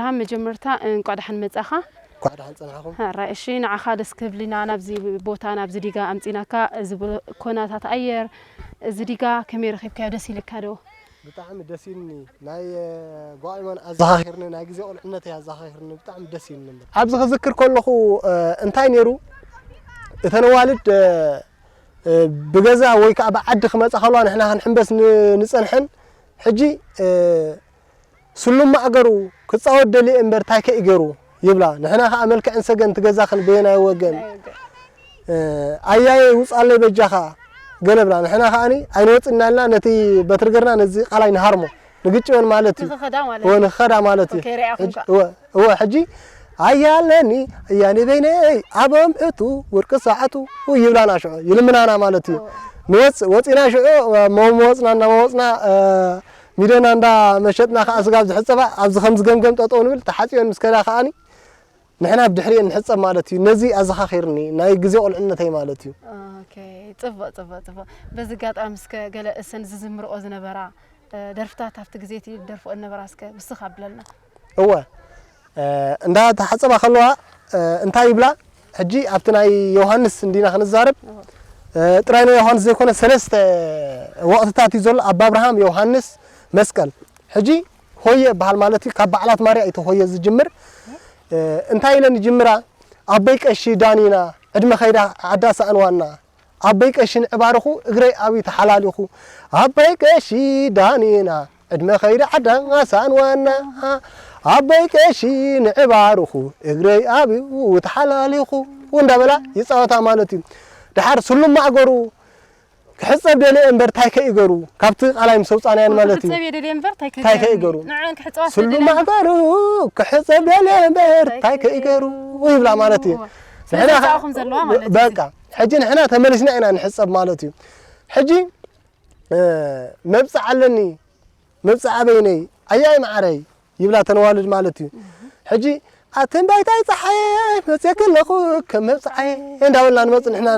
ኣብ መጀመርታ እንቋዕ ደሓን መጻኻ። እንኳዕ ደሓን ጸናሕኹም። ሕራይ፣ እሺ፣ ንዓኻ ደስ ክብልና ናብዚ ቦታ፣ ናብዚ ዲጋ ኣምጺናካ። እዚ ቦ-፣ ኮናታት ኣየር፣ እዚ ዲጋ ከመይ ረኺብካዮ? ደስ ኢልካ ዶ? ብጣዕሚ ደስ ኢልኒ። ናይ ጓዕመን ኣዘኻኺርኒ፣ ናይ ግዜ ቁልዕነተይ ኣዘኻኺርኒ፣ ብጣዕሚ ደስ ኢልኒ። እምበር ኣብዚ ክዝክር ከለኹ እንታይ ነይሩ፣ እተን ኣዋልድ ብገዛ ወይ ከዓ ብዓዲ ክመፃ ከለዋ ንሕና ክንሕምበስ ንፀንሐን። ሕጂ ስሉም ማእገሩ ክፃወት ደልየ እምበር ታይ ከ ይገሩ ይብላ። ንሕና ከዓ መልክዕን ሰገን ትገዛኽን በየናይ ወገን ኣያየ ውፃለይ በጃኻ ገለ ብላ። ንሕና ከዓኒ ኣይንወፅና ኢልና ነቲ በትሪ ገርና ነዚ ቃላይ ንሃርሞ ንግጭወን ማለት እዩ። ንኸኸዳ ማለት እዩ። ንኸኸዳ ማለት እዩ። እወ ሕጂ ኣያለኒ ኣያኒ በይነይ ኣበም እቱ ውርቂ ሰዓቱ ይብላና ሽዑ ይልምናና ማለት እዩ። ንወፅ ወፂና ሽዑ መወፅና እናመወፅና ሚደና እንዳ መሸጥና ከዓ ስጋብ ዝሕፀባ ኣብዚ ከም ዝገምገም ጠጠው ንብል ተሓፂበን ምስ ከዳ ከዓኒ ንሕና ብድሕሪኤን ንሕፀብ ማለት እዩ። ነዚ ኣዘኻኺርኒ ናይ ግዜ ቁልዕነተይ ማለት እዩ። ጽቡቕ ጽቡቕ ጽቡቕ። በዚ ኣጋጣሚ እስከ ገለ እሰን ዝዝምርኦ ዝነበራ ደርፍታት ኣብቲ ግዜ እቲ ደርፍኦ ዝነበራ እስከ ብስኻ ኣብለልና። እወ እንዳ ተሓፀባ ከለዋ እንታይ ይብላ ሕጂ ኣብቲ ናይ ዮሃንስ እንዲና ክንዛረብ ጥራይ ናይ ዮሃንስ ዘይኮነ ሰለስተ ወቕትታት እዩ ዘሎ። ኣብ ኣብርሃም፣ ዮሃንስ፣ መስቀል። ሕጂ ሆየ ይበሃል ማለት እዩ። ካብ በዓላት ማርያ እዩ እቲ ሆየ ዝጅምር። እንታይ ኢለን ይጅምራ? ኣቦይ ቀሺ ዳኒና ዕድመ ከይዳ ዓዳ ሳእንዋና ኣቦይ ቀሺ ንዕባርኹ እግረይ ኣብዩ ተሓላሊኹ ኣቦይ ቀሺ ዳኒና ዕድመ ከይዳ ዓዳ ሳእንዋና ኣቦይ ቀሺ ንዕባርኹ እግረይ ኣብዩ ተሓላሊኹ እንዳበላ ይፃወታ ማለት እዩ። ድሓር ስሉም ማእገሩ ክሕፀብ ደልየ እምበር ታይ ከይገሩ ካብቲ ቃላይ ምስ ኣውፃናየን ማለት እዩ። ክሕፀብ እየ ደልየ እምበር ታይ ታይ ከይገሩ? ከይገሩ ንዐን ክሕፀባ ስሉም ስለደልየ እምበር ማእገሩ ክሕፀብ ደልየ እምበር ታይ ታይ ከይገሩ? ከይገሩ ይብላ ማለት እዩ። እወ። ስለዚ ንሕና ኣውፃእኹም ዘለዋ ማለት እዩ። በቃ ሕጂ ንሕና ተመሊስና ኢና ንሕፀብ ማለት እዩ። ሕጂ መብፅዕ ኣለኒ መብፅዕ ኣበይነይ ኣያይ መዓረይ ይብላ ተነዋልድ ማለት እዩ። ሕጂ ኣትንባይታይ ፀሓየ መፅየኪ ኣለኹ ከም መብፅዓየ እንዳበልና ንመፅእ ንሕና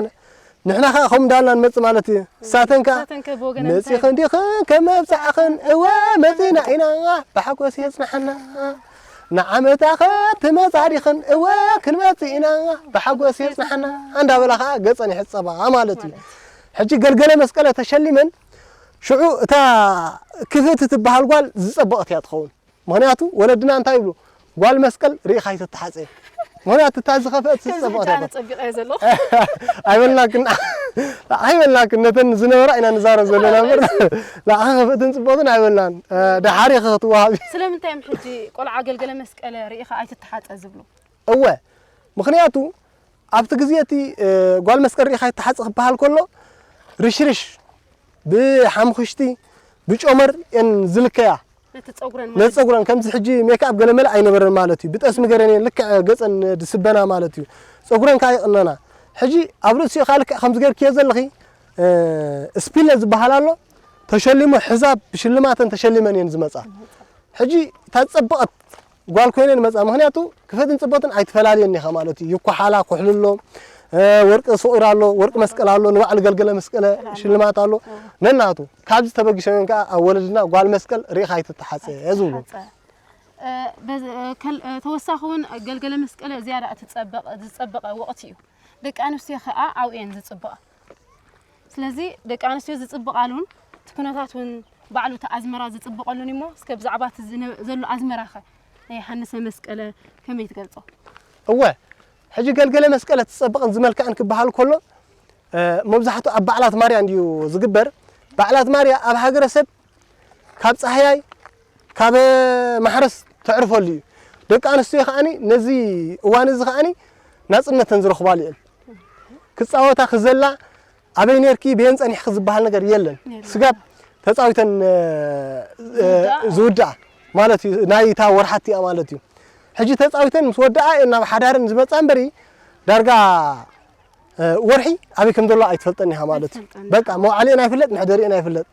ንሕና ከዓ ከምኡ እንዳበልና ንመፅእ ማለት እዩ። እሳተን ከዓ እሳተን ከ ብወገን እንታይ መፂኽን ዲኽን ከም መብፅዕኽን እወ መፂና ኢና ብሓጎስ የፅናሓና ንዓመታ ከ ትመፃ ዲኽን እወ ክንመፅእ ኢና ብሓጎስ የፅናሓና እንዳበላ ከዓ ገፀን ይሕፀባ ማለት እዩ። ሕጂ ገልገለ መስቀለ ተሸሊመን ሽዑ እታ ክፍእቲ ትበሃል ጓል ዝፀበቐት እያ ትኸውን። ምኽንያቱ ወለድና እንታይ ይብሉ ጓል መስቀል ርኢኻ ኣይትተሓፀ። ምኽንያቱ እታ ዝኸፍአት ከምዚ ዝፀበቐት ሕጂ እያ ኣነ ትኸውን። ፀቢቐዮ ዘለኹ። ኣይበልናክን ኣይበልናክን ነተን ዝነበራ ኢና ንዛረብ ዘለና እምበር ንዓኻ ክፍእትን ፅቡቕትን ኣይበልናን። ደሓር ኢኻ ክትወሃቢ። ስለምንታይ እዮም ሕጂ ቆልዓ ገልገለ መስቀለ ርኢኻ ኣይትተሓፀ ዝብሉ? እወ ምኽንያቱ ኣብቲ ግዜ እቲ ጓል መስቀል ርኢኻ ኣይትሓጽ ክበሃል ከሎ ርሽርሽ ብሓምኽሽቲ ብጨመር እየን ዝልከያ ነቲ ጸጉረን ነቲ ማለት ጸጉረን ከምዚ ሕጂ ሜክኣፕ ገለመለ ኣይነበረን ማለት እዩ ብጠስሚ ገረን እየን ልክዕ ገጸን ዝስበና ማለት እዩ ጸጉረን ከዓ ይቕነና ሕጂ ኣብ ርእሲኡ ከዓ ልክዕ ከምዚ ገርክዮ ዘለኺ ስፒለ ዝበሃል ኣሎ ተሸሊሙ ሕዛብ ብሽልማተን ተሸሊመን እየን ዝመጻ ሕጂ እታ ዝጸበቐት ጓል ኮይነ ንመጻ ምክንያቱ ክፈትን ጽበትን ኣይትፈላልየን ኢኻ ማለት እዩ ይኳሓላ ኩሕልሎ ወርቂ ሱቂር ኣሎ ወርቂ መስቀል ኣሎ ንባዕሉ ገልገለ መስቀለ ሽልማት ኣሎ ነናቱ ካብዚ ተበጊሶም እዮም ከዓ ኣብ ወለድና ጓል መስቀል ርኢኻ ኣይትተሓፀ ዝብሉ ተወሳኺ እውን ገልገለ መስቀለ ዝያዳ እቲ ዝፀበቐ ወቕቲ እዩ ደቂ ኣንስትዮ ከዓ ኣብኡ እየን ዝፅበቐ ስለዚ ደቂ ኣንስትዮ ዝፅብቓሉን እቲ ኩነታት እውን ባዕሉ እቲ ኣዝመራ ዝፅብቐሉን እሞ እስከ ብዛዕባ እቲ ዝነ- ዘሎ ኣዝመራ ኸ ናይ ዮሃንሰ መስቀለ ከመይ ትገልፆ? እወ ሕጂ ገልገለ መስቀለ ትፀብቕን ዝመልክዕን ክበሃል ከሎ መብዛሕትኡ ኣብ በዓላት ማርያ እንድዩ ዝግበር በዓላት ማርያ ኣብ ሃገረሰብ ካብ ፃህያይ ካብ ማሕረስ ተዕርፈሉ እዩ ደቂ ኣንስትዮ ከዓኒ ነዚ እዋን እዚ ከዓኒ ናፅነተን ዝረኽባሉ እየን ክፃወታ ክዘላ ኣበይ ኔርኪ በየን ፀኒሕኪ ዝበሃል ነገር የለን ስጋብ ተፃዊተን ዝውድኣ ማለት እዩ ናይ እታ ወርሓት እያ ማለት እዩ ሕጂ ተፃዊተን ምስ ወድኣ እየን ናብ ሓዳረን ዝመፃ እምበሪ ዳርጋ ወርሒ ኣበይ ከም ዘሎ ኣይትፈልጠን ኢኻ ማለት እዩ በቃ መውዓሊአን ኣይፍለጥ መሕደሪአን ኣይፍለጥ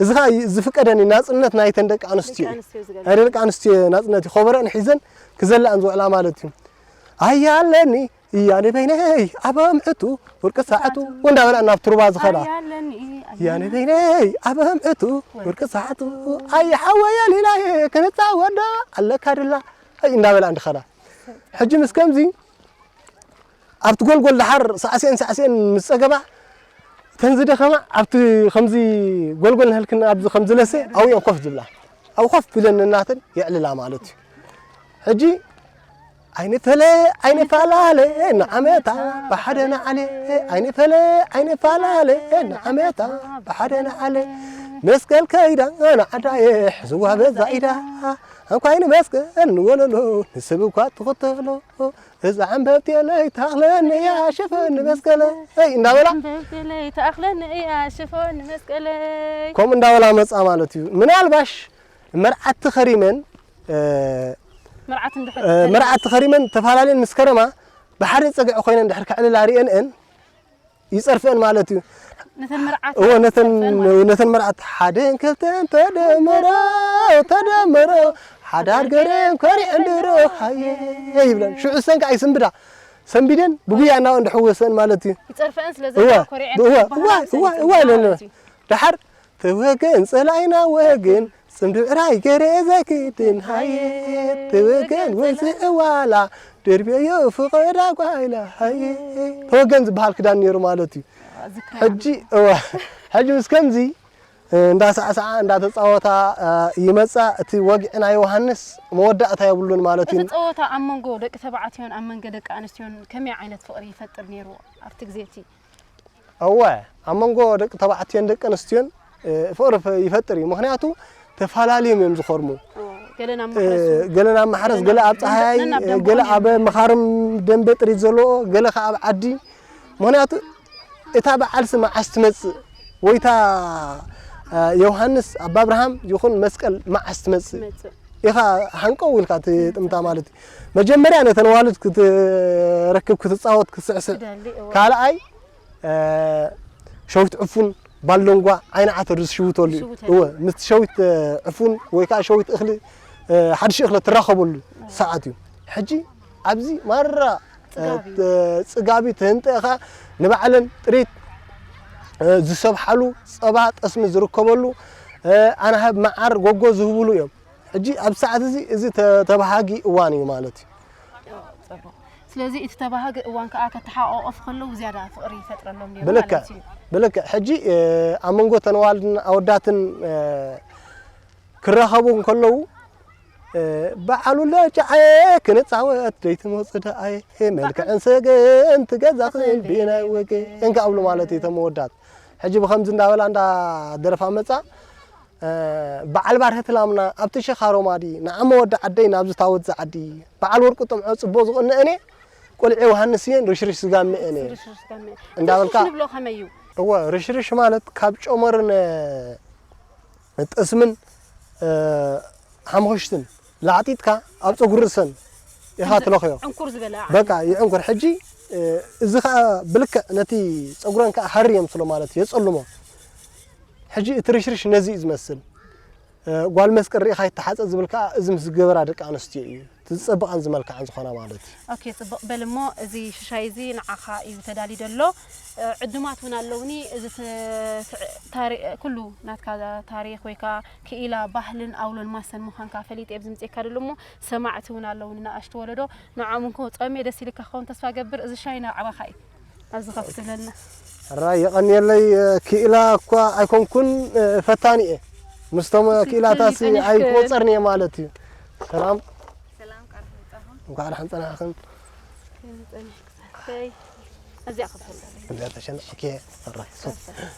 እዚ ከዓ ዝፍቀደን እዩ ናፅነት ናይተን ደቂ ኣንስትዮ እዩ ናይ ደቂ ኣንስትዮ ናፅነት እዩ ከበረአን ሒዘን ክዘላእን ዝውዕላ ማለት እዩ ኣያለኒ እያኔ በይነይ ኣብ ኣምዕቱ ወርቂ ሰዓቱ እንዳበላ ናብ ትሩባ ዝኸዳ እያኔ በይነይ ኣብ ኣምዕቱ ወርቂ ሰዓቱ ኣየ ሓወየ ሊላየ ክንፃወዶ ኣለካ ድላ ኣይ እንዳበላ እንድኸዳ። ሕጂ ምስ ከምዚ ኣብቲ ጎልጎል ደሓር ሳዕስኤን ሳዕስኤን ምስ ጸገባ፣ እተን ዝደኸማ ኣብቲ ከምዚ ጎልጎል ንህልክን ኣብዚ ከም ዝለሰ ኣብኡ እየን ኮፍ ዝብላ። ኣብኡ ኮፍ ኢለን እናተን የዕልላ ማለት እዩ። ሕጂ ኣይንፈለ ኣይንፈላለ ንዓመታ ብሓደ ንዓለ፣ ኣይንፈለ ኣይንፈላለ ንዓመታ ብሓደ ንዓለ። መስቀል ከይዳ ንዓዳ የሕዝዋ በዛ ኢዳ፣ እንኳይ ንመስቀል ንወለሎ ንስብ እኳ ትኽተሎ። እዛ ዕምበብቲ ለይትኣኽለኒ እያ ሽፈን መስቀለይ እንዳበላ ዕምበብቲ ለይትኣኽለኒ እያ ሽፈን መስቀለይ። ከምኡ እንዳበላ መጻ ማለት እዩ። ምናልባሽ መርዓቲ ኸሪመን፣ እ፣ መርዓት እንድሕር እ፣ መርዓቲ ኸሪመን ተፈላለየን ምስ ከረማ ብሓደ ጸግዒ ኮይነን ድሕር ክዕልላ ርእየንአን ይጸርፍአን ማለት እዩ። ነተን መርዓት እወ፣ ነተን፣ ይጸርፍአን ማለት እዩ። ነተን መርዓት ሓደን ክልተን ተደመሮ፣ ተደመሮ፣ ሓዳር ገረን ኮሪዐን ድሮ ሃየ ይብለን። ሽዑ እሰን ከኣ ይስንብዳ። ሰንቢደን ብጉያ እናበን ድሕወሰን ማለት እዩ። ይጸርፍአን ስለ እወ፣ ዘለዋ ኮሪዐን እወ፣ ክበሃላ እወ፣ እወ፣ እወ፣ ይብላ ኢለን። ማለት እዩ። ደሓር ተወገን ጸላኢና ወገን ጽምዲ ብዕራይ ገይረ ዘይክድን ሃየ፣ ተወገን ወዝዒ ዋላ ደርብዮ ፍቐዳ ጓይላ ሃየ። ተወገን ዝበሃል ክዳን ነይሩ ማለት እዩ። ዝክሪ ሕጂ፣ እወ፣ ሕጂ ምስ ከምዚ፣ እ፣ እንዳሳዕሳዓ፣ እንዳተጻወታ፣ እ፣ ይመጻ። እቲ ወግዒ ናይ ዮሃንስ መወዳእታ የብሉን ማለት እቲ እዩ። ጸወታ ኣብ መንጎ ደቂ ተባዕትዮን ኣብ መንጎ ደቂ ኣንስትዮን ከመይ ዓይነት ፍቕሪ ይፈጥር ነይሩ ኣብቲ ግዜ እቲ? እወ፣ ኣብ መንጎ ደቂ ተባዕትዮን ደቂ ኣንስትዮን፣ እ፣ ፍቕሪ ፈ-፣ ይፈጥር እዩ። ምኽንያቱ ተፈላለዮም እዮም ዝኸርሙ። እወ፣ ገለ ናብ እ፣ ማሕረሱ፣ ገለ ናብ ማሕረስ፣ ገለ ገለ ኣብ ናብ ጸሃያይ፣ ደንበ፣ እ፣ ገለ ነናብ ኣብ ደንበኦም እዮም። መኻርም ደንበ ጥሪት ዘለዎ፣ ገለ ከኣ ኣብ ዓዲ። ምኽንያቱ እታ በዓልሲ መዓስ ትመጽእ? ወይታ፣ እ፣ ዮሃንስ ኣባ ኣብርሃም ይኹን መስቀል መዓስ ትመጽእ? ትመጽእ። ኢኻ ሃንቀው ኢልካ ትጥምታ ማለት እዩ። መጀመርያ ነተን ኣዋልድ ክትረክብ፣ ክትጻወት፣ ክትስዕስዕ። ትደሊ፣ እወ። ካልኣይ፣ እ፣ ሸዊት ዕፉን፣ ባሎንጓ፣ ዓይኒ ዓተር ዝሽውተሉ እዩ። ዝሽውተሉ። እወ፣ ምስቲ ሸዊት፣ እ፣ ዕፉን ወይ ከዓ ሸዊት እኽሊ፣ እ፣ ሓድሽ እኽሊ ትራኸበሉ ሰዓት እዩ። ሕጂ ኣብዚ ማራ፣ እ፣ ጽጋብ እዩ። እ፣ ጽጋብ እዩ፣ ተህንጠኻ ንባዕለን ጥሪት፣ እ፣ ዝሰብሓሉ፣ ጸባ፣ ጠስሚ ዝርከበሉ፣ እ፣ ኣናህብ፣ መዓር፣ ጎጎ ዝህብሉ እዮም። ሕጂ ኣብ ሰዓት እዚ፣ እዚ ተ-፣ ተባሃጊ እዋን እዩ ማለት እዩ። ጽቡቕ። ስለዚ እቲ ተባሃጊ እዋን ከኣ ከተሓቋቖፍ ከለዉ ዝያዳ ፍቕሪ ይፈጥረሎም ነይሩ ብልክዕ፣ ማለት እዩ። ብልክዕ። ሕጂ፣ እ፣ ኣብ መንጎ ተን ኣዋልድን ኣወዳትን፣ እ፣ ክራኸቡ እንከለዉ፣ እ፣ በዓሉ ለጫዐ ክንጻወት ደይትመጹ ደኣየ፣ መልክዕን ሰገን ትገዛኽን ብናይ ወገን ከኣ እብሉ ማለት እዩ እቶም ኣወዳት። ሕጂ ብኸምዚ እንዳበላ እንዳደረፋ መጻ። እ፣ በዓል ባርህ ትላምና ኣብቲ ሸኻ ሮማዲ፣ ንዓመ ወዲ ዓደይ ናብዚ ታወት ዝዓዲ፣ በዓል ወርቂ ጥምዖ ጽቡቕ ዝቕንአን እየ፣ ቆልዐ ዮሃንስ እየን፣ ርሽርሽ ዝጋምአን እየ። ርሽርሽ ዝጋምአን። እንዳበልካ ርሽርሽ ንብሎ ከመይ እዩ? እወ፣ ርሽርሽ ማለት ካብ ጨመርን፣ እ፣ ጠስምን፣ እ፣ ሓምኹሽትን ላዕጢጥካ ኣብ ጸጉሪ ርእሰን ኢኻ ትለኽዮ። ዕንኩር ዝበለ በቃ ይዕንኩር። ሕጂ፣ እ፣ እዚ ኸኣ ብልክዕ ነቲ ጸጉረን ከኣ ሃሪ የምስሎ ማለት እዩ፣ የጸልሞ። ሕጂ እቲ ርሽርሽ ነዚ እዩ ዝመስል። እ፣ ጓል መስቀል ርኢኻ ይተሓጸ ዝብል ከኣ እዚ ምስ ዝገበራ ደቂ ኣንስትዮ እዩ። እቲ ዝጸብቓን ዝመልክዓን ዝኾና ማለት እዩ። ኦኬ፣ ጽቡቕ። በል እሞ እዚ ሽሻይ እዚ ንዓኻ እዩ ተዳልዩ ዘሎ። እ፣ ዕዱማት እውን ኣለውኒ። እዚ ተ-፣ ተ-፣ ታሪ-፣ ኩሉ ናትካ ታሪኽ ወይ ከኣ ክኢላ ባህልን ኣውሎን ማሰን ምዃንካ ፈሊጠ እየ ኣብዚ ምጽኤካ ደሎ እሞ ሰማዕቲ እውን ኣለውኒ ንኣሽቱ ወለዶ። ንዓኦም እውን ከውጽኦም እየ። ደስ ኢልካ ክኸውን ተስፋ ገብር። እዚ ሻይ ናብዓኻ እዩ። ኣብዚ ከፍ ትብለልና። ሕራይ የቐንየለይ። ክኢላ እኳ ኣይኮንኩን፣ ፈታኒ እየ። ምስቶም ክኢላታሲ ኣይክወጸርን እየ ማለት እዩ። ሰላም። ሰላም፣ ቃል ምጻኹም። እንኳዕ ደሓን ጸናሕኽን። ከመይ ጸኒሕክን? ከይ-፣ እዚኣ ክፈል። እዚኣ ተሸን-፣ ኦኬ፣ ሕራይ።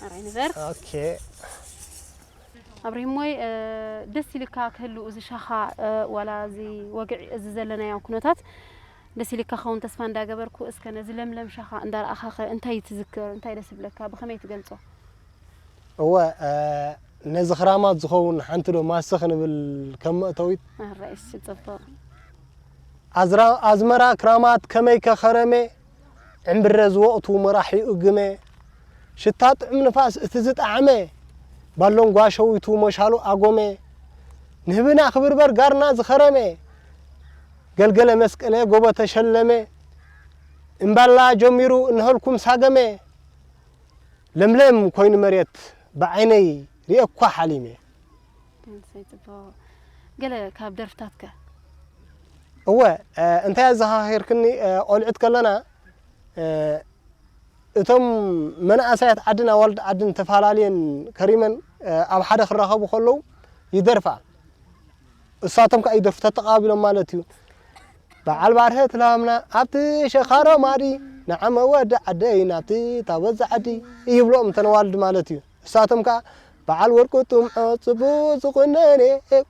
ሕራይ ንበር። ኦኬ። ኣብሪሂሞይ፣ እ፣ ደስ ኢልካ ክህሉ እዚ ሻኻ፣ እ፣ ዋላ እዚ ወግዒ እዚ ዘለናዮ ኩነታት ደስ ኢልካ ክኸውን ተስፋ እንዳገበርኩ፣ እስከ ነዚ ለምለም ሻኻ እንዳረኣኻኸ እንታይ ትዝክር? እንታይ ደስ ይብለካ? ብኸመይ ትገልጾ? እወ፣ እ፣ ነዚ ክራማት ዝኸውን ሓንቲ ዶ ማሰ ክንብል ከም መእተዊት? ኣረ፣ እሺ፣ ጽቡቕ። ኣዝራ-፣ ኣዝመራ ክራማት ከመይከ ኸረመ፣ ዕምብረ ዝወቕቱ መራሒኡ ግመ፣ ሽታ ጥዑም ንፋስ እቲ ዝጠዓመ፣ ባሎንጓ ሸዊቱ መሻሉ ኣጎመ፣ ንህብና ክብርበር ጋርና ዝኸረመ፣ ገልገለ መስቀለ ጎቦ ተሸለመ፣ እምባላ ጀሚሩ እነሀልኩም ሳገመ፣ ለምለም ኮይኑ መሬት ብዓይነይ ርእየኳ ሓሊመ። እሰይ፣ ጽቡቕ። ገለ ካብ ደርፍታትከ? እወ፣ እ፣ እንታይ ኣዘኻኺርክኒ፣ እ፣ ቆልዑት ከለና፣ እ፣ እቶም መናእሰያት ዓድን ኣዋልድ ዓድን ተፈላለየን ከሪመን፣ እ፣ ኣብ ሓደ ክራኸቡ ከለዉ ይደርፋ። እሳቶም ከኣ ይደርፉ ተተቓቢሎም ማለት እዩ። በዓል ባርህት ላምና ኣብቲ ሸኻሮ ማዲ፣ ንዓመ ወዲ ዓደይ ናብቲ ታቦት ዝዓዲ ይብሎም እተን ኣዋልድ ማለት እዩ። እሳቶም ከኣ በዓል ወርቁ ጥምዖ ጽቡቕ ዝቑነነ፣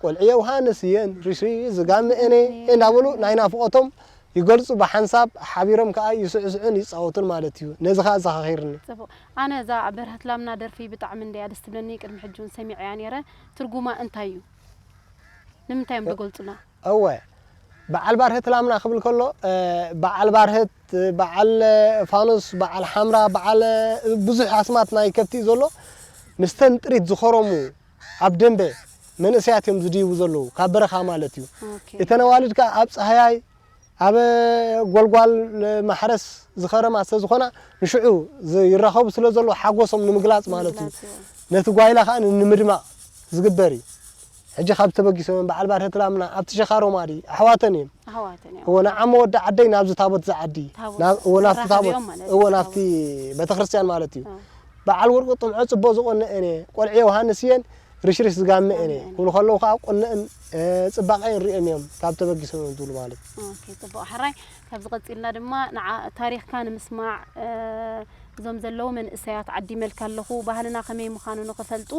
ቆልዑ ዮሃንስ እየን ርሽሪ ዝጋምእነ እንዳበሉ ናይ ናፍቖቶም ይገልጹ፣ ብሓንሳብ ሓቢሮም ከኣ ይስዕስዑን ይጻወቱን ማለት እዩ። ነዚ ከኣ ኣዘኻኺርኒ። ጽቡቕ። ኣነ እዛ በርሀት ላምና ደርፊ ብጣዕሚ እንድያ ደስ ትብለኒ። ቅድሚ ሕጂ እውን ሰሚዐያ ነይረ። ትርጉማ እንታይ እዩ? ንምንታይ እዮም ዝገልጹና? እወ፣ በዓል ባርህት ላምና ክብል ከሎ፣ እ፣ በዓል ባርህት፣ በዓል ፋኑስ፣ በዓል ሓምራ፣ በዓል ብዙሕ ኣስማት ናይ ከብቲ እዩ ዘሎ። ምስተን ጥሪት ዝኸረሙ ኣብ ደንበ መንእሰያት እዮም ዝድይቡ ዘለዉ፣ ካብ በረኻ ማለት እዩ። ኦኬ። እተን ኣዋልድ ከኣ ኣብ ጻህያይ፣ ኣብ ጎልጓል ማሕረስ ዝኸረማ ስለ ዝኾና፣ ንሽዑ ዝ-፣ ይራኸቡ ስለ ዘለዉ ሓጎሶም ንምግላጽ ማለት እዩ። ንምግላጽ፣ እወ። ነቲ ጓይላ ከኣ ን-፣ ንምድማቕ ዝግበር እዩ። ሕጂ ካብ ተበጊሶም በዓል ባርህት ላምና ኣብቲ ሸኻሮ ማዲ ኣሕዋተን እዮም። ኣሕዋተን እዮም። እወ፣ ንዓመ ወዲ ዓደይ ናብዚ ታቦት ዝዓዲ። ታቦት ናብ፣ እወ፣ ናብቲ ታቦት። ዝራኸብዮም ማለት እወ፣ እዩ። ናብቲ ቤተክርስትያን ማለት እዩ። ኣዎ። በዓል ወርቂ ጥምዖ ጽቡቕ ዝቆነአን እየ። ቆልዑ ዮሃንስ እየን ርሽርሽ ዝጋመአን እየ። ጋመአን። ክብሉ ከለዉ ከኣ ቁነአን፣ እ፣ ጽባቐአን ርእዮም እዮም ካብ ተበጊሶም እዮም ዝብሉ ማለት እዩ። ኦኬ፣ ጽቡቕ። ሕራይ፣ ካብዚ ቀጺልና ድማ ንዓ-፣ ታሪኽካ ንምስማዕ፣ እ፣ እዞም ዘለዉ መንእሰያት ዓዲመልካ ኣለኹ፣ ባህልና ከመይ ምዃኑ ንኽፈልጡ።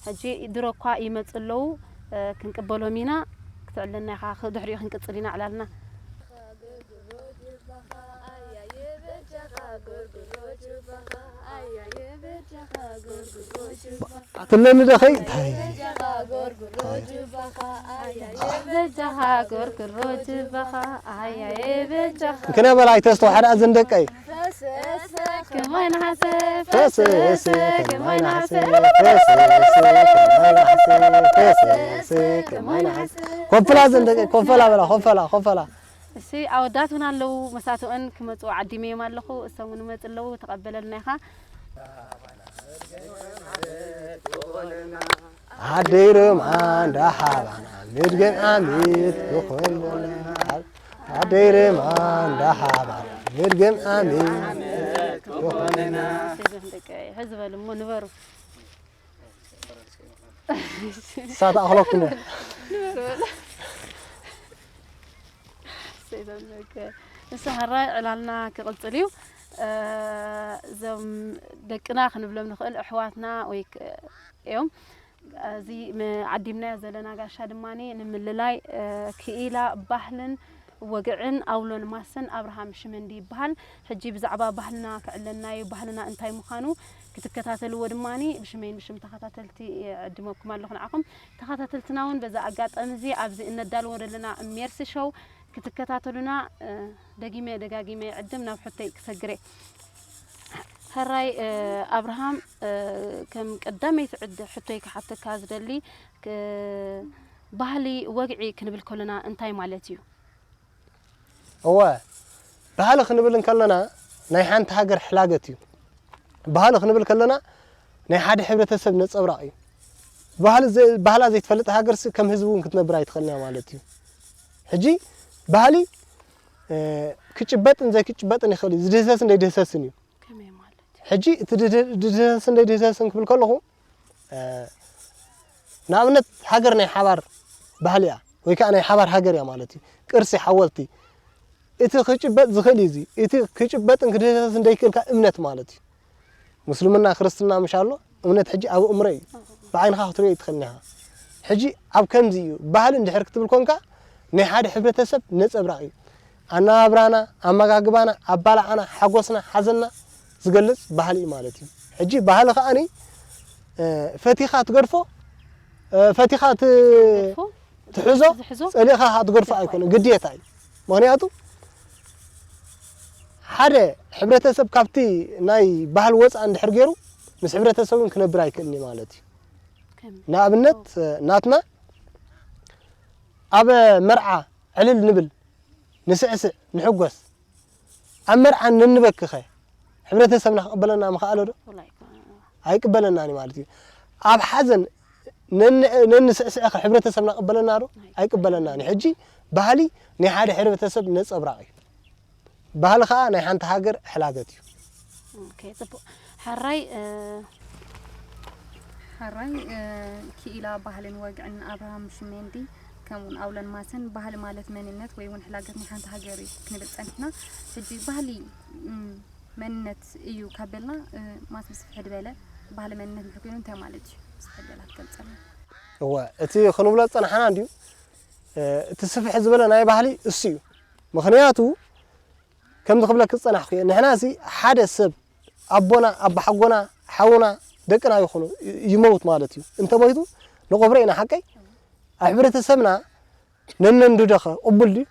ሕጂ ድሮ እኳ ይመጹ ኣለዉ፣ እ፣ ክንቅበሎም ኢና። ክትዕለና ኢኻ፣ ክ-፣ ድሕሪኡ ክንቅጽል ኢና ዕላልና። ኣትለኒ ደኸይ ታይ? በጃኻ ጎርጉሮ ጅባኻ፣ ኣያየ በጃኻ። እንክነ በላይ ተስተውሓዳ እዘን ደቀይ። ፈሰሰ ከማይ ነሓሰ፣ ፈሰሰ ከማይ ነሓሰ፣ ፈሰሰ ከማይ ነሓሰ፣ ፈሰሰ ከማይ ነሓሰ። ኮፈላ እዘን ደቀይ፣ ኮፈላ በላ፣ ኮፈላ፣ ኮፈላ። እሺ፣ ኣወዳት እውን ኣለዉ፣ መሳትኦን ክመጹ ዓዲመዮም ኣለኹ፣ እሶም እውን ይመጹ ኣለዉ፣ ተቐበለልና ኢኻ። ኣደይ ርማ እንዳሓባና፣ ምድገም ኣሚት ዝኾንና። ኣደይ ርማ እንዳሓባና፣ ምድገም ኣሚት ዝኾንና። እሺ፣ እዞም ደቂ ሕዚ በሉ እሞ ንበሩ። እሳ ተኣኽለኩም እያ። ንበሩ በሉ። እሰይ፣ ተመስገን። ንሱ ሕራይ ዕላልና ክቕጽል እዩ። እ፣ እዞም ደቅና ክንብሎም ንኽእል፣ ኣሕዋትና ወይ ክ-፣ እዮም። እዚ ም-፣ ዓዲምናዮ ዘለና ጋሻ ድማኒ ንምልላይ፣ እ፣ ክኢላ ባህልን ወግዕን ኣውሎን ማሰን ኣብርሃም ሽመንዲ ይበሃል። ሕጂ ብዛዕባ ባህልና ክዕለና እዩ። ባህልና እንታይ ምዃኑ ክትከታተልዎ ድማኒ ብሽመይን ብሽም ተኸታተልቲ ይዕድመኩም ኣለኹ ንዓኹም። ተኸታተልትና እውን በዛ ኣጋጣሚ እዚ ኣብዚ እነዳልዎ ዘለና ሜርሲ ሾው ክትከታተሉና፣ እ፣ ደጊመ ደጋጊመ ይዕድም፣ ናብ ሕቶይ ክሰግር እየ። ሕራይ፣ እ፣ ኣብርሃም፣ እ፣ ከም ቀዳመይቲ ዕድ-፣ ሕቶይ ክሓተካ ዝደሊ፣ ክ-፣ ባህሊ ወግዒ ክንብል ከለና እንታይ ማለት እዩ? እወ፣ ባህሊ ክንብል እንከለና ናይ ሓንቲ ሃገር ሕላገት እዩ። ባህሊ ክንብል ከለና ናይ ሓደ ሕብረተሰብ ነጸብራቕ እዩ። ባህሊ ዘ-፣ ባህላ ዘይትፈልጥ ሃገርሲ ከም ህዝቢ እውን ክትነብር ኣይትኽእልን እያ ማለት እዩ። ሕጂ ባህሊ፣ እ፣ ክጭበጥን ዘይክጭበጥን ይኽእል እዩ። ዝድህሰስን ዘይድህሰስን እዩ። ከመይ ማለት እዩ? ሕጂ እቲ ድድ-፣ ድድህሰስን ዘይድህሰስን ክብል ከለኹ፣ እ፣ ንኣብነት ሃገር ናይ ሓባር ባህሊ እያ፣ ወይ ከኣ ናይ ሓባር ሃገር እያ ማለት እዩ። ቅርሲ፣ ሓወልቲ፣ እቲ ክጭበጥ ዝኽእል እዩ። እዚ እቲ ክጭበጥን ክድህሰስን ዘይክእል ከኣ እምነት ማለት እዩ። ምስልምና፣ ክርስትና ምሽ ኣሎ፣ እምነት ሕጂ ኣብ ኣእምሮ እዩ። ብዓይንኻ ክትሪኦ ኣይትኽእልን ኢኻ። ሕጂ ኣብ ከምዚ እዩ። ባህሊ እንድሕር ክትብል ኮንካ፣ ናይ ሓደ ሕብረተሰብ ነጸብራቕ እዩ። ኣነባብራና፣ ኣመጋግባና፣ ኣባላዕና፣ ሓጎስና፣ ሓዘንና ዝገልጽ ባህሊ እዩ ማለት እዩ። ሕጂ ባህሊ ከኣኒ፣ እ፣ ፈቲኻ ትገድፎ፣ እ፣ ፈቲኻ ት-፣ ትገድፎ? ትሕዞ፣ ዝሕዞ? ጸሊእኻ ከኣ ትገድፎ ኣይኮነን፣ ግዴታ እዩ። ምኽንያቱ ሓደ ሕብረተሰብ ካብቲ ናይ ባህሊ ወጻኢ እንድሕር ገይሩ፣ ምስ ሕብረተሰብ እውን ክነብር ኣይክእልን እዩ ማለት እዩ። ከመይ? ንኣብነት፣ ናትና ኣብ መርዓ ዕልል ንብል፣ ንስዕስዕ፣ ንሕጎስ። ኣብ መርዓ ነንበክኸ ሕብረተሰብና ክቕበለና ምኽኣለ ዶ? ወላ ኣይኮነን። ኣይቅበለናን እዩ ማለት እዩ። ኣብ ሓዘን ነን-፣ ነንስዕስዕኸ ሕብረተሰብና ቅበለና ዶ? ኣይቅበለናን እዩ። ሕጂ ባህሊ ናይ ሓደ ሕብረተሰብ ነጸብራቕ እዩ። ባህሊ ኸኣ ናይ ሓንቲ ሃገር ሕላገት እዩ። ኦኬ፣ ጽቡቕ። ሕራይ እ፣ ሕራይ እ፣ ክኢላ ባህልን ወግዕን ኣብርሃም ሽሜንዲ፣ ከምኡውን ኣውለን ማሰን፣ ባህሊ ማለት መንነት ወይ እውን ሕላገት ናይ ሓንቲ ሃገር እዩ ክንብል ጸኒሕና። ሕጂ ባህሊ እም፣ መንነት እዩ ካብ በልና እ፣ ማስ ብስፍሕ ዝበለ ባህሊ መንነት እንድሕር ኮይኑ እንታይ ማለት እዩ? ብስፍሕ ዝበለ ክትገልጸልና። እወ፣ እቲ ክንብሎ ዝጸናሕና እንድዩ፣ እ፣ እቲ ስፍሕ ዝበለ ናይ ባህሊ እሱ እዩ። ምኽንያቱ ከምዚ ክብለኪ ዝጸናሕኩ እየ። ንሕናሲ ሓደ ሰብ ኣቦና፣ ኣባሓጎና፣ ሓውና፣ ደቅና ይኹኑ ይ-፣ ይመውት ማለት እዩ። እንተ ሞይቱ ንቐብሮ ኢና፣ ሓቀይ? ኣብ ሕብረተሰብና ነነንድዶኸ ቅቡል ድዩ?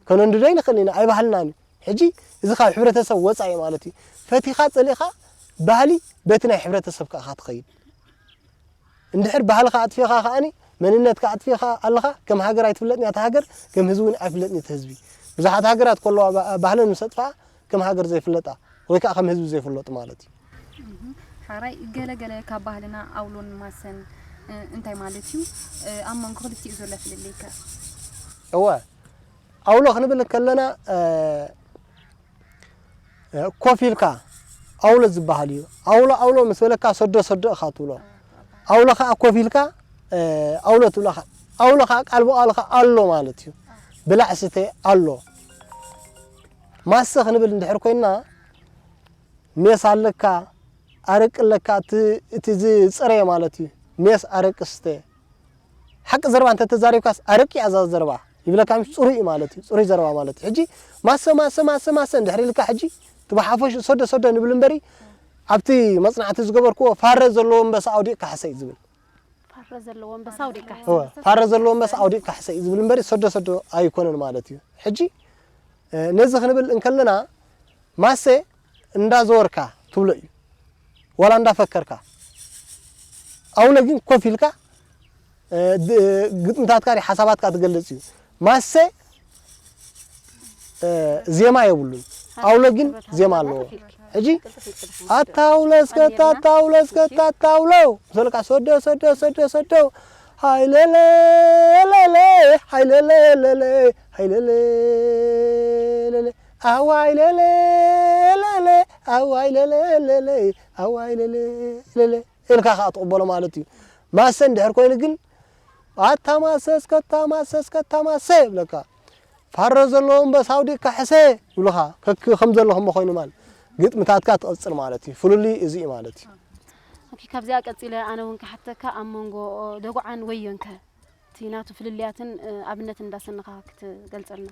ከነንድዶ ኣይንኽእልን ኢና፣ ኣይባህልናን እዩ። ሕጂ እዚ ካብ ሕብረተሰብ ወጻኢ ማለት እዩ። ፈቲኻ ጸሊእኻ ባህሊ በቲ ናይ ሕብረተሰብካ ኢኻ ትኸይድ። እንድሕር ባህልኻ ኣጥፊእኻ ከኣኒ መንነትካ ኣጥፊእኻ ኣለኻ፣ ከም ሃገር ኣይትፍለጥን እያ እታ ሃገር፣ ከም ህዝቢ እውን ኣይፍለጥን እዩ እቲ ህዝቢ። ብዙሓት ሃገራት ከለዋ ባ-፣ ባህለን ምስ ኣጥፍኣ ከም ሃገር ዘይፍለጣ ወይ ከዓ ከም ህዝቢ ዘይፍለጡ ማለት እዩ። እህ፣ ሓራይ ገለ ገለ ካብ ባህልና ኣውሎን ማሰን እ፣ እንታይ ማለት እዩ? እ፣ ኣብ መንጎ ክልቲኡ ዘሎ ፍልልይ ከ? እወ፣ ኣውሎ ክንብል ከለና እ፣ እ፣ ኮፍ ኢልካ ኣውሎ ዝበሃል እዩ። ኣውሎ ኣውሎ ምስ በለካ ሰዶ ሰዶ ኢኻ ትብሎ። ኣውሎ ኸዓ ኮፍ ኢልካ እ፣ ኣውሎ ትብሎ ኢኻ። ኣውሎ ኸዓ ቃል ብቓል ኸዓ ኣሎ ማለት እዩ። ብላዕ ስተ ኣሎ። ማሰ ክንብል እንድሕር ኮይንና ሜስ ኣለካ፣ ኣረቂ ኣለካ፣ እቲ፣ እቲ ዝጸረየ ማለት እዩ። ሜስ ኣረቂ ስተ። ሓቂ ዘረባ እንተተዛሪብካስ ኣረቂ እያ እዛ ዘረባ ይብለካ፣ ምሽ ጽሩይ እዩ ማለት እዩ። ጽሩይ ዘረባ ማለት እዩ። ሕጂ ማሰ፣ ማሰ፣ ማሰ፣ ማሰ እንድሕር ኢልካ ሕጂ እቲ ብሓፈሽኡ ሰዶ ሰዶ ንብል እምበሪ ኣብቲ መጽናዕቲ ዝገበርክዎ ፋረ ዘለዎ ኣንበሳ ኣውዲቕካ ሕሰ እዩ ዝብል። ፋረ ዘለዎ ኣንበሳ ኣውዲቕካ ሕሰ። እወ፣ ፋረ ዘለዎ ኣንበሳ ኣውዲቕካ ሕሰ እዩ ዝብል እምበሪ ሰዶ ሰዶ ኣይኮነን ማለት እዩ። ሕጂ እ፣ ነዚ ክንብል እንከለና ማሰ እንዳዘወርካ ትብሎ እዩ፣ ዋላ እንዳፈከርካ። ኣውሎ ግን ኮፍ ኢልካ እ፣ ድ-፣ ግጥምታትካ ድዩ ሓሳባትካ ትገልጽ እዩ። ማሰ እ፣ ዜማ የብሉን። ኣውሎ ግን ዜማ ኣለዎ። ሕጂ ኣታውሎ እስከ ኣታውሎ እስከ ኣታውሎ ምስ በልካ ሰዶ ሰዶ ሰዶ ሰዶ ሃይለለ ለለ ሃይለለ ለለ ሃይለለ ለለ ኣዋይ ለለ ለለ ኣዋይ ለለ ለለ ኣዋይ ለለ ለለ ኢልካ ከኣ ትቕበሎ ማለት እዩ። ማሰ እንድሕር ኮይኑ ግን ኣታ ማሰ እስከ ኣታ ማሰ እስከ ኣታ ማሰ ይብለካ። ፋሮ ዘለዎ እምበሳ ኣውዲቕካ ሕሰ ይብሉኻ። ከክ-፣ ከም ዘለኹም ኮይኑ ማለት ግጥምታትካ ትቐጽል ማለት እዩ። ፍልልይ እዚ እዩ ማለት እዩ። ኦኬ፣ ካብዚኣ ቀጺለ ኣነ እውን ክሓተካ ኣብ መንጎ ደጉዓን ወዮን ከ እቲ ናቱ ፍልልያትን እ፣ ኣብነትን እንዳሰነኻ ክትገልጸልና።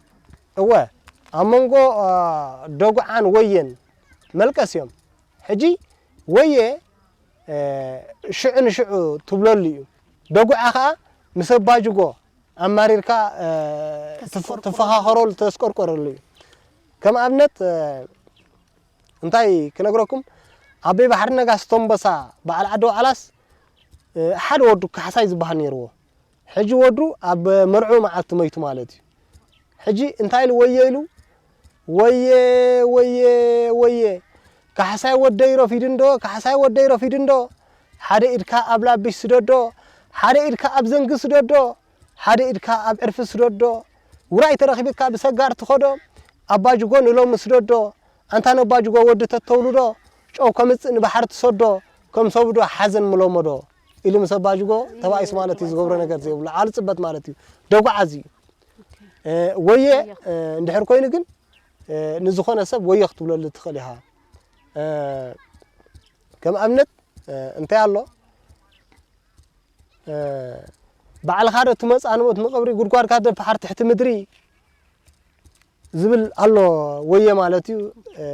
እወ፣ ኣብ መንጎ እ፣ ደጉዓን ወየን መልቀስ እዮም። ሕጂ ወየ እ፣ ሽዑ ንሽዑ ትብለሉ እዩ። ደጉዓ ኸኣ ምስ ኣባጅጎ ኣማሪርካ እ፣ ትፍ-፣ ትፈኻኸረሉ፣ ተስቆርቆረሉ እዩ። ከም ኣብነት እ፣ እንታይ ክነግረኩም፣ ኣበይ ባሕሪ ነጋስ ቶምበሳ በዓል ዓዲ ዋዕላስ እ፣ ሓደ ወዱ ካሕሳይ ዝበሃል ነይርዎ። ሕጂ ወዱ ኣብ መርዑ መዓልቲ መይቱ ማለት እዩ። ሕጂ እንታይ ኢሉ ወየ ኢሉ፣ ወየ፣ ወየ፣ ወየ፣ ካሕሳይ ወደይ ረፊዱ እንዶ፣ ካሕሳይ ወደይ ረፊዱ እንዶ፣ ሓደ ኢድካ ኣብ ላቢሽ ስደዶ፣ ሓደ ኢድካ ኣብ ዘንጊ ስደዶ፣ ሓደ ኢድካ ኣብ ዕርፊ ስደዶ፣ ውራይ ተረኺብካ ብሰጋር ትኸዶ፣ ኣባጅጎ ንሎሚ ስደዶ፣ ኣንታ ነባጅጎ ወዲ ተተውልዶ፣ ጨው ከምጽእ ንባሕሪ ትሰዶ፣ ከም ሰብዶ ሓዘን ምለመዶ ኢሉ ምስ ኣባጅጎ ተባኢሱ ማለት እዩ። ዝገብሮ ነገር ዘይብሉ ዓሊ ጽበት ማለት እዩ። ደጉዓ እዚ እዩ። እ፣ ወየ፣ እ፣ እንድሕር ኮይኑ ግን እ፣ ንዝኾነ ሰብ ወየ ክትብለሉ ትኽእል ኢኻ። እ፣ ከም ኣብነት እ፣ እንታይ ኣሎ እ፣ ባዕልኻ ዶ ትመጽእ ኣንሞት ንቐብሪ ጉድጓድካ ዶ ትፍሓር ትሕቲ ምድሪ ዝብል ኣሎ ወየ ማለት እዩ። እ፣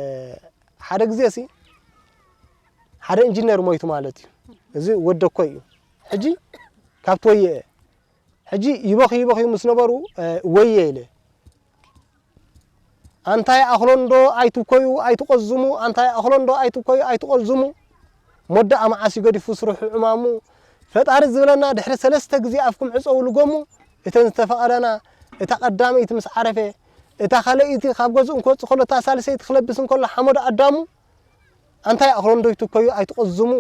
ሓደ ግዜ ሲ ሓደ ኢንጂነር ሞይቱ ማለት እዩ። እዚ ወደኮ እዩ። ሕጂ ካብቲ ወየ እየ። ሕጂ ይበኽዩ ይበኽዩ ምስ ነበሩ እ፣ ወየ ኢለ ኣንታይ ኣኽሎንዶ ኣይትብኮዩ ኣይትቆዝሙ፣ ኣንታይ ኣኽሎንዶ ኣይትብኮዩ ኣይትቆዝሙ። ሞዳ ኣማዓሲ ገዲፉ ስርሑ ዕማሙ። ፈጣሪ ዝበለና ድሕሪ ሰለስተ ግዜ ኣፍኩም ዕጸው ልጎሙ። እተን ዝተፈቐደና እታ ቀዳመይቲ ምስ ዓረፈ፣ እታ ካልኣይቲ ካብ ገዝኡ እንክወጽእ ከሎ፣ እታ ሳልሰይቲ ክለብስ እንከሎ ሓመዱ ኣዳሙ። ኣንታይ ኣኽሎንዶ ኣይትብኮዩ ኣይትቆዝሙ።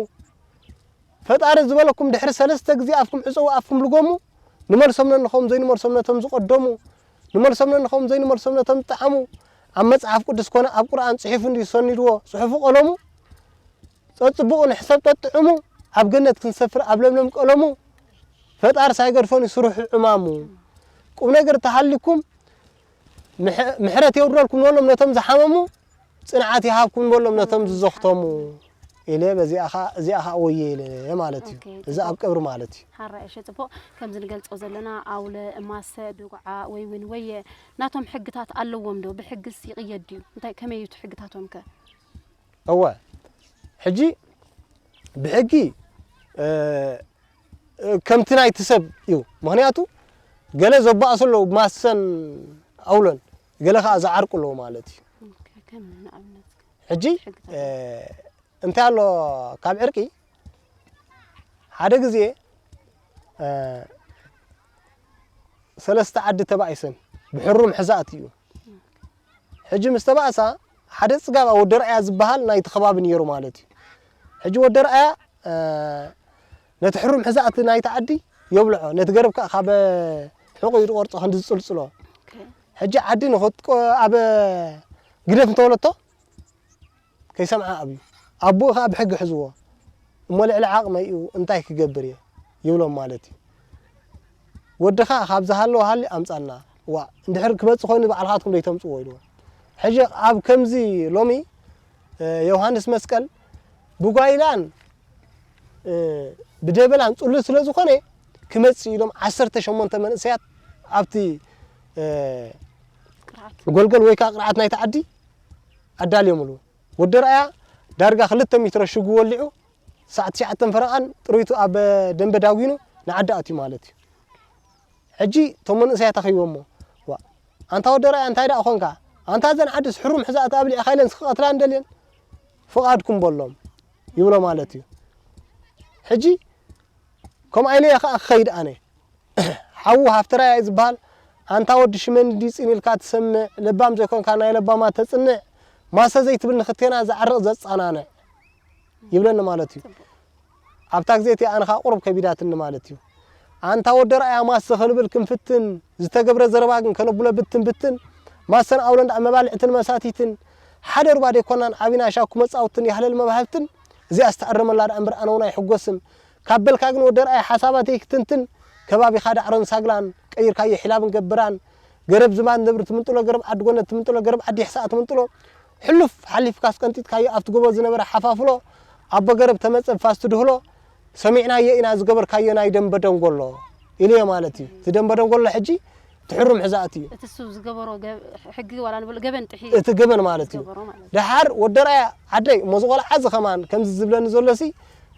ፈጣሪ ዝበለኩም ድሕሪ ሰለስተ ግዜ ኣፍኩም ዕጸው ኣፍኩም ልጎሙ። ንመልሶም ነንኾም ዘይንመልሶም ነቶም ዝቐደሙ። ንመልሶም ነንኸም ዘይንመልሶም ነቶም ዝጠዓሙ ኣብ መጽሓፍ ቅዱስ ኮነ ኣብ ቁርኣን ጽሒፉ እንዲ ሰኒድዎ ጽሑፉ ቀለሙ ጸጽቡቑ ንሕሰብ ጠጥዕሙ ኣብ ገነት ክንሰፍር ኣብ ለምለም ቀለሙ ፈጣር ሳይገድፈኒ ስርሑ ዕማሙ ቁም ነገር ተሃሊኩም ምሕረት የውርደልኩም ንበሎም ነቶም ዝሓመሙ ጽንዓት ይሃብኩም ንበሎም ነቶም ዝዘኽተሙ ኢለ በዚኣ ኸዓ እዚኣ ኸዓ ወየ ኢለ ማለት እዩ። እዚ ኣብ ቀብሪ ማለት እዩ። ሓራይ እሺ ጽቡቕ። ከምዚ ንገልጾ ዘለና ኣውለ ማሰ ድጉዓ ወይ እውን ወየ ናቶም ሕግታት ኣለዎም ዶ? ብሕግስ ይቕየድ ድዩ? እንታይ ከመይ እዩ እቲ ሕግታቶም ከ? እወ ሕጂ ብሕጊ ከምቲ ናይቲ ሰብ እዩ። ምኽንያቱ ገለ ዘባእሱ ኣለዉ ብማሰን ኣውሎን ገለ ከዓ ዝዓርቁ ኣለዉ ማለት እዩ። ሕጂ እንታይ ኣሎ ካብ ዕርቂ ሓደ ግዜ ሰለስተ ዓዲ ተባኢሰን ብሕሩም ሕዛእቲ እዩ። ሕጂ ምስ ተባእሳ ሓደ ጽጋብ ወዲ ርኣያ ዝበሃል ናይቲ ከባቢ ነይሩ ማለት እዩ። ሕጂ ወዲ ርኣያ ነቲ ሕሩም ሕዛእቲ ናይቲ ዓዲ የብልዖ፣ ነቲ ገረብ ከዓ ካብ ሕቑኡ ዝቆርጾ ክንዲ ዝጽልጽሎ። ሕጂ ዓዲ ንኽትቆ ኣብ ግደፍ እንተበለቶ ከይሰምዓ ኣብዩ። ኣቦኡ ከዓ ብሕጊ ሕዝዎ እሞ ልዕሊ ዓቕመይ እዩ እንታይ ክገብር እየ ይብሎም ማለት እዩ። ወድኻ ካብ ዝሃለወ ሃሊ ኣምጻልና ዋእ እንድሕር ክመጽእ ኮይኑ ባዕልኻትኩም ደይተምጽዎ ኢልዎ። ሕጂ ኣብ ከምዚ ሎሚ ዮሃንስ መስቀል ብጓይላን ብደበላን ጽሉል ስለ ዝኾነ ክመጽእ ኢሎም ዓሰርተ ሸሞንተ መንእሰያት ኣብቲ ጎልጎል ወይ ከዓ ቅርዓት ናይቲ ዓዲ ኣዳልዮምሉ። ወዲ ርኣያ ዳርጋ ክልተ ሜትሮ ሽጉ ወሊዑ ሳዕ ትሽዓተ ፈረቓን ጥሪቱ ኣብ ደንበ ዳጒኑ ንዓዲ ኣትዩ ማለት እዩ። ሕጂ እቶም መንእሰያት ኣኺቦሞ ዋ ኣንታ ወዲ ርኣያ እንታይ ደኣ ኾንካ ኣንታ እዘን ዓድስ ሕሩም ሕዛእቲ ኣብሊዕኻ ኢለን ክቐትላን ደልየን ፍቓድኩም በሎም ይብሎ ማለት እዩ። ሕጂ ከምኣ ኢለ እየ ኸዓ ክኸይድ ኣነ። ሓዉ ሃፍተራያ እዩ ዝበሃል። ኣንታ ወዲ ሽመንዲ ጽን ኢልካ ትሰምዕ፣ ለባም ዘይኮንካ ናይ ለባማት ተጽንዕ፣ ማሰ ዘይትብል ንኽቴና ዝዓርቕ ዘጻናንዕ ይብለኒ ማለት እዩ። ኣብታ ግዜ እቲኣ ኣነ ኸኣ ቁሩብ ከቢዳትኒ ማለት እዩ። ኣንታ ወዲ ኣርኣያ ማሰ ክንብል ክንፍትን፣ ዝተገብረ ዘረባ ግን ከነብሎ ብትን ብትን፣ ማሰን ኣውለን ደኣ መባልዕትን መሳቲትን፣ ሓደ ሩባ ደይኮናን ዓቢና ሻኩ መጻውትን ያህለል መባህብትን፣ እዚኣስ ትኣረመላ ደኣ እምበር ኣነ እውን ኣይሕጎስን። ካብ በልካ ግን ወዲ ኣርኣያ ሓሳባተይ ክትንትን፣ ከባቢኻ ዳዕሮን ሳግላን ቀይርካዮ ሒላብን ገብራን፣ ገረብ ዝማን ነብሪ ትምንጥሎ፣ ገረብ ዓዲ ጎነት ትምንጥሎ፣ ገረብ ዓዲ ይሕሳእ ትምንጥሎ፣ ሕሉፍ ሓሊፍካስ ቀንጢጥካዮ ኣብቲ ጎቦ ዝነበረ ሓፋፍሎ፣ ኣቦ ገረብ ተመጸ ብፋስ ትድህሎ፣ ሰሚዕናዮ ኢና ዝገበርካዮ ናይ ደንበ ደንጎሎ ኢሉዮ ማለት እዩ። እቲ ደንበ ደንጎሎ ሕጂ እቲ ሕሩም ሕዛእቲ እዩ። እቲ እሱ ዝገበሮ ሕጊ ዋላ ንበሎ ገበን ጥሒ እቲ ገበን ማለት እዩ። ደሓር ወዲ ኣርኣያ ዓደይ እሞ እዚ ቆልዓ እዚ ከማን ከምዚ ዝብለኒ ዘሎሲ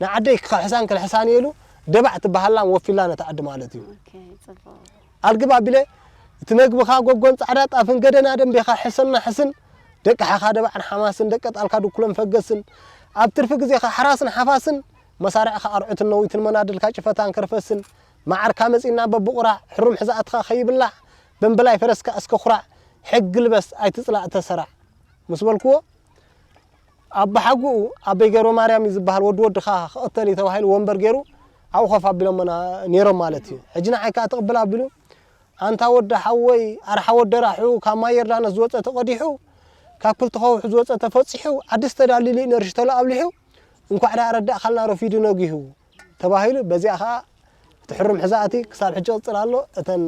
ንዓደይ ክኸሕሳን ክልሕሳን እየ ኢሉ ደባዕ ትበሃላን ወፊላን እታ ዓዲ ማለት እዩ። ኣልግብ ኣቢለ እቲ መግብኻ ጎጎን ጻዕዳ ጣፍን ገደና ደንቤኻ ሕሰና ሕስን ደቂ ሓኻ ደባዕን ሓማስን ደቂ ጣልካ ድኩሎም ፈገስን ኣብ ትርፊ ግዜኻ ሓራስን ሓፋስን መሳርዕኻ ኣርዑትን ነዊትን መናድልካ ጭፈታን ከርፈስን መዓርካ መጺና በብቑራዕ ሕሩም ሕዛእትኻ ከይብላዕ በምብላይ ፈረስካ እስከ ኩራዕ ሕጊ ልበስ ኣይትጽላእ ተሰራዕ ምስ በልክዎ ኣቦሓጎኡ ኣበይ ገብረማርያም እዩ ዝበሃል ወዲ ወድኻ ክቕተል እዩ ተባሂሉ ወንበር ገይሩ ኣብኡ ኮፍ ኣቢሎሞ ነይሮም ማለት እዩ። ሕጂ ንዓይ ከኣ ትቕብል ኣቢሉ ኣንታ ወዲ ሓወይ ኣርሓ ወዲ ራሑ ካብ ማይ ዮርዳኖስ ዝወጸ ተቐዲሑ ካብ ክልተ ከውሒ ዝወጸ ተፈጺሑ ዓድስ ተዳሊሉ እዩ ነርሽተሉ ኣብሊሑ እንኳዕ ደኣ ረዳእካልና ረፊዱ ነጊሁ ተባሂሉ በዚኣ ከኣ እቲ ሕሩም ሕዛእቲ ክሳብ ሕጂ ይቕጽል ኣሎ። እተን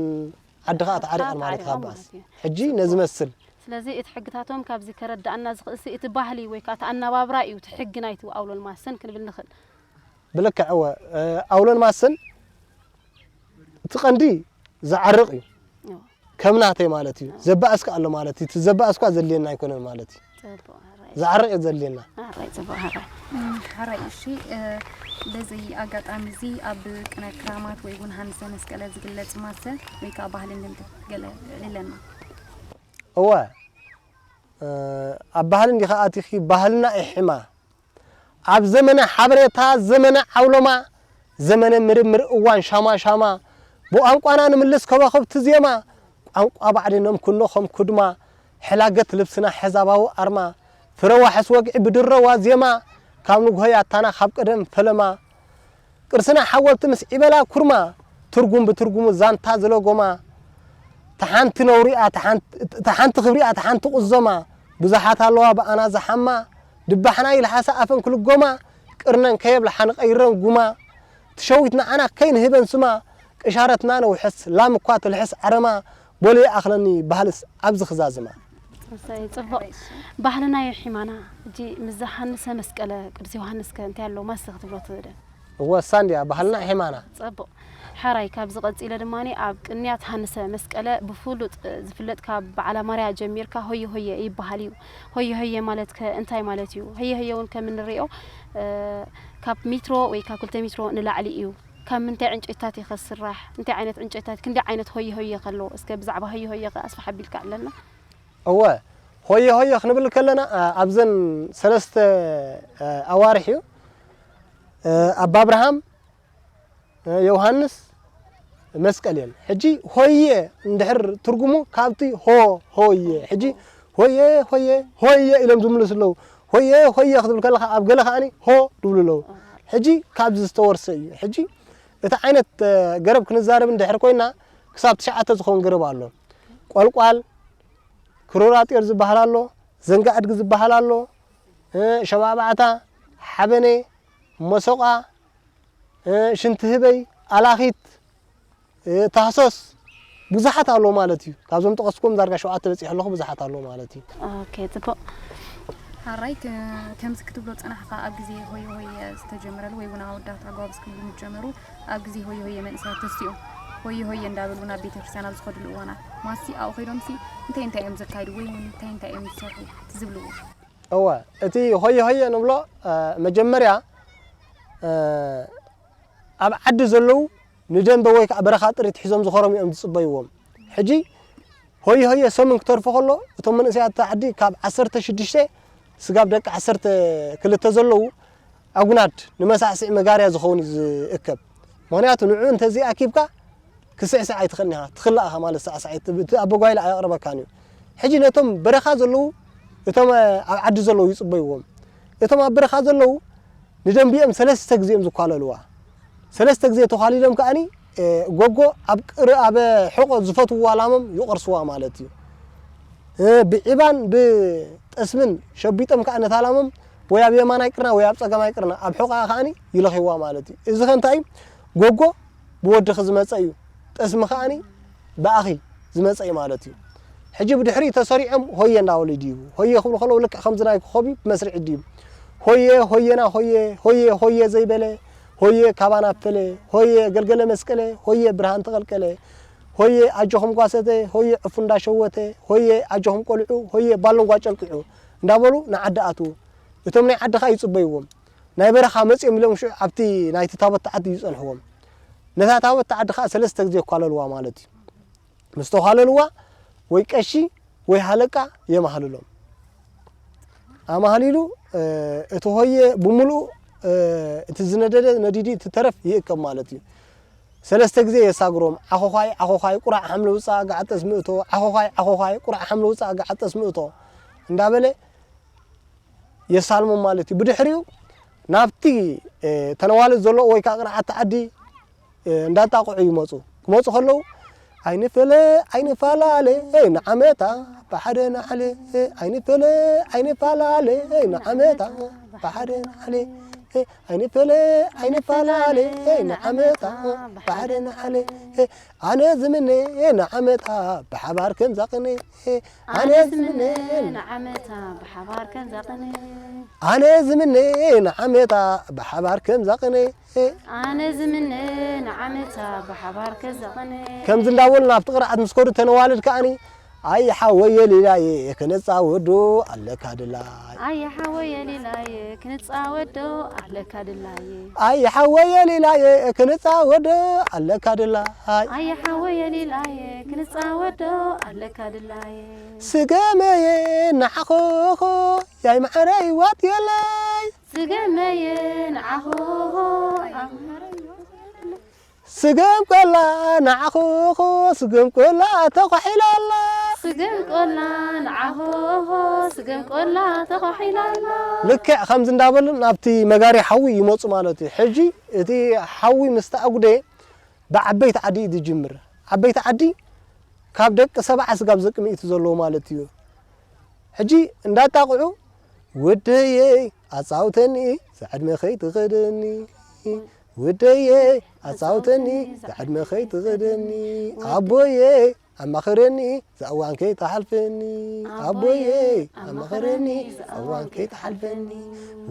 ዓዲ ከኣ ተዓሪቐን ማለት እዩ። ካባስ ሕጂ ነዚ መስል ስለዚ እቲ ሕግታቶም ካብዚ ከረድኣና ዝኽእልሲ እቲ ባህሊ ወይ ከዓ እቲ ኣናባብራ እዩ እቲ ሕጊ ናይቲ ኣውሎን ማሰን ክንብል ንኽእል። ብልክዕ እወ ኣውሎን ማሰን እቲ ቀንዲ ዝዓርቕ እዩ ከም ናተይ ማለት እዩ። ዘባእስካ ኣሎ ማለት እዩ። እቲ ዘባእስኳ ዘድልየና ኣይኮነን ማለት እዩ። ዝዓርቕ እዩ ዘድልየና። ሓራይ እሺ በዚ ኣጋጣሚ እዚ ኣብ ቅነ ክራማት ወይ እውን ሃንሰ መስቀለ ዝግለፅ ማሰ ወይ ከዓ ባህሊ እንድምታ ገለ የዕልለና። እወ ኣብ ባህሊ እንዲኻ ኣቲኺ ባህልና ኢሒማ ኣብ ዘመነ ሓበሬታ ዘመነ ዓውሎማ ዘመነ ምርምር እዋን ሻማ ሻማ ብቋንቋና ንምልስ ከዋኽብቲ ዜማ ቋንቋ ባዕድኖም ኩኖ ኸም ኩድማ ሕላገት ልብስና ሕዛባዊ ኣርማ ፍረ ዋሕስ ወግዒ ብድሮ ዋዜማ ካብ ንግሆ ያታና ካብ ቀደም ፈለማ ቅርስና ሓወልቲ ምስ ዒበላ ኩርማ ትርጉም ብትርጉሙ ዛንታ ዝለጎማ እታ ሓንቲ ነውሪኣ፣ እታ ሓንቲ ክብሪኣ፣ እታ ሓንቲ ቁዞማ፣ ብዙሓት ኣለዋ ብኣና ዝሓማ፣ ድባሕና ይልሓሳ ኣፈን ክልጎማ፣ ቅርነን ከየብልሓ ንቐይረን ጉማ፣ ትሸዊት ንዓና ከይንህበን ስማ፣ ቅሻረትና ነውሕስ፣ ላም እኳ ትልሕስ ዓረማ፣ ቦሎ ይኣኽለኒ ባህልስ ኣብዚ ክዛዝማ። እሰይ፣ ጽቡቕ። ባህልና ይሒማና። ሕጂ ምስ ዝሃንሰ መስቀለ ቅዱስ ዮሃንስ ከ እንታይ ኣለዎ? ማስተ ክትብሎ ትኽእል? እወ፣ እሳ እንድያ ባህልና ይሒማና። ጽቡቕ። ሕራይ፣ ካብዚ ቀጺለ ድማ ኣብ ቅንያት ሃንሰ መስቀለ ብፍሉጥ ዝፍለጥ ካብ በዓላ ማርያ ጀሚርካ ሆየ ሆየ ይበሃል እዩ። ሆየ ሆየ ማለት ከ እንታይ ማለት እዩ? ሆየ ሆየ እውን ከም እንሪኦ፣ እ፣ ካብ ሜትሮ ወይ ካብ ክልተ ሜትሮ ንላዕሊ እዩ። ካብ ምንታይ ዕንጨይትታት እዩ ከስራሕ? እንታይ ዓይነት ዕንጨይትታት፣ ክንደይ ዓይነት ሆየ ሆየ ከሎ? እስከ ብዛዕባ ሆየ ሆየ ከ ኣስፍሕ ኣቢልካ ዕለልና። እወ፣ ሆየ ሆየ ክንብል ከለና፣ እ፣ ኣብዘን ሰለስተ፣ እ፣ ኣዋርሕ እዩ። እ፣ ኣባ ኣብርሃም፣ እ፣ ዮሃንስ፣ መስቀል እየን። ሕጂ ሆየ እንድሕር ትርጉሙ ካብቲ ሆ ሆየ። ሕጂ ሆየ ሆየ ሆየ ኢሎም ዝምልሱ ኣለዉ። ሆየ ሆየ ክትብል ከለኻ ኣብ ገለ ከኣኒ ሆ ድብሉ ኣለዉ። ሕጂ ካብዚ ዝተወርሰ እዩ። ሕጂ እቲ ዓይነት፣ እ፣ ገረብ ክንዛረብ እንድሕር ኮይና ክሳብ ትሽዓተ ዝኸውን ገረብ ኣሎ። ቆልቋል፣ ክሩር ኣጢር ዝበሃል ኣሎ፣ ዘንጋ ኣድጊ ዝበሃል ኣሎ፣ እ፣ ሸባባዕታ፣ ሓበኔ፣ መሶቓ፣ እ፣ ሽንቲ ህበይ፣ ኣላኺት፣ እ፣ ታህሶስ ብዙሓት ኣለዉ ማለት እዩ። ካብዞም ጠቐስኩዎም ዳርጋ ሸውዓተ በጺሐ ኣለኹ፣ ብዙሓት ኣለዉ ማለት እዩ። ኦኬ፣ ጽቡቕ። ሓራይ ከ-፣ ከምዚ ክትብሎ ዝጸናሕካ ኣብ ግዜ ሆየ ሆየ ዝተጀመረሉ ወይ እውን ኣወዳት ኣጓብዝ ክብሉ ምስ ጀመሩ ኣብ ግዜ ሆየ ሆየ መንእሰያት ተሲኦም ሆየ ሆየ እንዳበሉ ናብ ቤተ ክርስቲያን ኣብ ዝኸድሉ እዋናት ማሲ ኣብኡ ከይዶምሲ እንታይ እንታይ እዮም ዘካይዱ ወይ እውን እንታይ እንታይ እዮም ዝሰርሑ እቲ ዝብልዎ? እወ፣ እቲ ሆየ ሆየ ንብሎ፣ እ፣ መጀመርያ፣ እ፣ ኣብ ዓዲ ዘለዉ ንደንበ ወይ ከዓ በረኻ ጥሪት ሒዞም ዝኸሮም እዮም ዝጽበይዎም። ሕጂ ሆየ ሆየ ሰሙን ክተርፎ ከሎ እቶም መንእሰያት እታ ዓዲ ካብ ዓሰርተ ሽዱሽተ ስጋብ ደቂ ዓሰርተ ክልተ ዘለዉ ኣጉናድ ንመሳዕስዒ መጋርያ ዝኸውን እዩ ዝእከብ። ምኽንያቱ ንዕኡ እንተዘይኣኪብካ ክስዕስዕ ኣይትኽእልን ኢኻ፣ ትኽላእ ኢኻ ማለት ሳዕሳዒት፣ እቲ ኣበጓይላ ኣየቕርበካን እዩ። ሕጂ ነቶም በረኻ ዘለዉ፣ እቶም ኣብ ዓዲ ዘለዉ ይጽበይዎም። እቶም ኣብ በረኻ ዘለዉ ንደንቢኦም ሰለስተ ግዜ እዮም ዝኳለልዋ። ሰለስተ ግዜ ተዃሊሎም ከኣኒ፣ እ፣ ጎጎ ኣብ ቅር-፣ ኣብ ሕቖ ዝፈትውዋ ላሞም ይቖርስዋ ማለት እዩ። እ፣ ብዒባን ብጠስምን ሸቢጦም ከኣ ነታ ላሞም ወይ ኣብ የማናይ ቅርና ወይ ኣብ ጸጋማይ ቅርና ኣብ ሕቖኣ ከኣኒ ይለኽይዋ ማለት እዩ። እዚ ከ እንታይ እዩ? ጎጎ ብወድኺ ዝመጸ እዩ፣ ጠስሚ ከኣኒ ብኣኺ ዝመጸ እዩ ማለት እዩ። ሕጂ ብድሕሪኡ ተሰሪዖም ሆየ እንዳበሉ ይድይቡ። ሆየ ክብሉ ከለዉ ልክዕ ከምዚ ናይ ኮኾብ እዩ፣ ብመስርዕ ይድይቡ። ሆየ ሆየና ሆየ፣ ሆየ ሆየ ዘይበለ፣ ሆየ ካባና ፈለ፣ ሆየ ገልገለ መስቀለ፣ ሆየ ብርሃን ተቐልቀለ፣ ሆየ ኣጆኹም ጓሰተ፣ ሆየ ዕፉ እንዳሸወተ፣ ሆየ ኣጆኹም ቆልዑ፣ ሆየ ባሎንጓ ጨልቅዑ እንዳበሉ ንዓዲ ኣትዉ። እቶም ናይ ዓዲ ከኣ ይጽበይዎም። ናይ በረኻ መጺኦም ኢሎም ሽዑ ኣብቲ ናይቲ ታቦት ዓዲ ይጸንሕዎም። ነታ ታቦት ዓዲ ከኣ ሰለስተ ግዜ የኳለልዋ ማለት እዩ። ምስ ተዃለልዋ ወይ ቀሺ ወይ ሃለቃ የማህልሎም። ኣማህሊሉ፣ እ፣ እቲ ሆየ ብምሉኡ፣ እ፣ እቲ ዝነደደ ነዲዲ እቲ ተረፍ ይእከብ ማለት እዩ። ሰለስተ ግዜ የሳግሮም። ዓኾዃይ፣ ዓኾዃይ፣ ቁራዕ ሓምለ ውጻእ ገዓጠስ ምእቶ፣ ዓኾዃይ፣ ዓኾዃይ፣ ቁራዕ ሓምለ ውጻእ ገዓጠስ ምእቶ እንዳበለ የሳልሞም ማለት እዩ። ብድሕሪኡ ናብቲ፣ እ፣ ተነዋልድ ዘለዎ ወይ ከዓ ቅርዓት ዓዲ፣ እ፣ እንዳጣቕዑ ይመጹ። ክመጹ ከለዉ፣ "ኣይንፈለ ኣይንፈላለ ንዓመታ ብሓደ ንዓለ፣ ኣይንፈለ ኣይንፈላለ ንዓመታ ብሓደ ንዓለ፣ ኣይንፈለ ኣይንፈላለ ንዓመታ ብሓደ ንዓለ፣ ኣነ ዝምነ ንዓመታ ብሓባር ከም ዛቕነ፣ ኣነ ዝምነ ንዓመታ ብሓባር ከም ዛቕነ፣ ኣነ ዝምነ ንዓመታ ብሓባር ከም ዛቕነ፣ ኣነ ዝምነ ንዓመታ ብሓባር ከም ዛቕነ። ከምዚ እንዳበሉ ናብቲ ቅርዓት ምስ ከዱ ተነዋልድ ከኣኒ፣ "ኣየ ሓወየ ሊላየ ክንጻወዶ ኣለካ ድላይ፣ ኣየ ሓወየ ሊላየ ክንጻወዶ ኣለካ ድላየ፣ ኣየ ሓወየ ሊላየ ክንጻወዶ ኣለካ ድላይ፣ ኣየ ሓወየ ሊላየ ክንጻወዶ ኣለካ ድላየ፣ ስገመየ ንዓኾኾ ያይ መዓረይ ዋጥ የላይ፣ ስገመየ ንዓኾኾ ስገም ቆላ ንዓኾኾ ስገም ቆላ ተኳሒላ ኣላ፣ ስገም ቆላ ንዓኾኾ ስገም ቆላ ተኳሒላ ኣላ። ልክዕ ከምዚ እንዳበሉ ናብቲ መጋሪ ሓዊ ይመጹ ማለት እዩ። ሕጂ እቲ ሓዊ ምስ ተኣጉደ ብዓበይቲ ዓዲ እዩ ዝጅምር። ዓበይቲ ዓዲ ካብ ደቂ ሰብዓ ስጋብ ደቂ ሚእቲ ዘለዎ ማለት እዩ። ሕጂ እንዳጣቕዑ፣ "ወደየይ ኣጻውተኒ፣ ዝዕድመ ከይትኸደኒ፣ ወደየይ ኣጻውተኒ፣ ዝዕድመ ከይትኸደኒ፣ ኣቦየይ ኣማኸረኒ፣ ዝእዋን ከይትሓልፈኒ፣ ኣቦየይ ኣማኸረኒ፣ ዝእዋን ከይትሓልፈኒ፣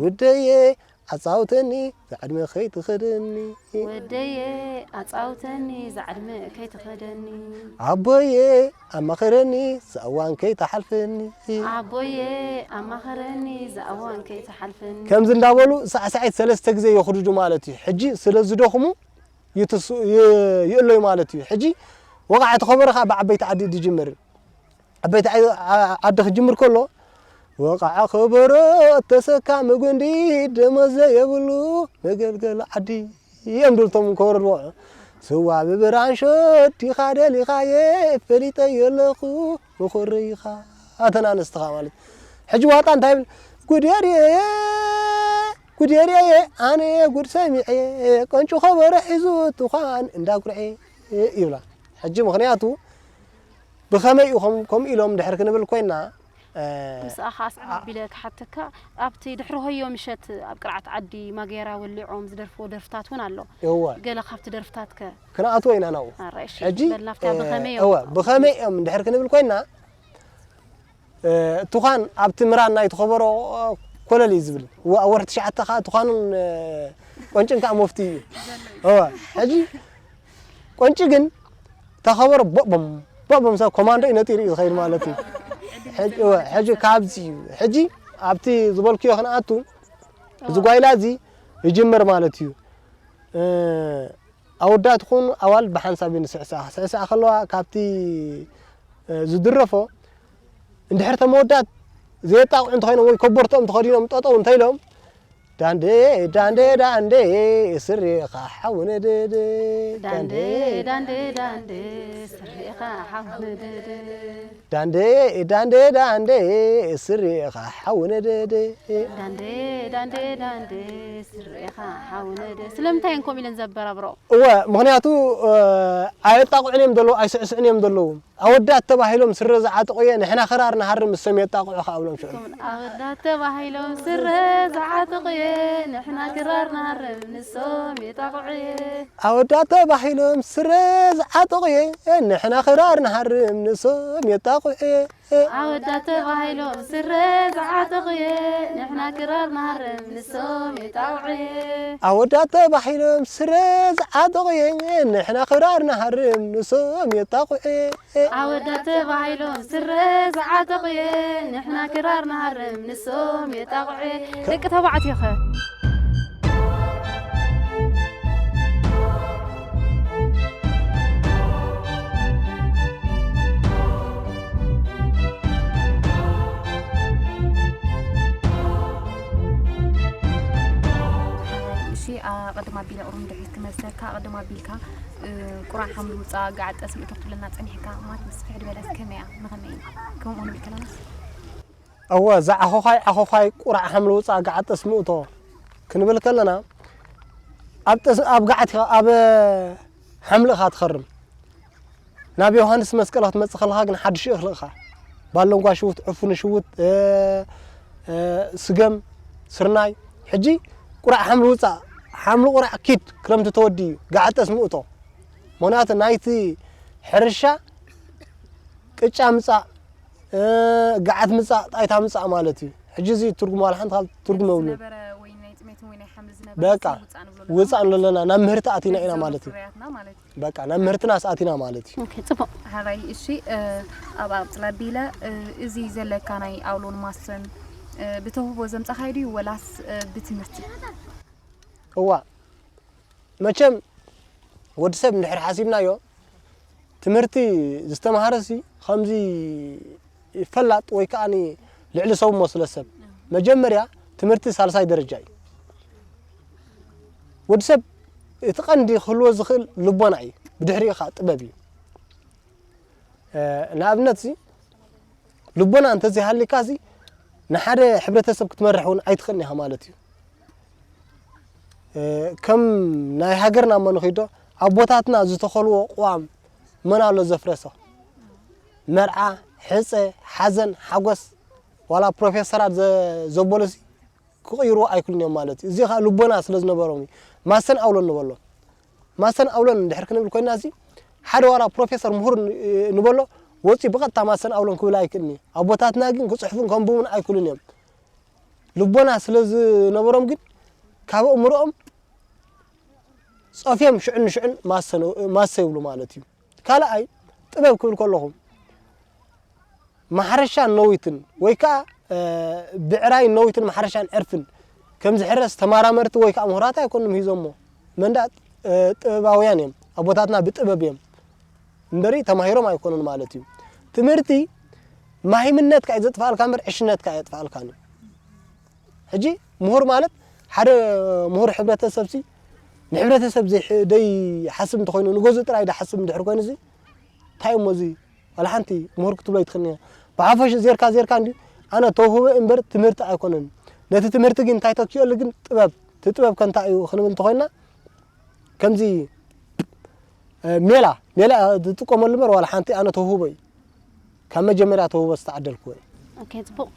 ወደየይ ኣጻውተኒ፣ ዝዕድመ ከይትኸደኒ፣ ወደየ ኣጻውተኒ፣ ዝዕድመ ከይትኸደኒ፣ ኣቦየ ኣማኸረኒ፣ ዝእዋን ከይትሓልፈኒ." ኣቦየ ኣማኸረኒ፣ ዝእዋን ከይትሓልፈኒ። ከምዚ እንዳበሉ ሳዕሳዒት ሰለስተ ግዜ የኹድዱ ማለት እዩ። ሕጂ ስለ ዝደኽሙ ይትስ-፣ ይ-፣ ይእለዩ ማለት እዩ። ሕጂ ወቕዓ እቲ ከበሮ ኸዓ ብዓበይቲ ዓዲ ዝጅምር። ዓበይቲ ዓዲ ክጅምር ከሎ፣ "ወቕዓ ከበሮ ተሰካሚ ጉንዲ፣ ደሞዝ ዘየብሉ መገልገሊ ዓዲ" እዮም ድልቶም ከበሮ ድወቕዑ። "ስዋ ብብራንሾ ዲኻ ደሊኻየ፣ ፈሊጠዮ ኣለኹ መኾረይኻ" ኣተን ኣንስትኻ ማለት። ሕጂ ዋጣ እንታይ ይብል? "ጉድ የርእየ፣ ጉድ የርእየ፣ ኣነ ጉድ ሰሚዐ፣ ቆንጩ ከበሮ ሒዙ ትዃን እንዳጉርዐ" ይብላ። ሕጂ ምኽንያቱ ብኸመይ ኢኹም ከምኡ ኢሎም ድሕር ክንብል ኮይና፣ እ፣ ምስኣ ኸዓ ኣስዕብ ኣቢለ ክሓተካ፣ ኣብቲ ድሕሪ ሆዮ ምሸት ኣብ ቅርዓት ዓዲ ማጌራ ወሊዖም ዝደርፍዎ ደርፍታት እውን ኣሎ። እወ። ገለ ካብቲ ደርፍታትከ? ክንኣትዎ ኢና ናብኡ። ኣረ፣ እሺ፣ ሕጂ፣ በል ናብታ እ፣ ብኸመይ እዮም? እወ፣ ብኸመይ እዮም ድሕር ክንብል ኮይና፣ እ፣ ቱኻን ኣብቲ ምራን ናይቲ ከበሮ፣ እ፣ ኮለል እዩ ዝብል። እወ፣ ኣብ ወርሒ ትሽዓተ ኸዓ ቱኻኑን፣ እ፣ ቆንጭን ከኣ መፍትኡ እዩ። እወ፣ ሕጂ ቆንጪ ግን እታ ከበሮ ቦቦም፣ ቦቦም ሰብ ኮማንዶ እዩ ነጢሩ እዩ ዝኸይድ ማለት እዩ። ሕጂ፣ እወ፣ ሕጂ ካብዚ እዩ። ሕጂ ኣብቲ ዝበልክዮ ክንኣቱ፣ እዚ ጓይላ እዚ ይጅምር ማለት እዩ። እ፣ ኣወዳት ይኹኑ ኣዋልድ ብሓንሳብ እየን ዝስዕስዓ። ክስዕስዓ ከለዋ ካብቲ፣ እ፣ ዝድረፎ እንድሕር እቶም ኣወዳት ዘየጣቕዑ እንተኾይኖም ወይ ኮቦርትኦም ተኸዲኖም ጠጠው እንተኢሎም፣ "ዳንዴ፣ ዳንዴ፣ ዳንዴ፣ ስሬኻ ሓው ነደደ። ዳንዴ፣ ዳንዴ፣ ዳንዴ፣ ስሬኻ ሓው ነደደ። ዳንዴ፣ ዳንዴ፣ ዳንዴ፣ ስሬኻ ሓው ነደደ። ዳንዴ፣ ዳንዴ፣ ዳንዴ፣ ስሬኻ ሓው ነደደ።" ስለምንታይ እዮም ከምኡ ኢለን ዘበራብረኦ? እወ፣ ምኽንያቱ፣ እ፣ ኣየጣቕዑን እዮም ዘለዉ፣ ኣይስዕስዑን እዮም ዘለዉ። ኣወዳት ተባሂሎም ስረ ዝዓጠቑ እየ፣ ንሕና ክራር ንሃርም፣ ንሶም የጣቕዑ ከኣ ብሎም ሽዑ። ኣወዳት ተባሂሎም ስረ ዝዓጠቑ እየ፣ ንሕና ክራር ንሃርም፣ ንሶም የጣቕዑ እየ። ኣወዳት ተባሂሎም ስረ ዝዓጠቑ እየ፣ ንሕና ክራር ንሃርም፣ ንሶም የጣቕዑ እየ። ኣወዳት ተባሂሎም ስረ ዝዓጠቑ እየ፣ ንሕና ክራር ንሃርም፣ ንሶም የጣቕዑ እየ። ኣወዳት ተባሂሎም ስረ ዝዓጠቑ እየ፣ ንሕና ክራር ንሃርም፣ ንሶም የጣቕዑ እየ። ኣወዳት ተባሂሎም ስረ ዝዓጠቑ እየ፣ ንሕና ክራር ንሃርም፣ ንሶም የጣቕዑ እየ። ደቂ ተባዕትዮ ኸ? እሺ፣ ኣቐድም ኣቢለ ቁሩብ ድሕሪት ክመልሰካ። ኣቐድም ኣቢልካ፣ እ፣ ቁራዕ ሓምሊ ውፃእ፣ ገዓት ጠስሚ እቶ ክትብለና ፀኒሕካ፣ ማለት ምስፍሕ ዝበለት ከመይ እያ? ንኸመይ እዩ? ከምኡ ንብል ከለና? እወ፣ እዛ ዓኾዃይ፣ ዓኾዃይ፣ ቁራዕ ሓምሊ ውፃእ፣ ገዓት ጠስሚ እቶ ክንብል ከለና፣ ኣብ ጠስ-፣ ኣብ ገዓት ኢኻ፣ ኣብ ሓምሊ ኢኻ ትኸርም። ናብ ዮሃንስ መስቀል ክትመጽእ ከለኻ ግን ሓድሽ እኽሊ ኢኻ። ባሎንጓ ሽውት፣ ዕፉኒ ሽውት፣ እ፣ እ፣ ስገም፣ ስርናይ። ሕጂ ቁራዕ ሓምሊ ውጻእ፣ ሓምሊ ቁራዕ ኪድ፣ ክረምቲ ተወዲኡ፣ ገዓት ጠስሚ እቶ። ምኽንያቱ ናይቲ ሕርሻ ቅጫ ምጻእ፣ እ፣ ገዓት ምጻእ፣ ጣይታ ምጻእ ማለት እዩ። ሕጂ እዚ ትርጉም ዋላ ሓንቲ ካልእ ትርጉም የብሉን። ዝነበረ ወይ ናይ ጥሜትን ወይ ናይ ሓምሊ ዝነበረ በቃ፣ ውጻእ ንብሎ ኣለና ውጻእ ማለት ንብሎ ኣለና፣ ናብ ምህርቲ ኣቲና ኢና ዘለው ማለት እዩ። ፍርያትና ማለት እዩ። በቃ፣ ናብ ምህርትና ኣቲና ማለት እዩ። ኦኬ፣ ጽቡቕ። ሓራይ፣ እሺ፣ እ፣ ኣብ ኣቕጽላ ቢለ፣ እ፣ እዚ ዘለካ ናይ ኣውሎን ማሰን፣ እ፣ ብተውህቦ ዘምጻኻዮ ድዩ ወላስ፣ እ፣ ብትምህርቲ? እዋ፣ መቸም ወዲ ሰብ እንድሕር ሓሲብናዮ፣ ትምህርቲ ዝተምሃረሲ ከምዚ ፈላጥ ወይ ከኣ ልዕሊ ሰብ መስሎ ሰብ። መጀመርያ ትምህርቲ ሳልሳይ ደረጃ እዩ። ወዲ ሰብ እቲ ቀንዲ ክህልዎ ዝኽእል ልቦና እዩ። ብድሕሪኡ ከኣ ጥበብ እዩ። እ፣ ንኣብነት ሲ፣ ልቦና እንተዘይሃልዩካሲ ንሓደ ሕብረተሰብ ክትመርሕ እውን ኣይትኽእልን ኢኻ ማለት እዩ። እ፣ ከም ናይ ሃገርና እሞ ንኺዶ፣ ኣቦታትና ዝተኸልዎ ቅዋም መን ኣሎ ዘፍረሶ? መርዓ፣ ሕፀ፣ ሓዘን፣ ሓጎስ ዋላ ፕሮፌሰራት ዘበሉሲ ክቕይርዎ ኣይክሉን እዮም ማለት እዩ። እዚ ከዓ ልቦና ስለ ዝነበሮም እዩ። ማሰን ኣውሎን ንበሎ። ማሰን ኣውሎን እንድሕር ክንብል ኮይና እዚ ሓደ ዋላ ፕሮፌሰር ምሁር ንበሎ ወፂ ብቐጥታ ማሰን ኣውሎን ክብል ኣይክእልን እዩ። ኣቦታትና ግን ክፅሕፉን ከንብቡን ኣይክሉን እዮም። ልቦና ስለ ዝነበሮም ግን ካብ ኣእምሮኦም ፀፍዮም ሽዕን ሽዕን ማሰ ይብሉ ማለት እዩ። ካልኣይ ጥበብ ክብል ከለኹ ማሕረሻን ነዊትን ወይ ከዓ ብዕራይ ነዊትን ማሕረሻን ዕርፍን ከም ዝሕረስ ተማራመርቲ ወይ ከዓ ምሁራት ኣይኮኑም ሂዞሞ መንዳ ጥበባውያን እዮም። ኣቦታትና ብጥበብ እዮም እምበሪ ተማሂሮም ኣይኮኑን ማለት እዩ። ትምህርቲ ማሂምነትካ እዩ ዘጥፋልካ እምበር ዕሽነትካ የጥፋልካ። ሕጂ ምሁር ማለት ሓደ ምሁር ሕብረተሰብ ሲ ንሕብረተሰብ ዘይደይ ሓስብ እንተኮይኑ ንገዙ ጥራይ ዳ ሓስብ እንድሕር ኮይኑ ሲ እንታይ እሞ እዚ ዋላ ሓንቲ ምሁር ክትብሎ ይትኽእል። ብሓፈሽ ዜርካ ዜርካ እንዲ ኣነ ተውህበ እምበር ትምህርቲ ኣይኮነን። ነቲ ትምህርቲ ግን እንታይ ተኪኦሉ ግን ጥበብ እቲ ጥበብ ከንታ እዩ ክንብል እንተኮይና ከምዚ ሜላ ሜላ ዝጥቀመሉ እምበር ዋላ ሓንቲ ኣነ ተውህቦ እዩ ካብ መጀመርያ ተውህቦ ዝተዓደልኩ። ኦኬ፣ ጽቡቕ።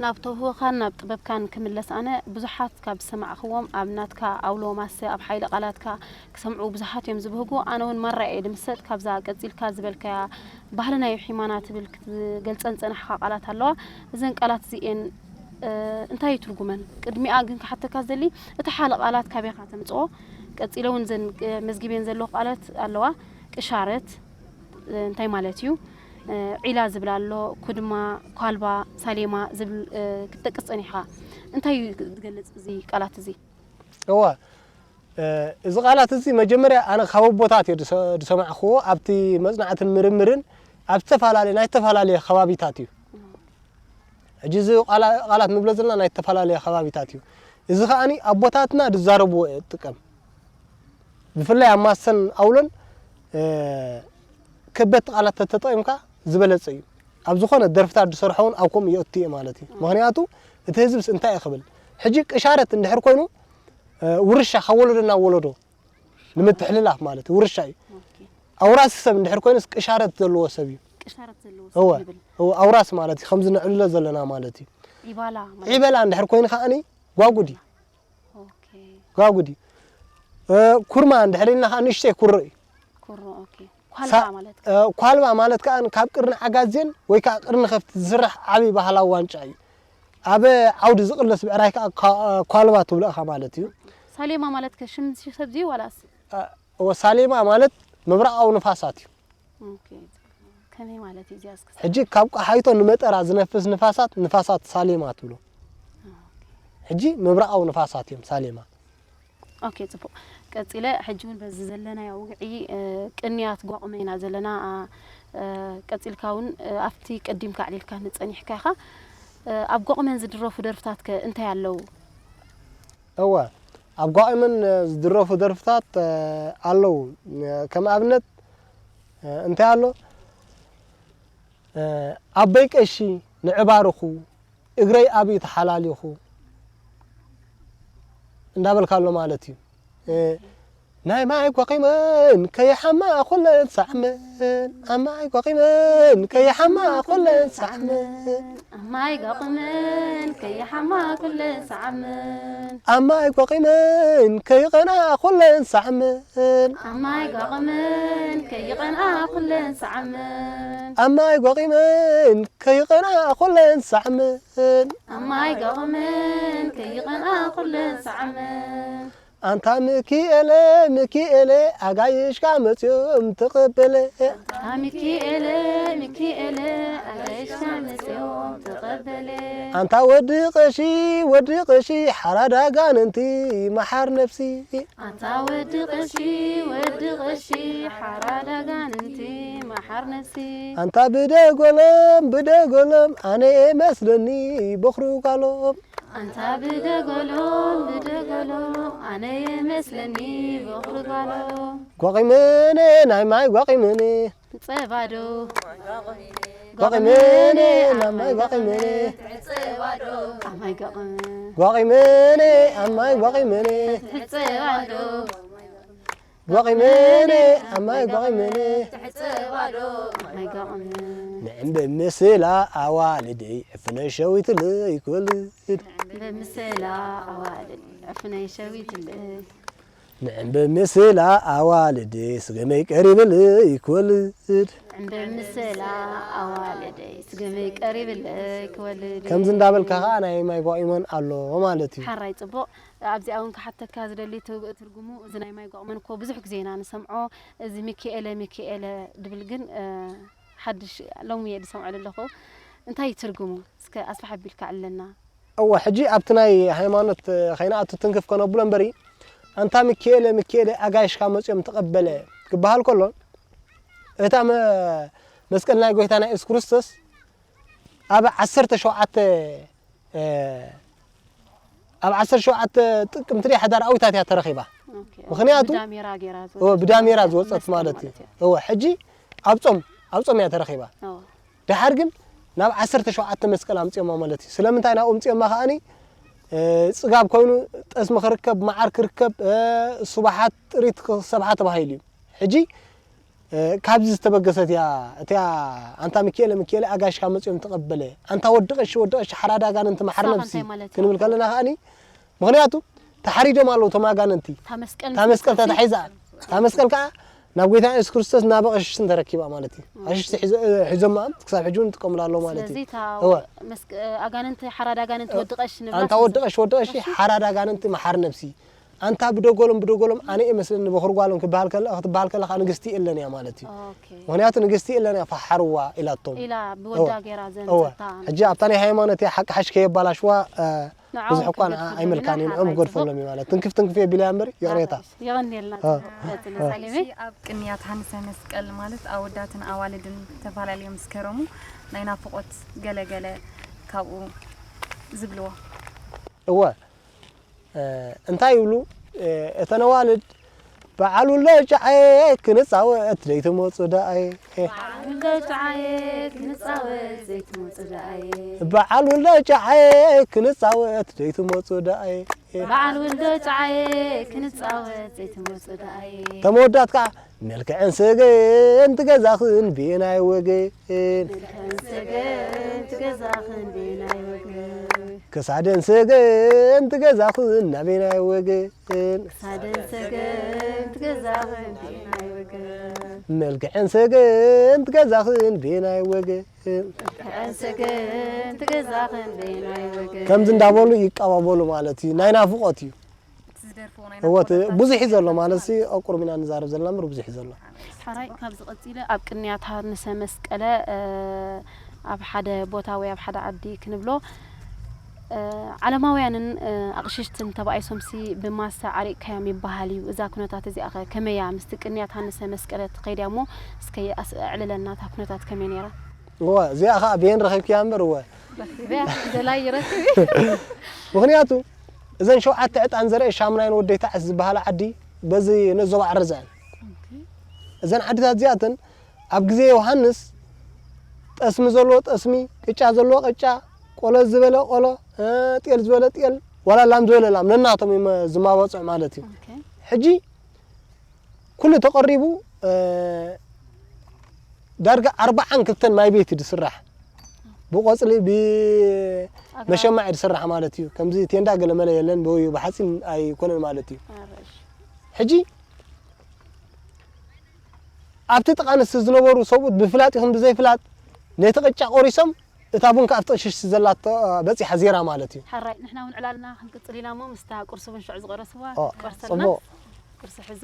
ናብ ተውህቦኻን ናብ ጥበብካን ክምለስ ኣነ ብዙሓት ካብ ዝሰማዕኽዎም ኣብ ናትካ ኣውሎ ማሰ ኣብ ሓይሊ ቃላትካ ክሰምዑ ብዙሓት እዮም ዝብህጉ። ኣነ እውን ማራ እየ ድምሰጥ ካብዛ ቀጺልካ ዝበልካያ ባህልና ይውሒማና ትብል ክትገልጸን ዝጸናሕኻ ቃላት ኣለዋ። እዘን ቃላት እዚኤን እንታይ እዩ ትርጉመን? ቅድሚኣ ግን ክሓተካ ዝደሊ እቲ ሓለ ቃላት ካበይ ኢኻ ተምጽኦ? ቀጺለ እውን ዘን መዝጊበን ዘለኹ ቃላት ኣለዋ። ቅሻረት እንታይ ማለት እዩ? ዒላ ዝብል ኣሎ፣ ኩድማ፣ ኳልባ፣ ሳሌማ ዝብል ክትጠቅስ ጸኒሕኻ። እንታይ እዩ ዝገልጽ እዚ ቃላት እዚ? እወ፣ እዚ ቃላት እዚ መጀመርያ ኣነ ካብ ኣቦታት እየ ዝሰማዕክዎ ኣብቲ መጽናዕትን ምርምርን ኣብ ዝተፈላለየ ናይ ዝተፈላለየ ከባቢታት እዩ። ሕጂ እዚ ቃላት ንብሎ ዘለና ናይ ዝተፈላለየ ከባቢታት እዩ። እዚ ከዓኒ ኣቦታትና ዝዛረብዎ እየ ዝጥቀም። ብፍላይ ኣብ ማሰን ኣውሎን ከበድቲ ቃላት ተተጠቂምካ ዝበለፀ እዩ። ኣብ ዝኾነ ደርፍታት ዝሰርሖ እውን ኣብ ከምኡ የእቱ እየ ማለት እዩ። ምክንያቱ እቲ ህዝብስ እንታይ እዩ ክብል ሕጂ ቅሻረት እንድሕር ኮይኑ ውርሻ ካብ ወለዶ ናብ ወለዶ ንምትሕልላፍ ማለት እዩ። ውርሻ እዩ። ኣውራሲ ሰብ እንድሕር ኮይኑስ ቅሻረት ዘለዎ ሰብ እዩ። ቅሻረት ዘለዎ ሰብ እወ፣ ንብል። እወ፣ ኣውራሲ ማለት እዩ። ከምዚ ነዕልሎ ዘለና ማለት እዩ። ዒባላ ማለት ዒበላ እንድሕር ኮይኑ ከዓኒ ጓጉድ እዩ። ኦኬ። ጓጉድ እዩ። እ፣ ኩርማ እንድሕር ኢልና ከዓ ንእሽተይ ኩሮ እዩ። ኩሮ፣ ኦኬ። ኳልባ ሳ- ማለት እ፣ ኳልባ ማለት ከዓ ካብ ቅርኒ ዓጋዜን ወይ ከዓ ቅርኒ ከፍቲ ዝስራሕ ዓብዪ ባህላዊ ዋንጫ እዩ። ኣብ ዓውዲ ዝቕለስ ብዕራይ ከዓ ኳ- ኳልባ ትብሎ ኢኻ ማለት እዩ። ሳሌማ ማለት ከ ሽም እዚ ሰብ እዚ ዋላስ? እ፣ እወ፣ ሳሌማ ማለት ምብራቓዊ ንፋሳት እዩ። ኦኬ። ከመይ ማለት እዩ እዚኣ እስከ? ሕጂ ካብ ቆሓይቶ ንመጠራ ዝነፍስ ንፋሳት ንፋሳት ሳሌማ ትብሎ። ሕጂ ምብራቓዊ ንፋሳት እዮም ሳሌማ። ኦኬ፣ ጽቡቕ። ቀጺለ ሕጂ እውን በዚ ዘለናዮ ውግዒ ቅንያት ጓቑመ ኢና ዘለና። ቀጺልካ እውን ኣብቲ ቀዲምካ ኣዕሊልካ ንጸኒሕካ ኢኻ። ኣብ ጓቑመን ዝድረፉ ደርፍታት ከ እንታይ ኣለዉ? እወ፣ ኣብ ጓቑመን ዝድረፉ ደርፍታት ኣለዉ። ከም ኣብነት እንታይ ኣሎ? ኣቦይ ቀሺ ንዕባርኹ እግረይ ኣብዩ ተሓላሊኹ እንዳበልካ ኣሎ ማለት እዩ። ናይ ማይ ጓቂመን ከይሓማ ኩለን ሳዕመን፣ ኣብ ማይ ጓቂመን ከይሓማ ኩለን ሳዕመን። ኣብ ማይ ጓቂመን ከይሓማ ኩለን ሳዕመን። ኣብ ማይ ጓቂመን ከይቐንኣ ኩለን ሳዕመን። ኣብ ማይ ጓቒመን ከይቐንኣ ኩለን ሳዕመን። ኣብ ማይ ጓቒመን ከይቐንኣ ኩለን ሳዕመን። ኣብ ማይ ጓቒመን ከይቐንኣ ኩለን ሳዕመን። ኣንታ ምኪኤለ ምኪኤለ ኣጋይሽካ መጽዮም ተቐበለ። ኣንታ ምኪኤለ ምኪኤለ ኣጋይሽካ መጽዮም ተቐበለ። ኣንታ ወዲ ቀሺ ወዲ ቀሺ ሓራዳ ጋንንቲ መሓር ነፍሲ። ኣንታ ወዲ ቀሺ ወዲ ቀሺ ሓራዳ ጋንንቲ መሓር ነፍሲ። ኣንታ ብደጎሎም ብደጎሎም ኣነ መስለኒ በኽሩ ጓሎም። ኣንታ ብደጎሎም ብደጎሎም ኣነ መስለኒ በኽሩ ጓሎም። ጓቒመነ ናይ ማይ ጓቒመነ። ጸባዶ ጓቒመነ ኣብ ማይ ጓቒመነ። ኣብ ማይ ጓቒመ ጓቒመነ ኣብ ማይ ጓቒመነ። ጸባዶ ጓቒመነ ኣብ ማይ ጓቒመነ። ጸባዶ ኣብ ማይ ጓቒመ እምበ ምስላ ኣዋልደይ ዕፍነይ ሸዊትለይ ክወልድ። በምስላ ኣዋልድ ዕፍነይ ሸዊትለይ። ንዕምበ ምስላ ኣዋልደይ ስገመይ ቀሪብለይ ክወልድ። እምበ ምስላ ኣዋልደይ ስገመይ ቀሪብለይ ክወልድ። ከምዚ እንዳበልካ ከዓ ናይ ማይ ጓኢመን ኣሎ ማለት እዩ። ሓራይ ጽቡቕ። ኣብዚኣ እውን ክሓተካ ዝደሊ ትርጉሙ እዚ ናይ ማይ ጓቕመን እኮ ብዙሕ ግዜ ኢና ንሰምዖ። እዚ ሚካኤለ ሚካኤለ ድብል ግን ሓድሽ ሎሚ እየ ዝሰምዖ ዘለኹ። እንታይ እዩ ትርጉሙ? እስከ ኣስፍሕ ኣቢልካ ዕለና። እወ ሕጂ ኣብቲ ናይ ሃይማኖት ከይንኣቱ ትንክፍ ከነብሎ እምበሪ ኣንታ ሚካኤለ ሚካኤለ ኣጋይሽካ መፅኦም ተቐበለ ክበሃል ከሎ እታ መስቀል ናይ ጎይታና የሱስ ክርስቶስ ኣብ ዓሰርተ ሸውዓተ ኣብ ዓሰርተ ሸውዓተ ጥቅምቲ ድያ ሕዳር ኣዊታት እያ ተረኺባ። ምኽንያቱ ብዳሜራ ዝወፀት ማለት እዩ። እወ ሕጂ ኣብ ፆም ኣብ ፆም እያ ተረኺባ። ድሓር ግን ናብ ዓሰርተ ሸውዓተ መስቀል ኣምፅኦማ ማለት እዩ። ስለምንታይ ናብኡ ኣምፅኦማ ከዓኒ ፅጋብ ኮይኑ ጠስሚ ክርከብ መዓር ክርከብ ስቡሓት ጥሪት ክሰብሓ ተባሂሉ እዩ። ሕጂ ካብዚ ዝተበገሰት እያ እቲኣ ኣንታ ሚካኤለ ሚካኤለ ኣጋይሽካ መፅኦም ተቐበለ ኣንታ ወዲ ቀሺ ወዲ ቀሺ ሓራዳ ኣጋንንቲ መሓር ነብሲ ክንብል ከለና ከዓኒ ምኽንያቱ ተሓሪዶም ኣለዉ እቶም ኣጋንንቲ እታ መስቀል ተታሒዛ እታ መስቀል ከዓ ናብ ጎይታ የሱስ ክርስቶስ ናብ ቀሽሽትን ተረኪባ ማለት እዩ። ቀሽሽቲ ሒዞማ ክሳብ ሕጂ እውን ይጥቀሙሉ ኣለዉ ማለት እዩ። ኣጋንንቲ ሓራዳ ኣጋንንቲ ወዲ ቀሺ ንብላ ኣንታ ወዲ ቀሺ ወዲ ቀሺ ሓራዳ ኣጋንንቲ መሓር ነብሲ ኣንታ ብደጎሎም ብደጎሎም ኣነ እየ መስለኒ በኹር ጓሎም ክበሃል ከለ ክትበሃል ከለኻ ንግስቲ የለን እያ ማለት እዩ። ምኽንያቱ ንግስቲ የለን እያ ፈሓርዋ ኢላቶም። ኢላ ብወዳ ገይራ ዘንፀታ። ሕጂ ኣብታ ናይ ሃይማኖት እያ ሓቂ ሓሽ ከየባላሽዋ ብዙሕ እኳ ንዓ ኣይመልካን እዩ ንዕኦም ክገድፈሎም እዩ ማለት ትንክፍ ትንክፍ የቢላ እያ እምበር ይቕሬታ። የቐንየልና። ቀፅሊ ሳሌመይ። ኣብ ቅንያት ሃንሰ መስቀል ማለት ኣወዳትን ኣዋልድን ተፈላለዮም ምስ ከረሙ ናይ ናፍቖት ገለ ገለ ካብኡ ዝብልዎ። እወ እንታይ ይብሉ እተን ኣዋልድ በዓል ውልደ ጨዓየ ክንፃወት ዘይትመፁ ደኣየ። ውልደ ጨዓየ ክንፃወት ዘይትመፁ ደኣየ። በዓል ውልደ ጨዓየ ክንፃወት ዘይትመፁ ደኣየ። በዓል ውልደ ጨዓየ ክንፃወት ዘይትመፁ ደኣየ። ተመወዳት ከዓ መልክዐን ሰገን ትገዛኽን ቤናይ ወገን። ሰገን ትገዛኽን ቤናይ ወገን። ክሳደን ሰገን ትገዛኽን ናቤናይ ወገን። ክሳደን ሰገን ትገዛኽን ቤናይ ወገን። መልክዐን ሰገን ትገዛኽን ቤናይ ወገን። መልክዐን ሰገን ትገዛኽን ቤናይ ወገን። ከምዚ እንዳበሉ ይቀባበሉ ማለት እዩ። ናይ ናፍቆት እዩ። እወ ብዙሕ እዩ ዘሎ ማለት ሲ ኣቁርቢና ንዛረብ ዘለና ምር ብዙሕ እዩ ዘሎ። ሓራይ ካብዚ ቀፂለ ኣብ ቅንያት ሃንሰ መስቀለ ኣብ ሓደ ቦታ ወይ ኣብ ሓደ ዓዲ ክንብሎ ዓለማውያንን ኣቕሽሽትን ተባኢሶምሲ ብማሰ ዓሪቕካዮም ይበሃል እዩ። እዛ ኩነታት እዚኣ ኸ ከመይ እያ? ምስቲ ቅንያት ሃንሰ መስቀለ ትኸይድ እያ እሞ እስከ ኣዕልለና እታ ኩነታት ከመይ ነይራ? እወ እዚኣ ኸዓ ብየን ረኺብክያ እምበር እወ ደላይ ይረክብ ምኽንያቱ እዘን ሸውዓተ ዕጣን ዘርአ ሻምናይን ወደይ ታዕስ ዝበሃላ ዓዲ በዚ ነዞባ ዓረዛ እየን። እዘን ዓድታት እዚኣተን ኣብ ግዜ ዮሃንስ ጠስሚ ዘለዎ ጠስሚ፣ ቅጫ ዘለዎ ቅጫ፣ ቆሎ ዝበለ ቆሎ፣ ጤል ዝበለ ጤል፣ ዋላ ላም ዝበለ ላም ነናቶም እዮም ዝማወፅዕ ማለት እዩ። ሕጂ ኩሉ ተቐሪቡ ዳርጋ ኣርባዓን ክልተን ማይ ቤት እዩ ዝስራሕ። ብቆፅሊ ብመሸማዕ እዩ ዝስራሕ ማለት እዩ። ከምዚ ቴንዳ ገለመለ የለን፣ ብወዩ ብሓፂን ኣይኮነን ማለት እዩ። ሕጂ ኣብቲ ጥቓ ንስ ዝነበሩ ሰብኡት ብፍላጥ ይኹን ብዘይፍላጥ ነቲ ቅጫ ቆሪሶም እታ ቡን ከኣ ኣብቲ ቅሽሽቲ ዘላቶ በጺሓ ዜራ ማለት እዩ። ሓራይ ንሕና እውን ዕላልና ክንቅጽል ኢና እሞ ምስታ ቁርሲ እውን ሽዑ ዝቐረስዋ ኦ፣ ትቆርሰልና። ጽቡቕ። ቁርሲ ሕዙ።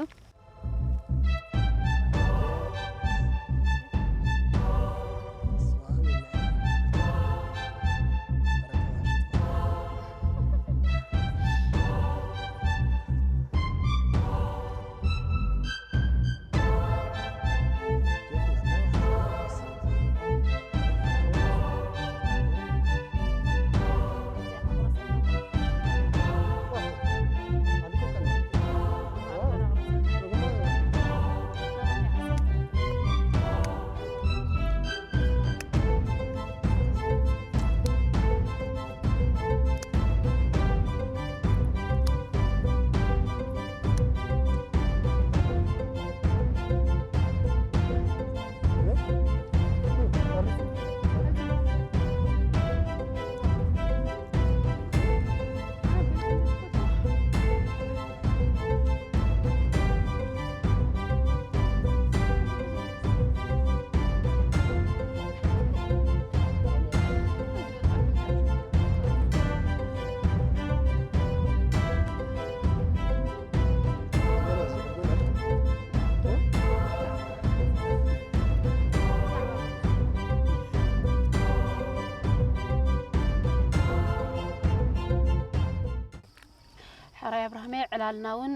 ዕላልና እውን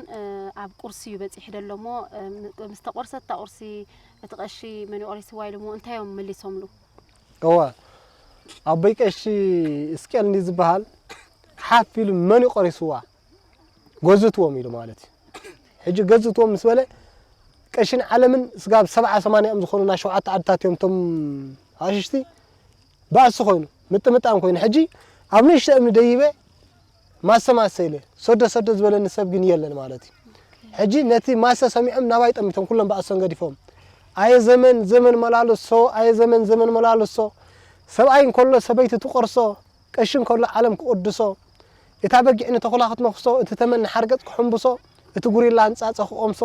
ኣብ ቁርሲ እዩ በፂሑ ደሎ እሞ፣ ምስ ተቆርሰት እታ ቁርሲ እቲ ቀሺ መን ይቆሪስዋ ኢሎሞ እንታይ እዮም መሊሶምሉ? እወ፣ ኣቦይ ቀሺ እስቄል እንዲ ዝበሃል ሓፍ ኢሉ መን ይቆሪስዋ? ገዝትዎም ኢሉ ማለት እዩ። ሕጂ ገዝትዎም ምስ በለ ቀሽን ዓለምን ስጋብ ሰብዓ ሰማንያ እዮም ዝኾኑ ናይ ሸውዓተ ዓድታት እዮም እቶም ኣሽሽቲ ባእሲ ኮይኑ ምጥምጣም ኮይኑ ሕጂ ኣብ ንእሽተ እምኒ ደይበ ማሰ ማሰ ኢለ ሰዶ ሰዶ ዝበለኒ ሰብ ግን የለን ማለት እዩ። ሕጂ ነቲ ማሰ ሰሚዖም ናባይ ጠሚቶም ኩሎም ባእሶም ገዲፎም ኣየ ዘመን ዘመን መላለሶ ኣየ ዘመን ዘመን መላለሶ ሰብኣይ እንከሎ ሰበይቲ ትቆርሶ ቀሺ እንከሎ ዓለም ክቕድሶ፣ እታ በጊዕ ንተኹላ ክትነኽሶ፣ እቲ ተመን ንሓርገጽ ክሕምብሶ፣ እቲ ጉሪላ ንጻጸ ክቖምሶ፣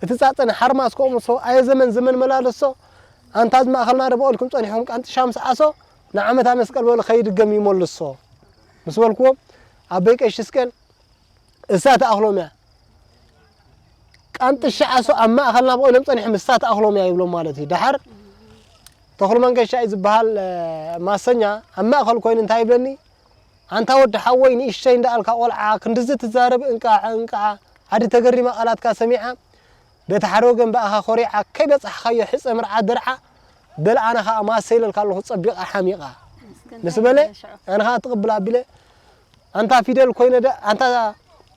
እቲ ጻጸ ንሓርማዝ ክቖምሶ፣ ኣየ ዘመን ዘመን መላለሶ፣ ኣንታ ኣብ ማእኸልና ዶ በቐልኩም ጸኒሕኩም ቃንጥሻ ምስ ዓሶ፣ ንዓመታ መስቀል በሉ ከይድገም ይመልሶ። ምስ በልክዎም፣ ኣበይ ቀሺ እስቀል፣ እሳ ትኣኽሎም እያ። ቃንጥሻ ዓሶ ኣብ ማእኸልና በቒሎም ጸኒሖም እሳ ትኣኽሎም እያ ይብሎም ማለት እዩ። ደሓር ተኽሉ መንገሻ እዩ ዝበሃል ማሰኛ ኣብ ማእኸል ኮይኑ እንታይ ይብለኒ ኣንታ ወዲ ሓወይ ንእሽተይ እንዳኣልካ ቆልዓ ክንድዚ ትዛረብ እንቃዕ እንቃዕ ዓዲ ተገሪማ ቃላትካ ሰሚዓ በቲ ሓደ ወገን ብኣኻ ኮሪዓ ከይበጻሕኻዮ ሕጸ ምርዓ ድርዓ በል ኣነ ኸኣ ማሰ ኢለልካ ኣለኹ ጸቢቓ ሓሚቓ ምስ በለ ኣነ ኸኣ ትቕብል ኣቢለ ኣንታ ፊደል ኮይነ ደ ኣንታ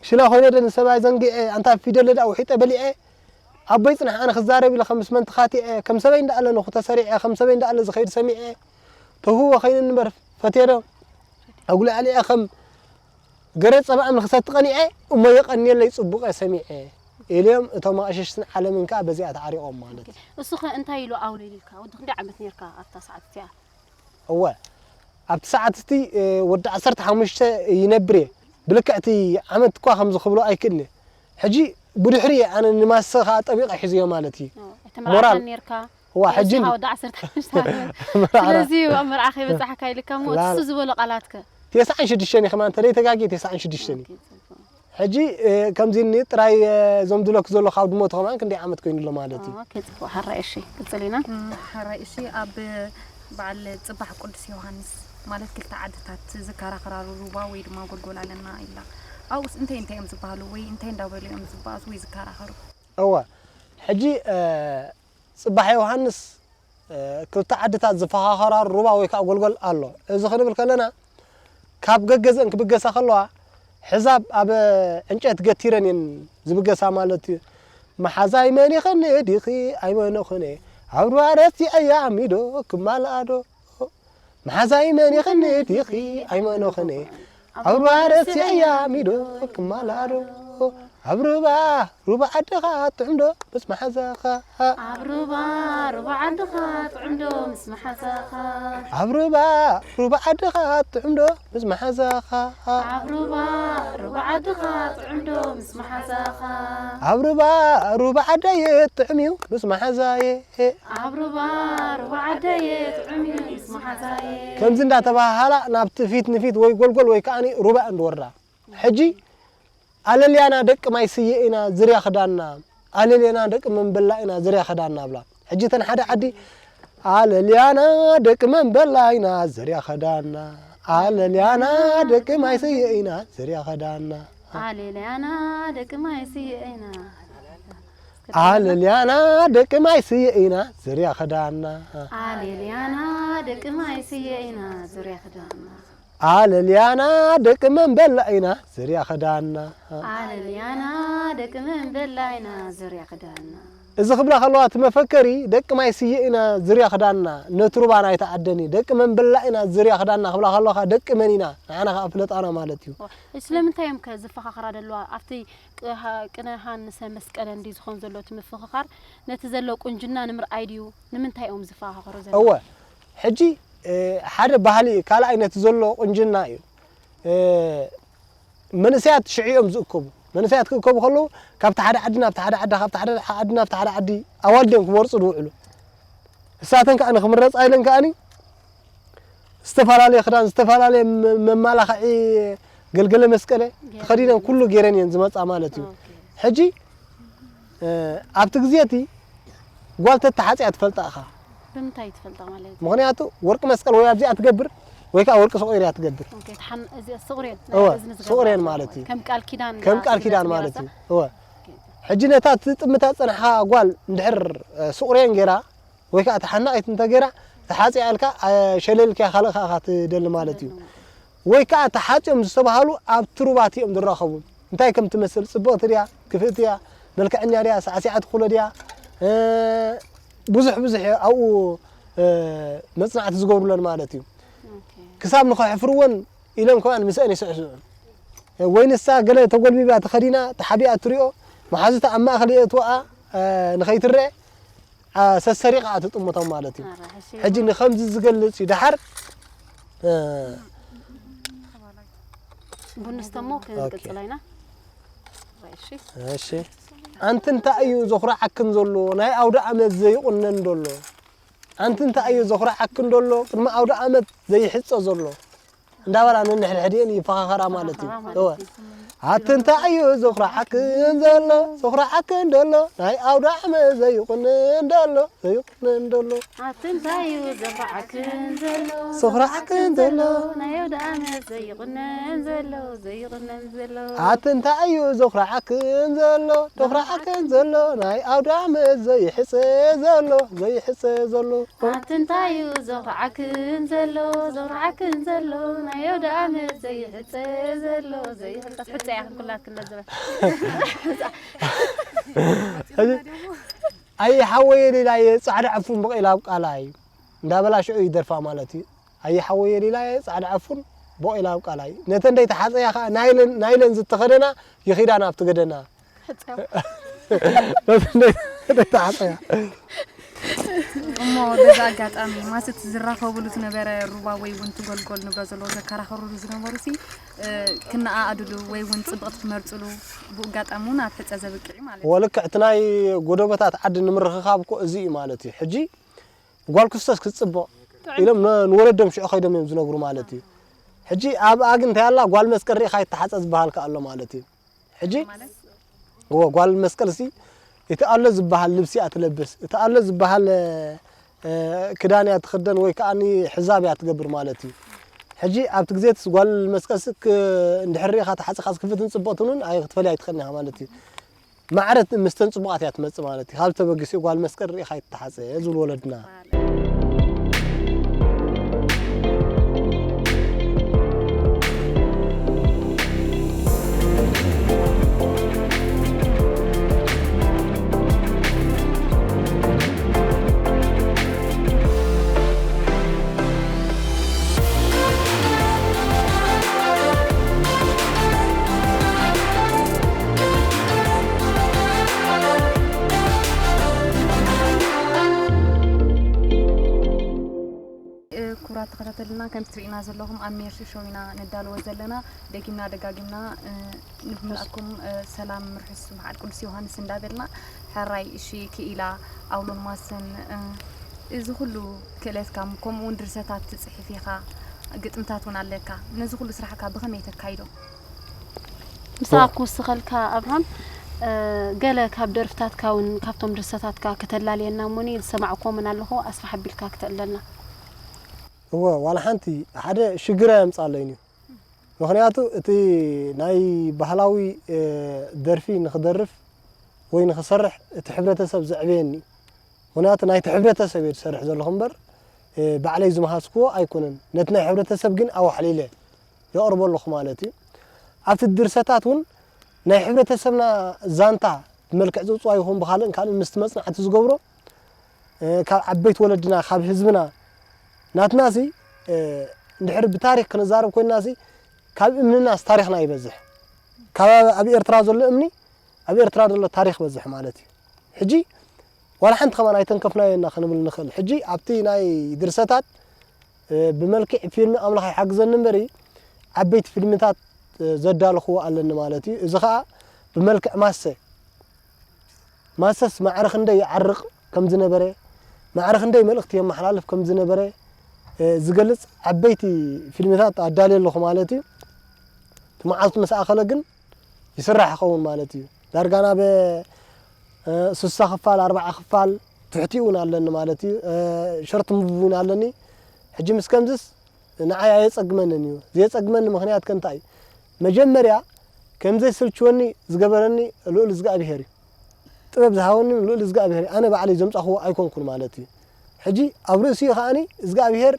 ሽላ ኮይነ ደ ንሰብኣይ ዘንጊዐ ኣንታ ፊደል ደ ውሒጠ በሊዐ ኣቦይ ጽናሕ ኣነ ክዛረብ ኢለ ከም ምስ መን ተኻቲዐ ከም ሰበይ እንዳኣለ ነኹ ተሰሪዐ ከም ሰበይ እንዳኣለ ዝኸይድ ሰሚዐ ተህዎ ከይነ ንበር ፈትየ ዶ ኣጉላዕሊዐ ከም ገረ ጸባእም ንክሰቲ ቀኒዐ እሞ የቐንየለይ ጽቡቐ ሰሚዐ ኢልዮም እቶም ኣቕሽሽትን ዓለምን ከኣ በዚኣ ተዓሪቖም ማለት እዩ። እሱ ኸ እንታይ ኢሉ ኣውለሊልካ ወዲ ክንደይ ዓመት ነርካ ኣብታ ሰዓት እቲኣ? እወ ኣብቲ ሰዓት እቲ ወዲ ዓሰርተ ሓሙሽተ ይነብር እየ ብልክዕ እቲ ዓመት እኳ ከምዚ ክብሎ ኣይክእልን እየ ሕጂ ብድሕሪ እየ ኣነ ንማሰ ከዓ ጠቢቐ ሒዝዮ ማለት እዩ ሞራል እዋ ሕጂ ወዲ ዓሰርተ ሓሙሽተ ዓመት ስለዚ ኣብ መርዓ ከይበፃሕካ ኢልካ እሞ እሱ ዝበሎ ቃላትከ ተስዓን ሽዱሽተን እየ ከማን ተለይ ተጋጊ ተስዓን ሽዱሽተን እዩ ሕጂ ከምዚ እኒ ጥራይ እዞም ዝለክ ዘሎ ካብ ድሞት ከማን ክንደይ ዓመት ኮይኑ ኣሎ ማለት እዩ። ኦኬ ጽቡቅ ሓራይ እሺ ቅጽል ኢና። ሓራይ እሺ ኣብ በዓል ጽባሕ ቅዱስ ዮሃንስ ማለት ክልተ ዓድታት ዝከራኸራሉ ሩባ ወይ ድማ ጎልጎል ኣለና ኢላ ኣብኡስ እንታይ እንታይ እዮም ዝበሃሉ ወይ እንታይ እንዳበሉ እዮም ዝበኣሱ ወይ ዝከራኸሩ? እወ ሕጂ ጽባሕ ዮሃንስ ክልተ ዓድታት ዝፈኻኸራሩ ሩባ ወይ ከዓ ጎልጎል ኣሎ። እዚ ክንብል ከለና ካብ ገገዘን ክብገሳ ከለዋ ሕዛብ ኣብ ዕንጨት ገቲረን እየን ዝብገሳ ማለት እዩ። መሓዛይ መን ይኸኒ ዲኺ ኣይመነኹነ ኣብ ሩባ ረሲዐያ ሚዶ ክማልኣዶ መሓዛይ መን ይኸኒ ዲኺ ኣይመነኹነ ኣብ ሩባ ረሲዐያ ሚዶ ክማልኣዶ ኣብ ሩባ ሩባ ዓድኻ ጥዑምዶ ምስ መሓዛኻ ኣብ ሩባ ሩባ ዓድኻ ጥዑምዶ ምስ መሓዛኻ ኣብ ሩባ ሩባ ዓድኻ ጥዑምዶ ምስ መሓዛኻ ኣብ ሩባ ሩባ ዓድኻ ጥዑምዶ ምስ መሓዛኻ ኣብ ሩባ ሩባ ዓደይ ጥዑም እዩ ምስ መሓዛየ ኣብ ሩባ ሩባ ዓደየ ጥዑም እዩ ምስ መሓዛየ ከምዚ እንዳተባሃሃላ ናብቲ ፊት ንፊት ወይ ጎልጎል ወይ ከዓኒ ሩባ እንድወርዳ ሕጂ ኣለልያና ደቂ ማይ ስየ ኢና ዝርያ ክዳና ኣለልያና ደቂ መንበላ ኢና ዝርያ ክዳና ብላ ሕጂ ተን ሓደ ዓዲ ኣለልያና ደቂ መንበላ ኢና ዝርያ ክዳና ኣለልያና ደቂ ማይ ስየ ኢና ዝርያ ክዳና ኣለልያና ደቂ ማይ ስየ ኢና ኣለልያና ደቂ ማይ ስየ ኢና ዝርያ ክዳና ኣለልያና ደቂ ማይ ስየ ኢና ዝርያ ክዳና ኣለልያና ደቂ መንበላ ኢና ዝርያ ክዳና ኣለልያና ደቂ መንበላ ኢና ዝርያ ክዳና እዚ ክብላ ከለዋ እቲ መፈከሪ ደቂ ማይ ስየ ኢና ዝርያ ክዳና ነቲ ሩባ ናይታ ዓደን እዩ ደቂ መንበላ ኢና ዝርያ ክዳና ክብላ ከለዋ ደቂ መን ኢና ንዓና ከዓ ፍለጣና ማለት እዩ ስለምንታይ እዮም ከ ዝፈኻኽራ ዘለዋ ኣብቲ ቅነ ሃንሰ መስቀለ እንዲ ዝኾን ዘሎ እቲ ምፍኽኻር ነቲ ዘሎ ቁንጅና ንምርኣይ ድዩ ንምንታይ እዮም ዝፈኻኸሩ ዘለዉ? እወ ሕጂ ሓደ ባህሊ ካልኣይ ነቲ ዘሎ ቁንጅና እዩ መንእሰያት ሽዑ እዮም ዝእከቡ መንእሰያት ክእከቡ ከለዉ ካብቲ ሓደ ዓዲ ናብቲ ሓደ ዓዲ ካብቲ ሓደ ዓዲ ናብቲ ሓደ ዓዲ ኣዋልድ እዮም ክመርፁ ዝውዕሉ እሳተን ከዓ ንክምረፃ ኢለን ከዓኒ ዝተፈላለየ ክዳን ዝተፈላለየ መማላኽዒ ገልገለ መስቀለ ተኸዲነን ኩሉ ገይረን እየን ዝመፃ ማለት እዩ ሕጂ ኣብቲ ግዜ እቲ ጓል ተተሓፅያ ትፈልጣ ኢኻ ብምንታይ ትፈልጣ ማለት ምክንያቱ ወርቂ መስቀል ወይ ኣብዚኣ ትገብር ወይ ከዓ ወርቂ ሱቕ ኢርያ ትገብር። ኦኬ፣ ትሓን-፣ እዚ ሱቕሬን፣ እወ፣ እዝኒ ዝገብር ሱቕሬን ዘሎ። ማለት እዩ። ከም ቃል ኪዳን ከም ቃል ኪዳን ዝመጽእ ማለት ጌራ እዩ። እወ። ሕጂ ነታ ትጥምታ ጸንሓ ጓል እንድሕር እ፣ ሱቕሬን ጌራ ወይ ከዓ ተሓናቒት እንተ ጌራ ተሓጽያ ኢልካ እ፣ ሸለልክያ ካልእ ከዓ ትደሊ ማለት እዩ። ወይ ከዓ ተሓጽዮም ዝተባሃሉ ኣብቲ ሩባት እዮም ዝራኸቡ። እንታይ ከም ትመስል፣ ጽብቕቲ ድያ፣ ክፍእቲ ድያ፣ መልክዐኛ ድያ፣ ሳዕሲዓት ኩሎ ድያ፣ እ፣ ብዙሕ ብዙሕ ኣብኡ እ፣ መጽናዕቲ ዝገብሩለን ማለት እዩ። ኦኬ። ክሳብ ንኸሕፍርወን ኢለን ከማን ምስአን ይስዕስዑ። ወይ ንሳ ገለ ተጎልቢባ ተኸዲና ተሓቢኣ ትሪኦ፣ መሓዙታ ኣብ ማእኸል የእትዋኣ እ፣ ንኸይትረአ እ፣ ሰሰሪቓ ትጥምቶም ማለት እዩ። ኣረ፣ እሺ። ሕጂ ንኸምዚ ዝገልጽ እዩ። ደሓር እ፣ ቡን ንስተሞ ክንቅጽል ኢና። እሺ። እሺ። ኣንቲ እንታይ እዩ ዘኹርዓክን ዘሎ? ናይ ኣውደ ዓመት ዘይቑነን ደሎ? ኣንቲ እንታይ እዩ ዘኹርዓክን ደሎ? ቅድሚ ኣውደ ዓመት ዘይሕጸ ዘሎ? እንዳበላ ነንሕድሕድኤን ይፈኻኸራ ማለት እዩ። ይፈኻኸራ ማለት እወ። እዩ። ኣቲ እንታይ እዩ ዘኹርዓክን ዘሎ? ዘኹርዓክን ደሎ? ናይ ኣውደ ዓመት ዘይቑነን ደሎ? ዘይቑነን ደሎ? ኣቲ እንታይ እዩ ዘኹርዓክን ዘሎ? ዘኹርዓክን ዘሎ? ናይ ኣውደ ዓመት ዘይቑነን ዘሎ፣ ዘይቑነን ዘሎ። ኣቲ እንታይ እዩ ዘኹርዓክን ዘሎ? ዘኹርዓክን ዘሎ? ናይ ኣውደ ዓመት ዘይሕጸ ዘሎ? ዘይሕጸ ዘሎ? ኣቲ እንታይ እዩ ዘኹርዓክን ዘሎ? ዘኹርዓክን ዘሎ? ናይ ኣውደ ዓመት ዘይሕጸ ዘሎ፣ ዘይሕጸ። ሕጸ እያ ክንኩላትክን ነዝበ። ሕጂ ኣየ ሓወየ ሌላየ ጻዕዳ ዕፉን በቒላ ኣብ ቃላይ እንዳበላ ሽዑ ይደርፋ ማለት እዩ። ኣየ ሓወየ ሌላየ ጻዕዳ ዕፉን በቒላ ኣብ ቃላይ። ነተን ደይተሓጸያ ከኣ ናይለን፣ ናይለን ዝተኸደና ይኺዳ ናብቲ ገደና። ነተን ደይ-፣ ደይተሓጸያ። እሞ በዚ ኣጋጣሚ ማሰት ዝራኸቡሉ ዝነበረ ሩባ ወይ እውን ትጎልጎል ንብረት ዘለዎ ዘከራኸሩሉ ዝነበሩ ሲ፣ እ፣ ክነኣኣድሉ ወይ እውን ጽብቕቲ ክመርጽሉ ብኡ ኣጋጣሚ እውን ኣብ ሕጸ ዘብቅዕ እዩ ማለት እዩ። ወልክዕ እቲ ናይ ጎደቦታት ዓዲ ንምርኽኻብ እኮ እዚ እዩ ማለት እዩ። ሕጂ ጓል ክስቶስ ክትጽብቕ ኢሎም ን-፣ ንወለዶም ሽዑ ከይዶም እዮም ዝነግሩ ማለት እዩ። ሕጂ ኣብኣ ግን እንታይ ኣላ፣ ጓል መስቀል ርኢኻ ይተሓጸ ዝበሃል ከኣ ኣሎ ማለት እዩ። ሕጂ ማለት እወ፣ ጓል መስቀል ሲ እቲ ኣሎ ዝበሃል ልብሲ እያ ትለብስ፣ እቲ ኣሎ ዝበሃል እ፣ ክዳን እያ ትኽደን ወይ ከኣ ሕዛብ እያ ትገብር ማለት እዩ። ሕጂ ኣብቲ ግዜ እቲ ጓል መስቀል ሲ ክ-፣ እንድሕር ርኢኻ ተሓጺኻስ ክፍትን ጽብቕትን እውን ኣይ ክትፈልያ ኣይትኽእልን ኢኻ ማለት እዩ። ማዕረ ምስተን ጽቡቓት እያ ትመጽእ ማለት እዩ። ካብ ተበጊሱ ጓል መስቀል ርኢኻ ይተሓጸ ዝብሉ ወለድና። እ፣ ክቡራት ተኸታተልና፣ ከምቲ ትርእዩና ዘለኹም ኣብ ሜርሲ ሾው ኢና ነዳልዎ ዘለና። ደጊምና ደጋጊምና፣ እ፣ ንመላእኩም፣ እ፣ ሰላም ርሑስ በዓል ቅዱስ ዮሃንስ እንዳበልና፣ ሕራይ እሺ ክኢላ ኣውሎን ማሰን፣ እ፣ እዚ ኩሉ ክእለትካ፣ ከምኡ እውን ድርሰታት ትጽሕፍ ኢኻ፣ ግጥምታት እውን ኣለካ። ነዚ ኩሉ ስራሕካ ብኸመይ ተካይዶ? ምሳኻ ክውስኸልካ ኣብርሃም፣ እ፣ ገለ ካብ ደርፍታትካ እውን ካብቶም ድርሰታትካ ከተላልየና እሞኒ ዝሰማዕኩዎምን ኣለኹ፣ ኣስፍሕ ኣቢልካ ክተእለና። እወ፣ ዋላ ሓንቲ ሓደ ሽግር ኣየምጻለይን እዩ። ምኽንያቱ እቲ ናይ ባህላዊ እ፣ ደርፊ ንኽደርፍ ወይ ንኽሰርሕ እቲ ሕብረተሰብ ዘዕበየኒ እዩ። ምኽንያቱ ናይቲ ሕብረተሰብ እየ ዝሰርሕ ዘለኹ እምበር እ፣ ባዕለይ ዝመሃዝክዎ ኣይኮነን። ነቲ ናይ ሕብረተሰብ ግን ኣዋሕሊለ የቕርቦ ኣለኹ ማለት እዩ። ኣብቲ ድርሰታት እውን ናይ ሕብረተሰብና ዛንታ ብመልክዕ ጽውጽዋይ ይኹን ብኻልእን ካልእን ምስቲ መጽናዕቲ ዝገብሮ እ፣ ካብ ዓበይቲ ወለድና፣ ካብ ህዝብና፣ ናትናሲ እ፣ እንድሕር ብታሪኽ ክንዛረብ ኮይንናሲ ካብ እምንናስ ታሪኽና ይበዝሕ። ካብ ኣብ ኤርትራ ዘሎ እምኒ ኣብ ኤርትራ ዘሎ ታሪኽ በዝሕ ማለት እዩ። ሕጂ ዋላ ሓንቲ ከማን ኣይተንከፍናዮ ኢና ክንብል ንኽእል። ሕጂ ኣብቲ ናይ ድርሰታት እ፣ ብመልክዕ ፊልሚ ኣምላኽ ይሓግዘኒ እምበሪ ዓበይቲ ፊልምታት እ፣ ዘዳለኽዎ ኣለኒ ማለት እዩ። እዚ ኸኣ ብመልክዕ ማሰ ማሰስ ማዕረ ክንደይ ይዓርቕ ከም ዝነበረ፣ ማዕረ ክንደይ መልእኽቲ የመሓላልፍ ከም ዝነበረ እ፣ ዝገልጽ ዓበይቲ ፊልምታት ኣዳልየ ኣለኹ ማለት እዩ። እቲ መዓልቲ ምስ ኣኸለ ግን ይስራሕ ይኸውን ማለት እዩ። ዳርጋ ናብ እ፣ ስሳ ክፋል፣ ኣርባዓ ክፋል ትሕቲ እውን ኣለኒ ማለት እዩ። እ፣ ሸርት ሙቪ እውን ኣለኒ። ሕጂ ምስ ከምዝስ ንዓይ ኣየጸግመንን እዩ። ዘየጸግመኒ ምኽንያት ከ እንታይ እዩ? መጀመርያ ከም ዘይስልችወኒ ዝገበረኒ ልኡል እግዚኣብሄር እዩ። ጥበብ ዝሃበኒ ልኡል እግዚኣብሄር እዩ። ኣነ ባዕለይ ዘምጻእክዎ ኣይኮንኩን ማለት እዩ። ሕጂ ኣብ ርእሲኡ ከኣኒ እግዚኣብሄር፣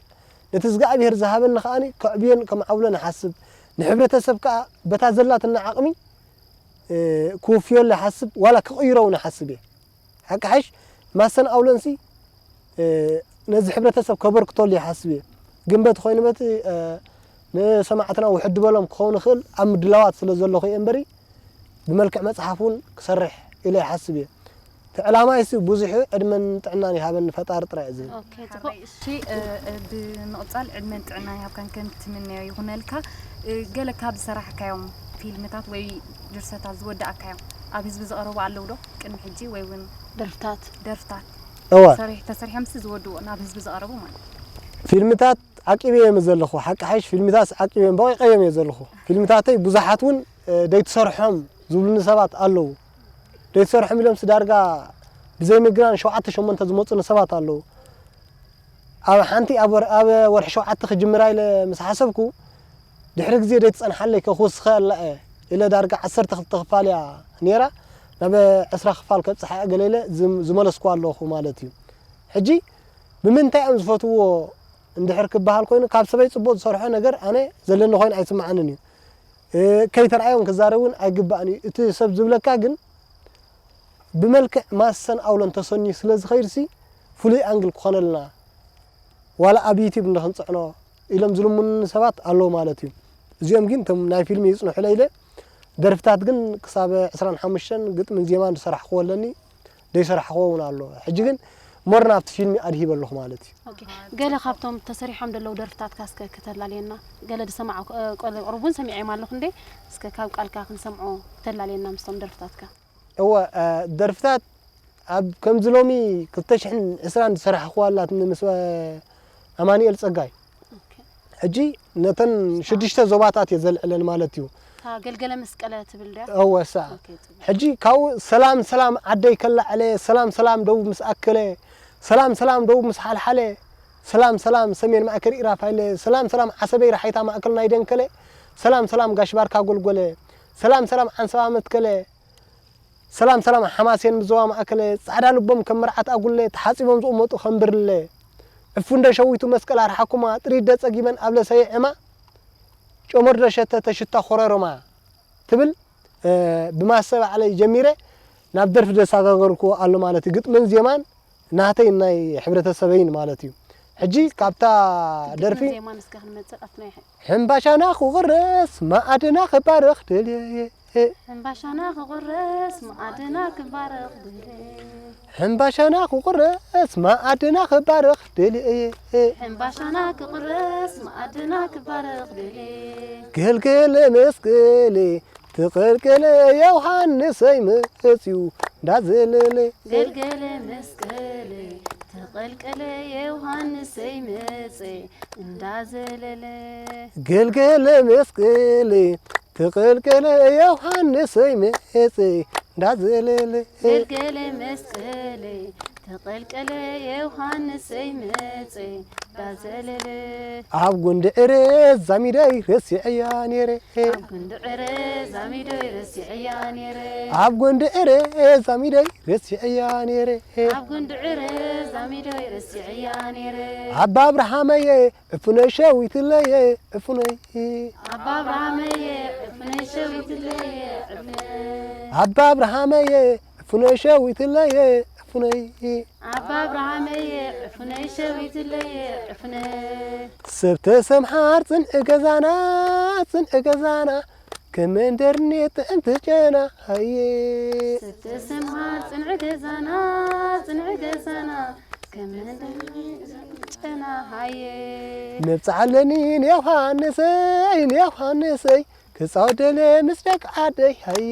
ነቲ እግዚኣብሄር ዝሃበኒ ከኣኒ ከዕብዮን ከማዕብሎን እሓስብ። ንሕብረተሰብ ከኣ በታ ዘላትና ዓቕሚ፣ እ፣ ክውፍየሉ እሓስብ፣ ዋላ ክቕይሮ እውን እሓስብ እየ። ሓቂ ሓይሽ ማሰን ኣውለንሲ፣ እ፣ ነዚ ሕብረተሰብ ከበርክተሉ ይሓስብ እየ። ግን በቲ ኮይኑ በቲ፣ እ፣ ንሰማዕትና ውሕድ በሎም ክኸውን ይኽእል ኣብ ምድላዋት ስለ ዘለኹ እየ እምበሪ፣ ብመልክዕ መጽሓፍ እውን ክሰርሕ ኢለ ይሓስብ እየ። እቲ ዕላማይሲ ብዙሕ እዩ። ዕድመን ጥዕናን ይሃበኒ ፈጣሪ ጥራይ እዩ ዝብል። ኦኬ፣ ጽቡቕ። ሓወይ፣ እሺ፣ እ፣ እ፣ ብምቕጻል ዕድመን ጥዕናን ይሃብካን ከም ትምነዮ ይኹነልካ። እ፣ ገለ ካብ ዝሰራሕካዮም ፊልምታት ወይ ድርሰታት ዝወዳእካዮም ኣብ ህዝቢ ዝቐረቡ ኣለዉ ዶ? ቅድሚ ሕጂ ወይ እውን ደርፍታት። ደርፍታት እወ። ሰሪሕ-፣ ተሰሪሖምሲ ዝወድኡ ናብ ህዝቢ ዝቐረቡ ማለት እዩ። ፊልምታት ዓቂበ እየ ዘለኹ። ሓቂ ሓይሽ ፊልምታት ዓቂበ እየ፣ በቂቐዮም እየ ዘለኹ። ፊልምታተይ ብዙሓት እውን፣ እ፣ ደይትሰርሖም ዝብሉኒ ሰባት ኣለዉ። ደይትሰርሖም ኢሎምሲ ዳርጋ ብዘይምግራን ሸውዓተ ሸሞንተ ዝመጹኒ ሰባት ኣለዉ። ኣብ ሓንቲ ኣብ ወር-፣ ኣብ ወርሒ ሸውዓተ ክጅምራ ኢለ ምስ ሓሰብኩ፣ ድሕሪ ግዜ ደይትጸንሓለይ ከ ክውስኸ ኣላ እየ ኢለ ዳርጋ ዓሰርተ ክልተ ክፋል እያ ነይራ። ናብ ዕስራ ክፋል ከብጽሓ እየ ገለ ኢለ ዝም-፣ ዝመለስኩ ኣለኹ ማለት እዩ። ሕጂ ብምንታይ እዮም ዝፈትውዎ እንድሕር ክበሃል ኮይኑ፣ ካብ ሰበይ ጽቡቕ ዝሰርሖ ነገር ኣነ ዘለኒ ኮይኑ ኣይስምዓንን እዩ። እ፣ ከይተርኣዮም ክዛረብ እውን ኣይግባእን እዩ። እቲ ሰብ ዝብለካ ግን ብመልክዕ ማሰን ኣውሎን ተሰንዩ ስለ ዝኸይድሲ ፍሉይ ኣንግል ክኾነልና፣ ዋላ ኣብ ዩቲዩብ እንድኽንጽዕኖ ኢሎም ዝልምኑኒ ሰባት ኣለዉ ማለት እዩ። እዚኦም ግን እቶም ናይ ፊልም ይጽንሑለይ ኢለ፣ ደርፍታት ግን ክሳብ ዕስራን ሓሙሽተን ግጥምን ዜማን ዝሰራሕክዎ ኣለኒ፣ ዘይሰራሕክዎ እውን ኣሎ። ሕጂ ግን ሞር ናብቲ ፊልም ኣድሂበ ኣለኹ ማለት እዩ። ኦኬ። ገለ ካብቶም ተሰሪሖም ዘለዉ ደርፍታትካ እስከ ከተላልየና? ገለ ዝሰማዑ፣ እ፣ ቆለ-፣ ቁሩብ እውን ሰሚዐዮም ኣለኹ እንዴ? እስከ ካብ ቃልካ ክንሰምዖ ከተላልየና ምስቶም ደርፍታትካ? እወ፣ እ፣ ደርፍታት ኣብ ከምዚ ሎሚ ክልተ ሽሕን ዕስራን ዝሰራሕክዋ ኣላትኒ ምስ፣ እ፣ ኣማኑኤል ጸጋይ። ኦኬ። ሕጂ ነተን ሽዱሽተ ዞባታት እየ ዘልዕለን ማለት እዩ። እታ ገልገለ መስቀለ ትብል ድያ? እወ፣ እሳ። ኦኬ፣ ጽቡቕ። ሕጂ ካብኡ ሰላም ሰላም ዓደይ ከላዕለ፣ ሰላም ሰላም ደቡብ ምስ ኣከለ፣ ሰላም ሰላም ደቡብ ምስ ሓልሓለ፣ ሰላም ሰላም ሰሜን ማእከል ኢራፋይለ፣ ሰላም ሰላም ዓሰበይ ራሓይታ ማእከል ናይ ደንከለ፣ ሰላም ሰላም ጋሽ ባርካ ጎልጎለ፣ ሰላም ሰላም ዓንሰባ መትከለ፣ ሰላም ሰላም ሓማሴን ምዘዋ ማእከለ፣ ጻዕዳ ልቦም ከም መርዓት ኣጉለ፣ ተሓጺቦም ዝቕመጡ ከም ብርለ፣ ዕፉ እንደ ሸዊቱ መስቀል ኣርሓኩማ፣ ጥሪት ደ ጸጊበን ኣብ ለሰየ ዕማ፣ ጨመር ደ ሸተተ ሽታ ኮረርማ ትብል፣ እ፣ ብማሰ ባዕለይ ጀሚረ ናብ ደርፊ ዘሰጋገርኩዎ ኣሎ ማለት እዩ። ግጥምን ዜማን ናተይን ናይ ሕብረተሰበይን ማለት እዩ። ሕጂ ካብታ ግጥምን ደርፊ ዜማን እስከ ክንመጽእ ኣብቲ ናይ ሕምባሻና ክቑረስ መኣድና ክባረኽ ደልየ። ሕምባሻና ክቑረስ መኣድና ክባረኽ ደልየ። ሕምባሻና ክቑረስ መኣድና ክባረኽ ደልየ። ሕምባሻና ክቑረስ መኣድና ክባረኽ ደልየ። ገልገለ መስቀለ ተቐልቀለ ዮሃንሰይ መጽዩ እንዳዘለለ። ገልገለ መስቀለ ተቐልቀለ ዮሃንሰይ መጸ እንዳዘለለ። ገልገለ መስቀለ ተቐልቀለ ዮሃንሰይ መጸ እንዳዘለለ። ገልገለ መስቀለ ተቐልቀለ ዮሃንሰይ መጸ እንዳዘለለ። ኣብ ጉንዲ ዕረ ዛሚደይ ረሲዐያ ነይረ። ኣብ ጉንዲ ዕረ ዛሚደይ ረሲዐያ ነይረ። ኣብ ጉንዲ ዕረ ዛሚደይ ረሲዐያ ነይረ። ኣብ ጉንዲ ዕረ ዛሚደይ ረሲዐያ ነይረ። ኣባ ኣብርሃመየ ዕፉነይ ሸዊትለየ ዕፉነይ። ኣባ ኣብርሃመየ ዕፉነይ ሸዊትለየ ዕፉነይ። ኣባ ኣብርሃመየ ዕፉነይ ሸዊትለየ ዕፉነይ። ኣባ ኣብርሃመየ ዕፉነይ ሸዊትለየ ዕፉነይ። ሰብ ተሰምሓር ጽንዒ ገዛና፣ ጽንዒ ገዛና፣ ከም መንደርኒ ጥዕምቲ ጨና ሃየ። ሰብ ተሰምሓር ጽንዒ ገዛና፣ ጽንዒ ገዛና፣ ከም መንደርኒ ጥዕምቲ ጨና ሃየ። መብጽዓ ኣለኒ ንዮሃንሰይ፣ ንዮሃንሰይ፣ ክጻወት ደልየ ምስ ደቂ ዓደይ ሃየ።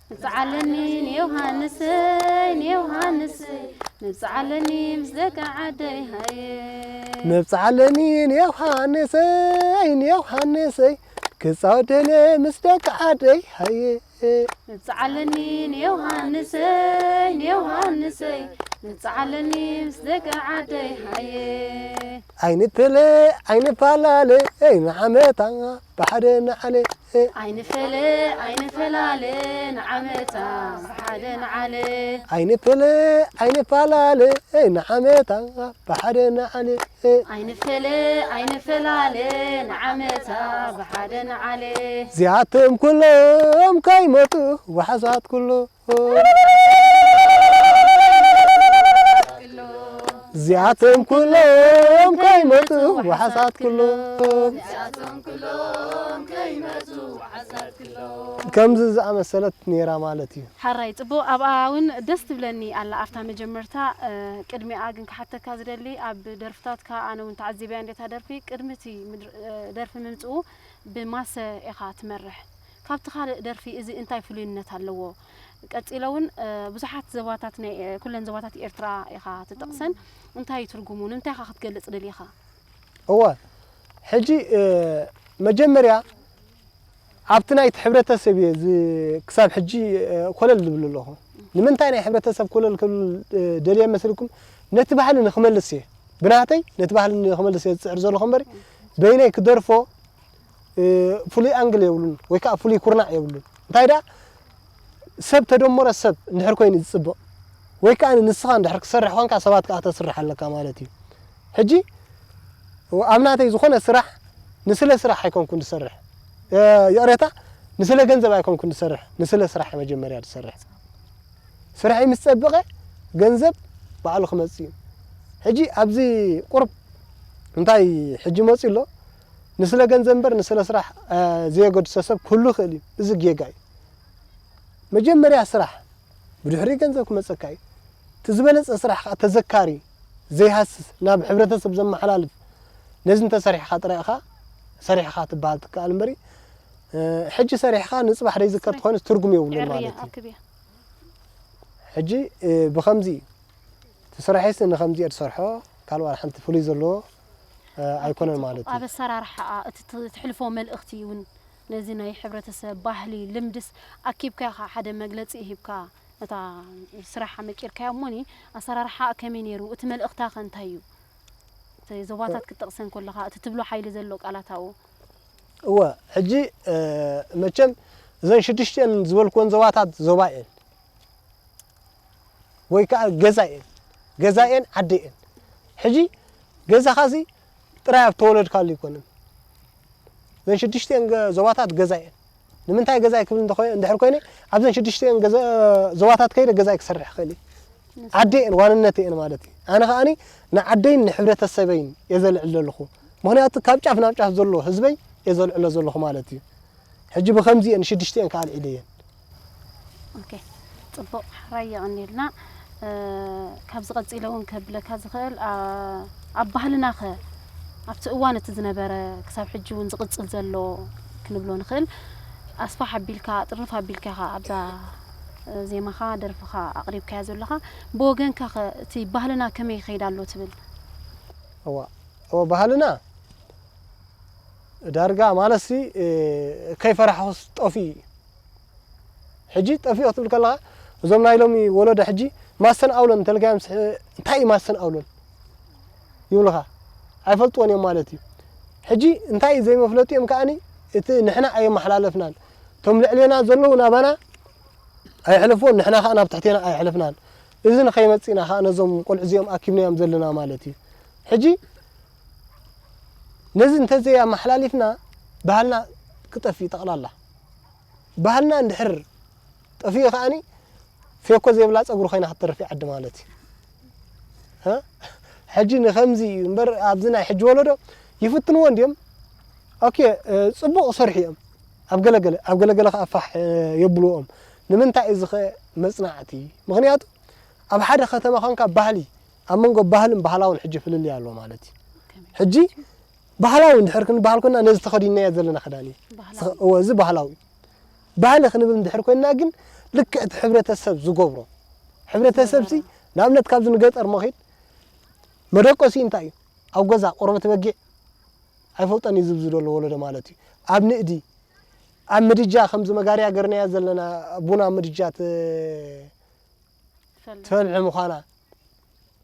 መብጽዓ ኣለኒ ንዮሃንሰይ፣ ንዮሃንሰይ፣ መብጽዓ ኣለኒ ምስ ደቂ ዓደይ ሃየ። መብጽዓ ኣለኒ ንዮሃንሰይ፣ ንዮሃንሰይ፣ ክጻወት ደልየ ምስ ደቂ ዓደይ ሃየ። መብጽዓ ኣለኒ ንዮሃንሰይ፣ ንዮሃንሰይ፣ ንጽዓለኒ ምስ ደቂ ዓደይ ሃየ። ኣይንተለ ኣይንፈላለ፣ ንዓመታ ብሓደ ንዓለ። ኣይንፈለ ኣይንፈላለ፣ ንዓመታ ብሓደ ንዓለ። ኣይንፈለ ኣይንፈላለ፣ ንዓመታ ብሓደ ንዓለ። ኣይንፈለ ኣይንፈላለ፣ ንዓመታ ብሓደ ንዓለ። እዚኣቶም ኩሎም ከይመጡ ዋሕሳት ኩሎም። እዚኣቶም ኩሎም ከይመጡ ዋሕሳት ኩሎም። ከምዚ ዝኣመሰለት ነይራ ማለት እዩ። ሓራይ ጽቡቕ፣ ኣብኣ እውን ደስ ትብለኒ ኣላ ኣብታ መጀመርታ። እ፣ ቅድሚኣ ግን ክሓተካ ዝደሊ፣ ኣብ ደርፍታትካ፣ ኣነ እውን ተዓዚበያ እንዴታ ደርፊ፣ ቅድሚ እቲ ምድር-፣ እ፣ ደርፊ ምምጽኡ ብማሰ ኢኻ ትመርሕ። ካብቲ ካልእ ደርፊ እዚ እንታይ ፍሉይነት ኣለዎ? ቀጺለ እውን፣ እ፣ ብዙሓት ዞባታት ናይ፣ እ፣ ኩለን ዞባታት ኤርትራ ኢኻ ትጠቕሰን። እንታይ እዩ ትርጉሙ? ንምንታይ ኢኻ ክትገልጽ ደሊኻ? እወ፣ ሕጂ፣ እ፣ መጀመርያ ኣብቲ ናይቲ ሕብረተሰብ እየ ዝ-፣ ክሳብ ሕጂ፣ እ፣ ኮለል ዝብል ኣለኹ። ንምንታይ ናይ ሕብረተሰብ ኮለል ክብል፣ እ፣ ደልየ መስልኩም? ነቲ ባህሊ ንክመልስ እየ። ብናተይ ነቲ ባህሊ ንክመልስ እየ ዝጽዕር ዘለኹ እምበሪ፣ በይነይ ክደርፎ፣ እ፣ ፍሉይ ኣንግል የብሉን፣ ወይ ከዓ ፍሉይ ኩርናዕ የብሉን። እንታይ ደኣ፣ ሰብ ተደመረ ሰብ እንድሕር ኮይኑ ዝጽብቕ፣ ወይ ከዓ ንስኻ እንድሕር ክሰርሕ ኮንካ ሰባት ከዓ ተስርሕ ኣለካ ማለት እዩ። ሕጂ ኣብ ናተይ ዝኾነ ስራሕ ንስለ ስራሕ ኣይኮንኩን ዝሰርሕ። እ፣ ይቕሬታ፣ ንስለ ገንዘብ ኣይኮንኩን ዝሰርሕ፣ ንስለ ስራሕ መጀመርያ ዝሰርሕ። ስራሐይ ምስ ጸበቐ ገንዘብ ባዕሉ ክመጽእ እዩ። ሕጂ ኣብዚ ቁሩብ እንታይ ሕጂ መጺኡ ኣሎ፣ ንስለ ገንዘብ እምበር ንስለ ስራሕ፣ እ፣ ዘየገድሶ ሰብ ክህሉ ይኽእል እዩ። እዚ ጌጋ እዩ። መጀመርያ ስራሕ፣ ብድሕሪኡ ገንዘብ ክመጸካ እዩ። እቲ ዝበለጸ ስራሕ ከኣ ተዘካሪ፣ ዘይሃስስ፣ ናብ ሕብረተሰብ ዘመሓላልፍ፣ ነዚ እንተሰሪሕኻ ጥራይ ኢኻ ሰሪሕኻ ትበሃል ትከኣል እምበሪ፣ እ፣ ሕጂ ሰሪሕኻ ንጽባሕ ደይዝከር ተኾይኑስ ትርጉም የብሉን ማለት እዩ። ሕጂ፣ እ፣ ብኸምዚ እዩ። እቲ ስራሐይስ ንኸምዚ እየ ዝሰርሖ፣ ካልእ ዋላ ሓንቲ ፍሉይ ዘለዎ፣ እ፣ ኣይኮነን ማለት እዩ። ኣብ ኣሰራርሓኣ እቲ ት-፣ ትሕልፎ መልእኽቲ እውን ነዚ ናይ ሕብረተሰብ ባህሊ፣ ልምድስ ኣኪብካ ኢኻ፣ ሓደ መግለጺ ሂብካ፣ ነታ ስራሕ ኣመቂርካያ እሞኒ፣ ኣሰራርሓኣ ከመይ ነይሩ? እቲ መልእኽታ ከ እንታይ እዩ? እቲ ዞባታት ክትጠቕሰን ከለኻ፣ እቲ ትብሎ ሓይሊ ዘሎ ቃላት ኣብኡ። እወ፣ ሕጂ፣ እ፣ መቸም እዘን ሽዱሽተን ዝበልክወን ዞባታት ዞባ እየን። ወይ ከዓ ገዛ እየን። ገዛ እየን፣ ዓዲ እየን። ሕጂ ገዛኻሲ ጥራይ ኣብ ተወለድካሉ ኣይኮነን። እዘን ሽዱሽተን ገ-፣ ዞባታት ገዛ እየን። ንምንታይ ገዛይ ክብል እንተኾይ-፣ እንድሕር ኮይነ፣ ኣብዘን ሽዱሽተን ገዛ-፣ ዞባታት ከይደ ገዛይ ክሰርሕ ክእል እየ። ዓዲ እየን፣ ዋንነት እየን ማለት እዩ። ኣነ ከኣኒ ንዓደይን ንሕብረተሰበይን እየ ዘልዕል ዘለኹ። ምኽንያቱ ካብ ጫፍ ናብ ጫፍ ዘሎ ህዝበይ እየ ዘልዕሎ ዘለኹ ማለት እዩ። ሕጂ ብኸምዚ እየን ሽዱሽተን ከኣ ኣልዒለየን። ኦኬ፣ ጽቡቕ፣ ሕራይ የቐንየልና። እ፣ ካብዚ ቀጺለ እውን ከብለካ ዝኽእል፣ ኣ-፣ ኣብ ባህልናኸ ኣብቲ እዋን እቲ ዝነበረ ክሳብ ሕጂ እውን ዝቕጽል ዘሎ ክንብሎ ንኽእል፣ ኣስፋሕ ኣቢልካ፣ ጥርንፍ ኣቢልካ ኢኻ ኣብዛ፣ እ፣ ዜማኻ፣ ደርፍኻ ኣቕሪብካያ ዘለኻ። ብወገንካኸ እቲ ባህልና ከመይ ይኸይድ ኣሎ ትብል? እዋ፣ እወ፣ ባህልና ዳርጋ ማለትሲ፣ እ፣ ከይፈራሕኹስ ጠፊኡ እዩ። ሕጂ ጠፊኡ ክትብል ከለኻ፣ እዞም ናይ ሎሚ ወለዶ ሕጂ ማስተን ኣውሎን እንተልካዮም፣ ስሕ-፣ እንታይ እዩ ማስተን ኣውሎን ይብሉኻ። ኣይፈልጥዎን እዮም ማለት እዩ። ሕጂ እንታይ እዩ ዘይመፍለጢኦም ከኣኒ፣ እቲ ንሕና ኣየመሓላለፍናን። እቶም ልዕሌና ዘለዉ ናባና ኣየሕልፍዎን፣ ንሕና ኸኣ ናብ ትሕቴና ኣየሕልፍናን። እዚ ንኸይመጽእ ኢና ኸኣ ነዞም ቆልዑ እዚኦም ኣኪብናዮም ዘለና ማለት እዩ። ሕጂ ነዚ እንተዘይኣመሓላሊፍና፣ ባህልና ክጠፍእ እዩ ጠቕላላ። ባህልና እንድሕር ጠፊኡ ከኣኒ፣ ፌኮ ዘይብላ ጸጉሪ ኮይና ክትተርፍ እያ ዓዲ ማለት እዩ። እ? ሕጂ ንኸምዚ እዩ እምበር፣ ኣብዚ ናይ ሕጂ ወለዶ ይፍትንዎ እንድዮም። ኦኬ፣ እ፣ ጽቡቕ ይሰርሑ እዮም። ኣብ ገለገለ፣ ኣብ ገለገለ ከኣ ፋሕ፣ እ፣ የብልዎም። ንምንታይ እዚ ኸ መጽናዕቲ? ምኽንያቱ ኣብ ሓደ ከተማ ኾንካ ባህሊ፣ ኣብ መንጎ ባህልን ባህላውን ሕጂ ፍልልይ ኣሎ ማለት እዩ። ከመይ? ሕጂ ባህላዊ እንድሕር ክንበሃል ኮና፣ ነዚ ተኸዲንናዮ ዘለና ክዳን እዩ። ባህላዊ። እወ፣ እዚ ባህላዊ እዩ። ባህሊ ክንብል እንድሕር ኮይንና ግን፣ ልክዕ እቲ ሕብረተሰብ ዝገብሮ። ሕብረተሰብሲ፣ ዝነበረ። ንኣብነት ካብዚ ንገጠር መኺድ፣ መደቆሲ እንታይ እዩ? ኣብ ገዛ ቆርበት በጊዕ ኣይፈልጦን እዩ ዝብዚ ዘሎ ወለዶ ማለት እዩ። ኣብ ንእዲ፣ ኣብ ምድጃ ከምዚ መጋርያ ገርናያ ዘለና ቡና ምድጃ ት-፣ ትፈልጥ። ትፈልሒ ምዃና።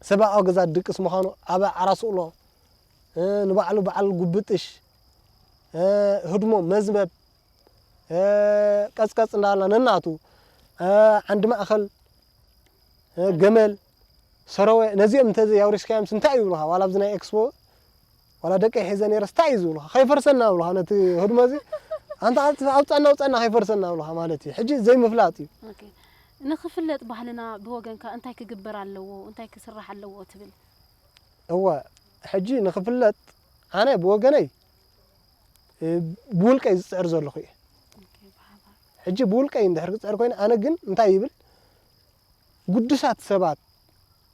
ሰብኣዊ ገዛ ድቅስ ምዃኑ፣ ኣብ ዓራስእሎ፣ እ፣ ንባዕሉ በዓል ጉብጥሽ፣ እ፣ ህድሞ መዝበብ፣ እ፣ ቀጽቀጽ እንዳበልና ነናቱ፣ እ፣ ዓንዲ ማእከል፣ እ፣ ገመል፣ ሰረወ፣ ነዚኦም እንተ ዘያውሪስካዮምስ እንታይ ይብሉኻ? ዋላ ኣብዚ ናይ ኤክስፖ፣ ዋላ ደቀይ ሒዘ ነይረስ እንታይ እዩ ዝብሉኻ? ከይፈርሰና ይብሉኻ፣ ነቲ ህድሞ እዚ፣ ኣንታ ኣውጻና፣ ኣውጻና፣ ከይፈርሰና ይብሉኻ ማለት እዩ። ሕጂ ዘይምፍላጥ እዩ። ኦኬ። ንኽፍለጥ ባህልና ብወገንካ እንታይ ክግበር ኣለዎ? እንታይ ክስራሕ ኣለዎ ትብል? እወ፣ ሕጂ ንኽፍለጥ ኣነ ብወገነይ፣ እ፣ ብውልቀይ ዝጽዕር ዘለኹ እየ። ኦኬ፣ ብሓባር። ሕጂ ብውልቀይ እንድሕር ክጽዕር ኮይኑ፣ ኣነ ግን እንታይ ይብል? ግዱሳት ሰባት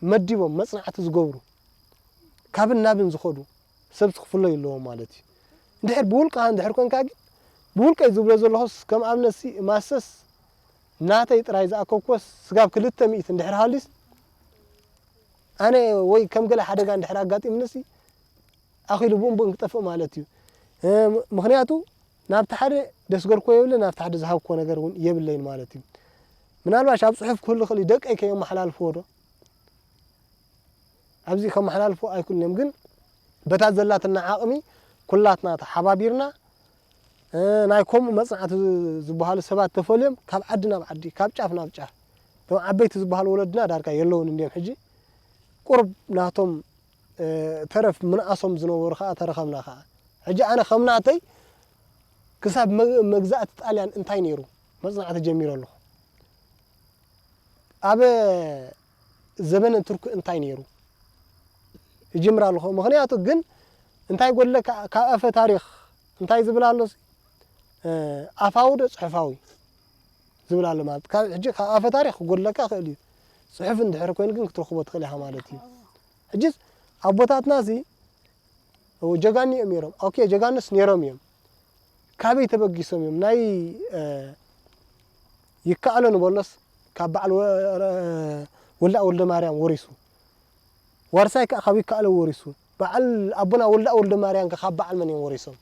መዲቦም መጽናዕቲ ዝገብሩ፣ ካብን ናብን ዝኸዱ ሰብ ክፍለዩ ኣለዎም ማለት እዩ። እንድሕር ብውልቅኻ እንድሕር ኮንካ ግን፣ ብውልቀይ ዝብሎ ዘለኹስ፣ ከም ኣብነትሲ ማሰስ ናተይ ጥራይ ዝኣከብኩዎስ ስጋብ ክልተ ሚእቲ እንድሕር ሃልዩስ፣ ኣነ ወይ ከም ገለ ሓደጋ እንድሕር ኣጋጢምንሲ፣ ኣኺሉ ብኡንብኡን ክጠፍእ ማለት እዩ። እ፣ ምኽንያቱ ናብቲ ሓደ ደስገርኮ የብለ፣ ናብቲ ሓደ ዝሃብኮ ነገር እውን የብለይን ማለት እዩ። ምናልባሽ ኣብ ጽሑፍ ክህሉ ክእል እዩ፣ ደቀይ ከየመሓላልፍዎ ዶ? ኣብዚ ከመሓላልፍዎ ኣይክእሉን እዮም፣ ግን በታ ዘላትና ዓቕሚ ኩላትና ተሓባቢርና፣ እ፣ ናይ ከምኡ መጽናዕቲ ዝበሃሉ ሰባት ተፈልዮም ካብ ዓዲ ናብ ዓዲ፣ ካብ ጫፍ ናብ ጫፍ፣ እቶም ዓበይቲ ዝበሃሉ ወለድና ዳርጋ የለውን እንድዮም ሕጂ። ቁሩብ ናቶም፣ እ፣ ተረፍ ምንኣሶም ዝነበሩ ኸኣ ተረኸብና ኸኣ። ሕጂ ኣነ ከም ናተይ ክሳብ መ-፣ መግዛእቲ ጣልያን እንታይ ነይሩ መጽናዕቲ ጀሚረ ኣለኹ። ኣብ ዘበነ ቱርኪ እንታይ ነይሩ ይጅምር ኣለኹ። ምኽንያቱ ግን እንታይ ጎድለካ ካብ ኣፈ ታሪኽ እንታይ ዝብል ኣሎ ሲ? እ፣ ኣፋዊ ዶ ጽሑፋዊ ዝብል ኣሎ ማለት። ካብ ሕጂ ካብ ኣፈ ታሪኽ ክጎድለካ ይኽእል እዩ። ጽሑፍ እንድሕር ኮይኑ ግን ክትረኽቦ ትኽእል ኢኻ ማለት እዩ። ሕጂስ ኣቦታትና ሲ ጀጋኑ እዮም ነይሮም። ኦኬ፣ ጀጋኑስ ነይሮም እዮም። ካበይ ተበጊሶም እዮም? ናይ፣ እ፣ ይከኣሎ ንበሎስ ካብ በዓል ወ-፣ ረ-፣ ወልደኣ ወልደማርያም ወሪሱ። ዋርሳይ ከኣ ካብ ይከኣሎ ወሪሱ። በዓል ኣቦና ወልደኣ ወልደማርያም ከ ካብ በዓል መን እዮም ወሪሶም?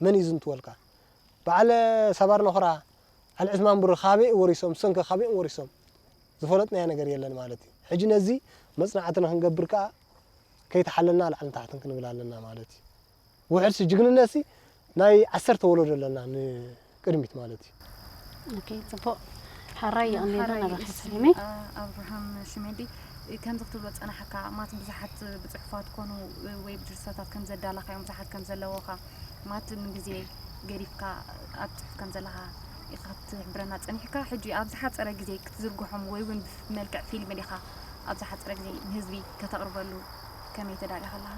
መን እዩ ዝንትወልካ? በዓል ሳባር ነኹራ፣ ዓሊ ዕስማን ብሩ ካበይ ወሪሶም? እሶም ከ ካበይ እዮም ወሪሶም? ዝፈለጥናዮ ነገር የለን ማለት እዩ። ሕጂ ነዚ መጽናዕቲ ንኽንገብር ከኣ ከይተሓለልና ላዕልን ታሕትን ክንብል ኣለና ማለት እዩ። ውሕድሲ ጅግንነትሲ ናይ ዓሰርተ ወለዶ ኣለና ንቅድሚት ማለት እዩ። ኦኬ፣ ጽቡቕ። ሓራይ የቐንየልና ሓራይ ናባኻ እሺ፣ ሰሊመይ። ኣ-፣ ኣብርሃም ሽመዲ፣ ከምዚ ክትብሎ ዝጸናሕካ፣ ማለት ብዙሓት ብጽሑፋት ኮኑ ወይ ብድርሰታት ከም ዘዳለኻዮም ብዙሓት ከም ዘለዎኻ፣ ማለት ንግዜ ገዲፍካ ኣብ ጽሑፍ ከም ዘለኻ ኢኻ ክትሕብረና ጸኒሕካ። ሕጂ ኣብ ዝሓጸረ ግዜ ክትዝርግሖም ወይ እውን ብመልክዕ ፊልም ዲኻ ኣብ ዝሓጸረ ግዜ ንህዝቢ ከተቕርበሉ ከመይ ተዳሊኻ ኣለኻ?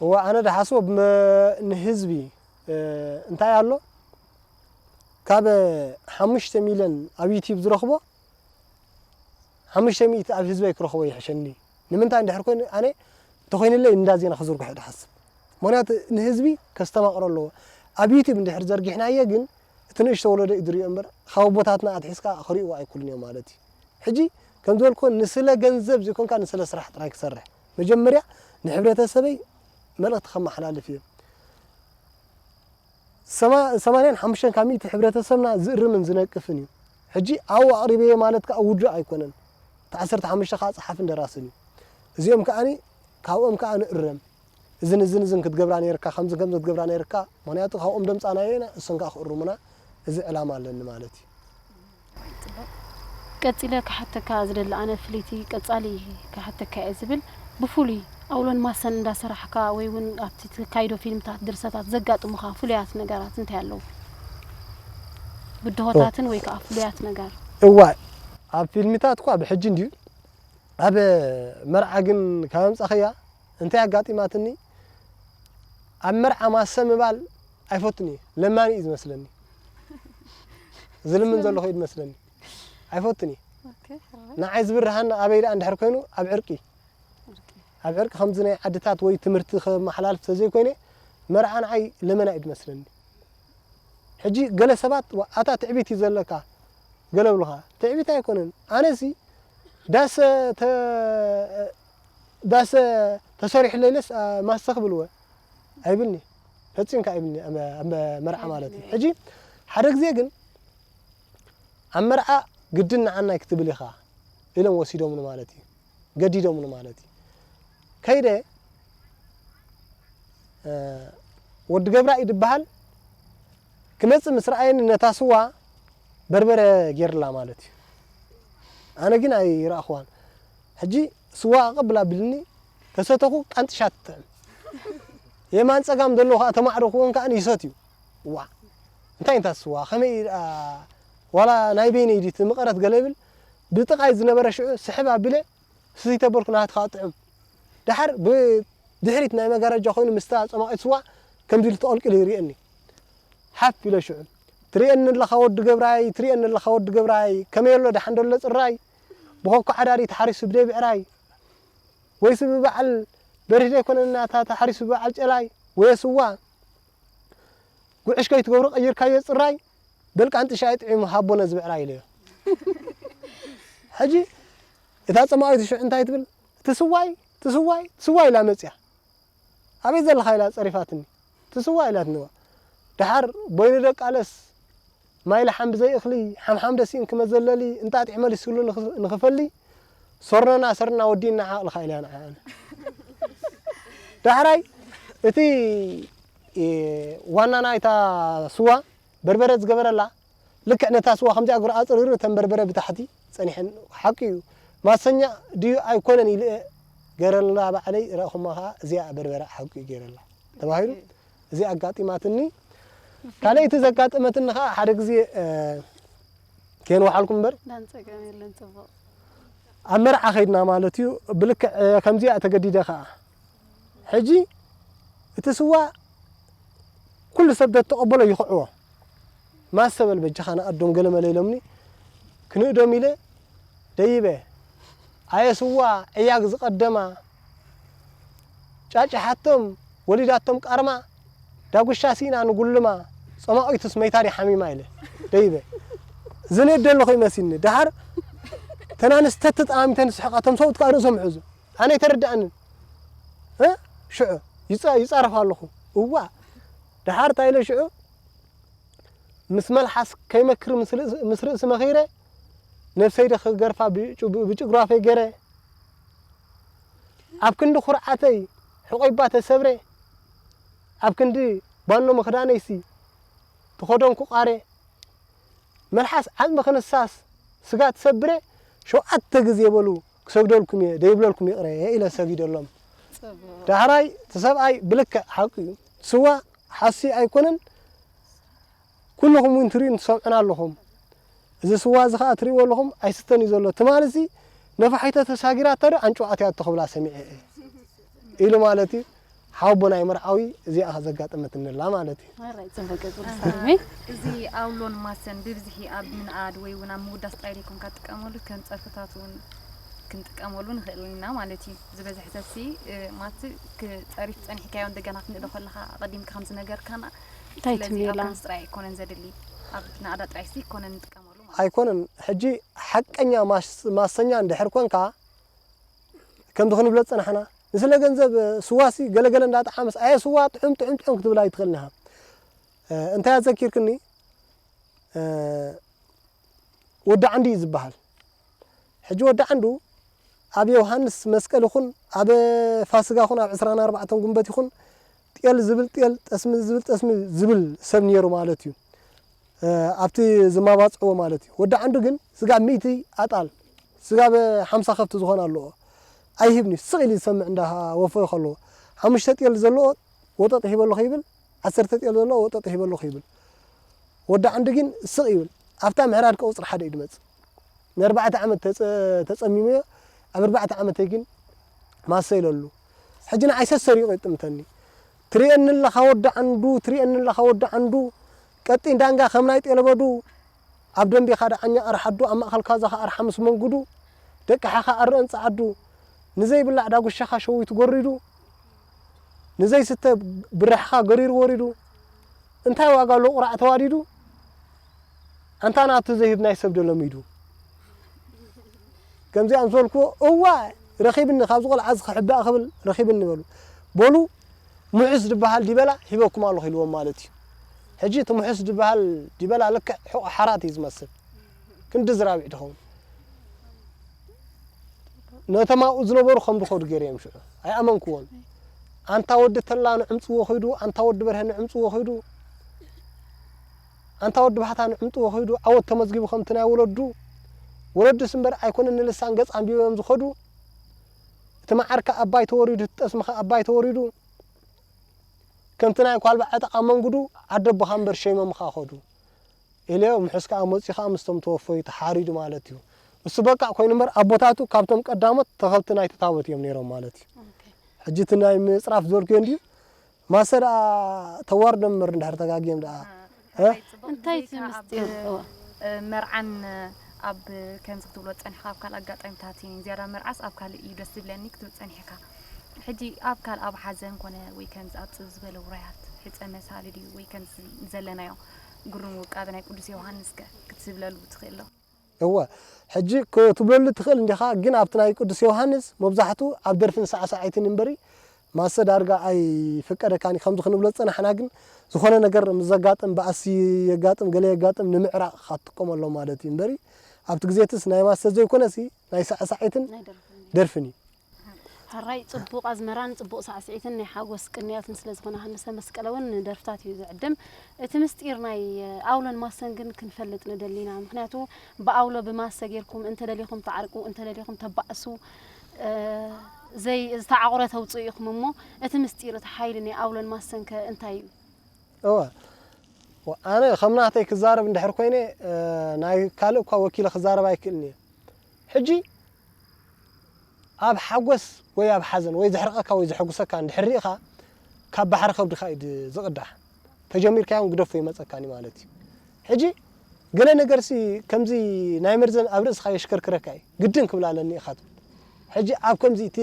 እዋ፣ ኣነ ድሓስቦ ብመ-፣ ንህዝቢ፣ እ፣ እንታይ ኣሎ? ካብ ሓሙሽተ ሚልዮን ኣብ ዩቲዩብ ዝረኽቦ፣ ሓሙሽተ ሚእቲ ኣብ ህዝበይ ክረኽቦ ይሕሸኒ። ንምንታይ እንድሕር ኮይኑ፣ ኣነ እንተኾይኑለይ እንዳ ዜና ክዝርግሖ እየ ድሓስብ። ምኽንያቱ ንህዝቢ ከስተማቕሮ ኣለዎ። ኣብ ዩቲዩብ እንድሕር ዘርጊሕናዮ ግን፣ እቲ ንእሽቶ ወለዶ እዩ ዝርእዮ እምበር፣ ካብ ኣቦታትና ኣትሒዝካ ክርእይዎ ኣይክእሉን እዮም ማለት እዩ። ሕጂ፣ ከም ዝበልኩ፣ ንስለ ገንዘብ ዘይኮንካ፣ ንስለ ስራሕ ጥራይ ክሰርሕ። መጀመርያ ንሕብረተሰበይ መልእኽቲ ከመሓላልፍ እየ። ሰማ-፣ ሰማንያን ሓሙሽተን ካብ ሚእቲ ሕብረተሰብና ዝእርምን ዝነቅፍን እዩ። ሕጂ ኣብኡ ኣቕሪበዮ ማለት ከኣ ውዱእ ኣይኮነን። እቲ ዓሰርተ ሓሙሽተ ከኣ ጸሓፍን ደራስን እዩ። እዚኦም ከኣኒ ካብኦም ከኣ ንእረም። እዝን እዝን እዝን ክትገብራ ነይርካ፣ ከምዚ ከምዚ ክትገብራ ነይርካ። ምኽንያቱ ካብኦም ደምጻናዮ ኢና፣ እሶም ከኣ ክእርሙና። እዚ ዕላማ ኣለኒ ማለት እዩ። ጽቡቕ። ቀጺለ ክሓተካ ዝደሊ ኣነ ፍልይቲ ቀጻሊ ክሓተካ እየ ዝብል፣ ብፍሉይ ኣውሎን ማሰን እንዳሰራሕካ ወይ እውን ኣብቲ ትካይዶ ፊልምታት፣ ድርሰታት ዘጋጥሙኻ ፍሉያት ነገራት እንታይ ኣለዉ? ብድሆታትን ወይ ከኣ ፍሉያት ነገር? እዋይ፣ ኣብ ፊልምታት እኳ ብሕጂ እንድዩ፣ ኣብ መርዓ ግን ካብ ኣምጻኸያ እንታይ ኣጋጢማትኒ? ኣብ መርዓ ማሰ ምባል ኣይፈቱን እየ። ለማኒ እዩ ዝመስለኒ። ዝልምን ዘለኹ እዩ ዝመስለኒ። ኣይፈቱን እየ። ኦኬ፣ ሕራይ። ንዓይ ዝብርሃኒ ኣበይ ደኣ እንድሕር ኮይኑ ኣብ ዕርቂ። ዕርቂ። ኣብ ዕርቂ ከምዚ ናይ ዓድታት ወይ ትምህርቲ ከመሓላልፍ ተዘይኮይነ መርዓ ንዓይ ለመና እዩ ዝመስለኒ። ሕጂ ገለ ሰባት ዋ-፣ ኣታ ትዕቢት እዩ ዘለካ ገለ ብሉኻ። ትዕቢት ኣይኮነን። ኣነሲ ዳስ ተ-፣ ዳስ ተሰሪሑለይ ኢለስ፣ ኣ፣ ማሰ ክብልወ ኣይብልኒ። ፈጺምካ ኣይብልኒ፣ ኣብ፣ ኣብ መርዓ ማለት እዩ። ሕጂ ሓደ ግዜ ግን ኣብ መርዓ ግድን ንዓናይ ክትብል ኢኻ ኢሎም ወሲዶምኒ ማለት እዩ። ገዲዶምኒ ማለት እዩ። ከይደ፣ እ፣ ወዲ ገብራ እዩ ዝበሃል። ክመጽእ ምስ ረኣየኒ ነታ ስዋ በርበረ ጌርላ ማለት እዩ። ኣነ ግን ኣይረኣኽዋን። ሕጂ ስዋ ኣቐብል ኣቢልኒ፣ ተሰተኹ፣ ቀንጥሻ ትጥዕም። የማን ጸጋም ዘሎ ከኣ ተማዕዶ ክውን ከኣ ይሰትዩ። ዋ፣ እንታይ እንታ ስዋ፣ ከመይ ደኣ፣ ዋላ ናይ በይነይ ድዩ እቲ መቐረት ገለ ይብል፣ ብጥቓይ ዝነበረ ሽዑ ስሕብ ኣቢለ፣ ስስይ ተበልኩ፣ ናትካ ጥዑም። ደሓር ብድሕሪት ናይ መጋረጃ ኮይኑ ምስታ ጸማቒት ስዋ ከምዚ ኢሉ ተቐልቂሉ ይርእየኒ። ሓፍ ኢለ ሽዑ፣ "ትርእየኒ ኣለኻ ወዲ ገብራይ፣ ትርእየኒ ኣለኻ ወዲ ገብራይ፣ ከመይ ኣሎ ደሓን ደሎ ጽራይ? ብኾኮ ዓዳሪ ተሓሪሱ ብደይ ብዕራይ? ወይስ ብበዓል በሪህ ደይኮነ ናታ ተሓሪሱ ብበዓል ጨላይ? ወየ ስዋ?" ጉዕሽ ከይትገብሮ ቀይርካዮ ጽራይ፣ በል ቃንጥሻ ኣይጥዒሙ ሃቦ ነዚ ብዕራይ ኢለዮ። ሕጂ እታ ጸማዊት ሽዑ እንታይ ትብል? "ትስዋይ፣ ትስዋይ፣ ትስዋይ" ኢላ መጽያ። "ኣበይ ዘለኻ?" ኢላ ጸሪፋትኒ። "ትስዋይ" ኢላትኒዋ። ደሓር ቦይኑ ደቃለስ ማይ ለሓም ብዘይ እኽሊ፣ ሓምሓም ደሲእን ክመዘለሊ፣ እንጣጢዕ መሊስሉ ንኽ-፣ ንኽፈሊ፣ ሶርኖና ሰርና ወዲና ዓቕልኻ ኢላ ንዓ ኣነ። ዳሕራይ እቲ፣ እ፣ ዋና ናይታ ስዋ በርበረ ዝገበረላ፣ ልክዕ ነታ ስዋ ከምዚኣ እግሩ ኣጽሪሩ፣ እተን በርበረ ብታሕቲ ጸኒሐን። ሓቂ እዩ። ማሰኛ ድዩ ኣይኮነን ኢለ ገረላ ባዕለይ ረእኹማ ኸኣ፣ እዚኣ በርበረ ሓቂ እዩ ገይረላ ተባሂሉ። እዚ ኣጋጢማትኒ። ካልኣይቲ ዘጋጠመትኒ ኸዓ ሓደ ግዜ፣ እ፣ ከየንወሓልኩም እምበር፣ ዳን ጸገም የለን፣ ጽቡቕ። ኣብ መርዓ ኸይድና ማለት እዩ። ብልክዕ፣ እ፣ ከምዚኣ ተገዲደ ኸዓ። ሕጂ እቲ ስዋ ኩሉ ሰብ ተተቐበሎ ይኽዕዎ። ማሰ በል በጃኻ ንኣዶም ገለመለ ኢሎምኒ። ክንእዶም ኢለ ደይበ። ኣየ ስዋ ዕያግ ዝቐደማ፣ ጫጭሓቶም ወሊዳቶም ቃርማ፣ ዳጉሻ ሲኢና ንጉልማ፣ ጸማቒቱስ መይታ ድያ ሓሚማ ኢለ ደይበ። ዝንእድ ዘለኹ ይመሲኒ። ደሓር ተን ኣንስቲ ተጠማሚተን ዝስሕቓ፣ እቶም ሰብኡት ከኣ ርእሶም ይሕዙ። ኣነ ኣይተረድኣንን። እ? ሽዑ ይጻ-፣ ይጻረፍ ኣለኹ። እዋ፣ ደሓር እንታይ ኢለ ሽዑ፣ ምስ መልሓስ ከይመክር ምስ ርእስ-፣ ምስ ርእሲ መኺረ፣ ነብሰይ ዶ ክገርፋ ብጭ-፣ ብጭጉራፈይ ገይረ፣ ኣብ ክንዲ ኩርዓተይ ሕቑይባ ተሰብረ፣ ኣብ ክንዲ ባኖ ምኽዳነይሲ ተኸደንኩ ቃረ፣ መልሓስ ዓጽሚ ክንሳስ ስጋ ትሰብረ፣ ሸውዓተ ግዜ በሉ ክሰግደልኩም እየ፣ ደይብለልኩም ይቕረ ኢለ ሰጊደሎም። ጽቡቕ። ዳሕራይ እቲ ሰብኣይ ብልክዕ ሓቁ እዩ። ስዋ ሓሲ ኣይኮነን፣ ኩልኹም እውን ትርእዩን ትሰምዑን ኣለኹም። እዚ ስዋ እዚ ኸኣ ትርእይዎ ኣለኹም፣ ኣይስተን እዩ ዘሎ። ትማልሲ ነፋሒቶ ተሳጊራቶ ዶ ኣንጭዋ ኣትያቶ ክብላ ሰሚዐ እየ ኢሉ ማለት እዩ። ሓወቦ ናይ መርዓዊ እዚኣ ዘጋጠመትኒ ኣላ ማለት እዩ። ኣራይ፣ ጽቡቕ፣ ቀጽሉ ሳሚ። እዚ ኣውሎን ማሰን ብብዝሒ ኣብ ምንኣድ ወይ እውን ኣብ ምውዳስ ጥራይ ዘይኮንካ ትጥቀመሉ፣ ከም ጸርፍታት እውን ክንጥቀመሉ ንኽእል ኢና ማለት እዩ። ዝበዝሐ ሰብሲ፣ እ፣ ማለት ክጸሪፍ ጸኒሕካዮ እንደገና ክንእዶ ከለኻ ኣቐዲምካ ከም ዝነገርካና፣ እንታይ ስለዚ ትብል ኣብ ኢላ? ክንስ ጥራይ ኣይኮነን ዘድሊ፣ ኣብ ናእዳ ጥራይሲ ኣይኮነን ንጥቀመሉ ማለት እዩ። ኣይኮነን። ሕጂ ሓቀኛ ማስ-፣ ማሰኛ እንድሕር ኮንካ፣ ከምዚ ክንብሎ ዝጸናሕና፣ ንስለ ገንዘብ፣ እ፣ ስዋሲ ገለገለ እንዳጠዓመስ፣ ኣየ ስዋ ጥዑም፣ ጥዑም፣ ጥዑም ክትብል ኣይትኽእልን ኢኻ። እ፣ እንታይ ኣዘኪርክኒ? እ፣ ወዲ ዓንዱ እዩ ዝበሃል። ሕጂ ወዲ ዓንዱ ኣብ ዮሃንስ መስቀል ይኹን፣ ኣብ ፋስጋ ይኹን፣ ኣብ ዕስራን ኣርባዕተን ጉንበት ይኹን፣ ጤል ዝብል ጤል፣ ጠስሚ ዝብል ጠስሚ ዝብል ሰብ ነይሩ ማለት እዩ። እ፣ ኣብቲ ዝማባጽዕዎ ማለት እዩ። ወዲ ዓንዱ ግን ስጋብ ሚእቲ ኣጣል፣ ስጋብ ሓምሳ ከፍቲ ዝኾን ኣለዎ። ኣይህብን እዩ። ስቕ ኢሉ ዝሰምዕ እንዳወፈየ ከለዎ። ሓሙሽተ ጤል ዘለዎ ወጠጥ ሂበ ኣለኹ ይብል፣ ዓሰርተ ጤል ዘለዎ ወጠጥ ሂበ ኣለኹ ይብል። ወዲ ዓንዱ ግን ስቕ ይብል። ኣብታ ምሕራድ ከ ቁጽሪ ሓደ እዩ ዝመጽእ። ንኣርባዕተ ዓመት ተጸ-፣ ተጸሚመዮ፣ ኣብ ኣርባዕተ ዓመተይ ግን ማሰ ኢለሉ። ሕጂ ንዓይ ሰሰር እዩ ይጥምተኒ። ትርእየኒ ኣለኻ ወዲ ዓንዱ፣ ትርእየኒ ኣለኻ ወዲ ዓንዱ፣ ቀጢን ዳንጋ ከም ናይ ጤለበዱ፣ ኣብ ደንቤኻ ደዓኛ ኣርሓዱ፣ ኣብ ማእከል ካዛኻ ኣርሓ ምስ መንጉዱ፣ ደቅሓኻ ኣረአን ጸዓዱ፣ ንዘይብላዕ ዳጉሻኻ ሸዊቱ ጎሪዱ፣ ንዘይስተ ብራሕኻ ገሪሩ ወሪዱ፣ እንታይ ዋጋ ኣሎ ቁራዕ ተዋዲዱ፣ ኣንታ ናቱ ዘይህብ ናይ ሰብ ዶ ለሚዱ። ከምዚኣ ምስ በልክዎ፣ እዋ፣ ረኺብኒ፣ ካብዚ ቆልዓ እዚ ክሕባእ ክብል ረኺብኒ በሉ። በሉ፣ ምሑስ ዝበሃል ዲበላ ሂበኩም ኣለኹ ኢልዎም ማለት እዩ። ሕጂ እቲ ምሑስ ዝበሃል ዲበላ ልክዕ ሕቖ ሓራት እዩ ዝመስል። ክንዲ ዝራቢዕ ትኸውን። ነቶም ኣብኡ ዝነበሩ ከም ዝኸዱ ገይረ እዮም ሽዑ ኣይኣመንክዎን። ኣንታ ወዲ ተላ ንዕምፅዎ ኸይዱ፣ ኣንታ ወዲ በርሀ ንዕምፅዎ ኸይዱ፣ ኣንታ ወዲ ባህታ ንዕምፅዎ ኸይዱ። ዓወት ተመዝጊቡ ከምቲ ናይ ወለዱ፣ ወለዱስ እምበር ኣይኮነን ንልሳን ገፅ ኣንቢቦም ዝኸዱ። እቲ መዓርካ ኣባይ ተወሪዱ፣ እቲ ጠስምኻ ኣባይ ተወሪዱ። ከምቲ ናይ ኳልባ ዕጠቕ ኣብ መንጉዱ ዓደቦኻ እምበር ሸይሞምኻ ኸዱ። ኢለዮ ምሕስ ከኣ መጺኡ ከኣ ምስቶም ተወፈዩ ተሓሪዱ ማለት እዩ። እሱ በቃ ኮይኑ እምበር ኣቦታቱ ካብቶም ቀዳሞት ተኸልቲ ናይቲ ታቦት እዮም ነይሮም ማለት እዩ። ሕጂ እቲ ናይ ምጽራፍ ዝበልኩዮ እንድዩ ማሰ ደኣ ተዋርዶም እምበር እንድሕር ተጋግዮም ደኣ። እ? እንታይ እቲ ምስጢር? ኣብ መርዓን ኣብ ከምዚ ክትብሎ ጸኒሕካ ኣብ ካልእ ኣጋጣሚታት እዩ። ዝያዳ መርዓስ ኣብ ካልእ እዩ ደስ ዝብለኒ ክትብል ጸኒሕካ። ሕጂ ኣብ ካልእ ኣብ ሓዘን ኮነ ወይ ከምዚ ኣብ ጽብ ዝበለ ውራያት ሕጸ መሳሊ ድዩ ወይ ከምዚ ዘለናዮ ግሩም ውቃበ ናይ ቅዱስ ዮሃንስ ከ ክትብለሉ ትኽእል ዶ? እወ፣ ሕጂ ክትብለሉ ትኽእል እንዲኻ፣ ግን ኣብቲ ናይ ቅዱስ ዮሃንስ መብዛሕትኡ ኣብ ደርፍን ሳዕሳዒትን እምበሪ ማሰ ዳርጋ ኣይፍቀደካን እዩ። ከምዚ ክንብሎ ዝጸናሕና ግን ዝኾነ ነገር ምስ ዘጋጥም፣ ባእሲ የጋጥም፣ ገለ የጋጥም፣ ንምዕራቕ ኢኻ ትጥቀመሎም ማለት እዩ እምበሪ ኣብቲ ግዜ እትስ ናይ ማሰ ዘይኮነሲ ናይ ሳዕሳዒትን ናይ ደርፍን እዩ። ደርፍን እዩ። ሕራይ ጽቡቕ ኣዝመራን ጽቡቕ ሳዕስዒትን ናይ ሓጎስ ቅንያትን ስለ ዝኾነ ሃንሰ መስቀለ እውን ንደርፍታት እዩ ዝዕድም። እቲ ምስጢር ናይ ኣውሎን ማሰን ግን ክንፈልጥ ንደሊና። ምኽንያቱ ብኣውሎ ብማሰ ጌርኩም እንተደሊኹም ተዓርቁ፣ እንተደሊኹም ተባእሱ፣ እ፣ ዘይ-፣ ዝተዓቑረ ተውፅኡ ኢኹም እሞ እቲ ምስጢር እቲ ሓይሊ ናይ ኣውሎን ማሰን ከ እንታይ እዩ? እወ፣ ወ-፣ ኣነ ከም ናተይ ክዛረብ እንድሕር ኮይነ፣ እ፣ ናይ ካልእ እኳ ወኪለ ክዛረብ ኣይክእልን እየ። ሕጂ ኣብ ሓጎስ ወይ ኣብ ሓዘን ወይ ዘሕርቐካ ወይ ዘሐጉሰካ እንድሕር ርኢኻ ካብ ባሕሪ ከብድኻ እዩ ድ-፣ ዝቕዳሕ። ተጀሚርካዮ እውን ግደፎ ይመጸካኒ ማለት እዩ። ሕጂ ገለ ነገርሲ ከምዚ ናይ መርዘን ኣብ ርእስኻ የሽከርክረካ እዩ። ግድን ክብል ኣለኒ ኢኻ ትብል። ሕጂ ኣብ ከምዚ እቲ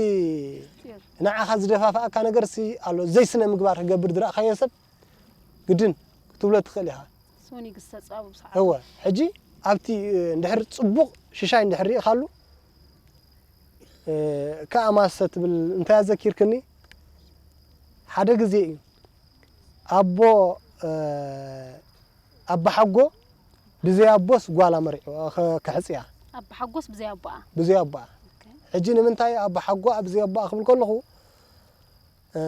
ንዓኻ ዝደፋፍኣካ ነገርሲ ኣሎ። ዘይስነ ምግባር ክገብር ዝረእኻዮ ሰብ ግድን ክትብሎ ትኽእል ኢኻ። ስውን ይግሰጽ ኣብኡ ብሰዓቱ። እወ፣ ሕጂ ኣብቲ፣ እ፣ እንድሕር ጽቡቕ ሽሻይ እንድሕር ርኢኻሉ፣ እ፣ ከኣ ማሰ ትብል እንታይ ኣዘኪርክኒ? ሓደ ግዜ እዩ። ኣቦ፣ እ፣ ኣባሓጎ ብዘይ ኣቦስ ጓል ኣመሪዑ፣ እ፣ ከ-፣ ከሕጽያ። ኣባሓጎስ ብዘይ ኣቦኣ? ብዘይ ኣቦኣ። ኦኬ። ሕጂ ንምንታይ ኣባሓጎኣ ብዘይ ኣቦኣ ክብል ከለኹ፣ እ፣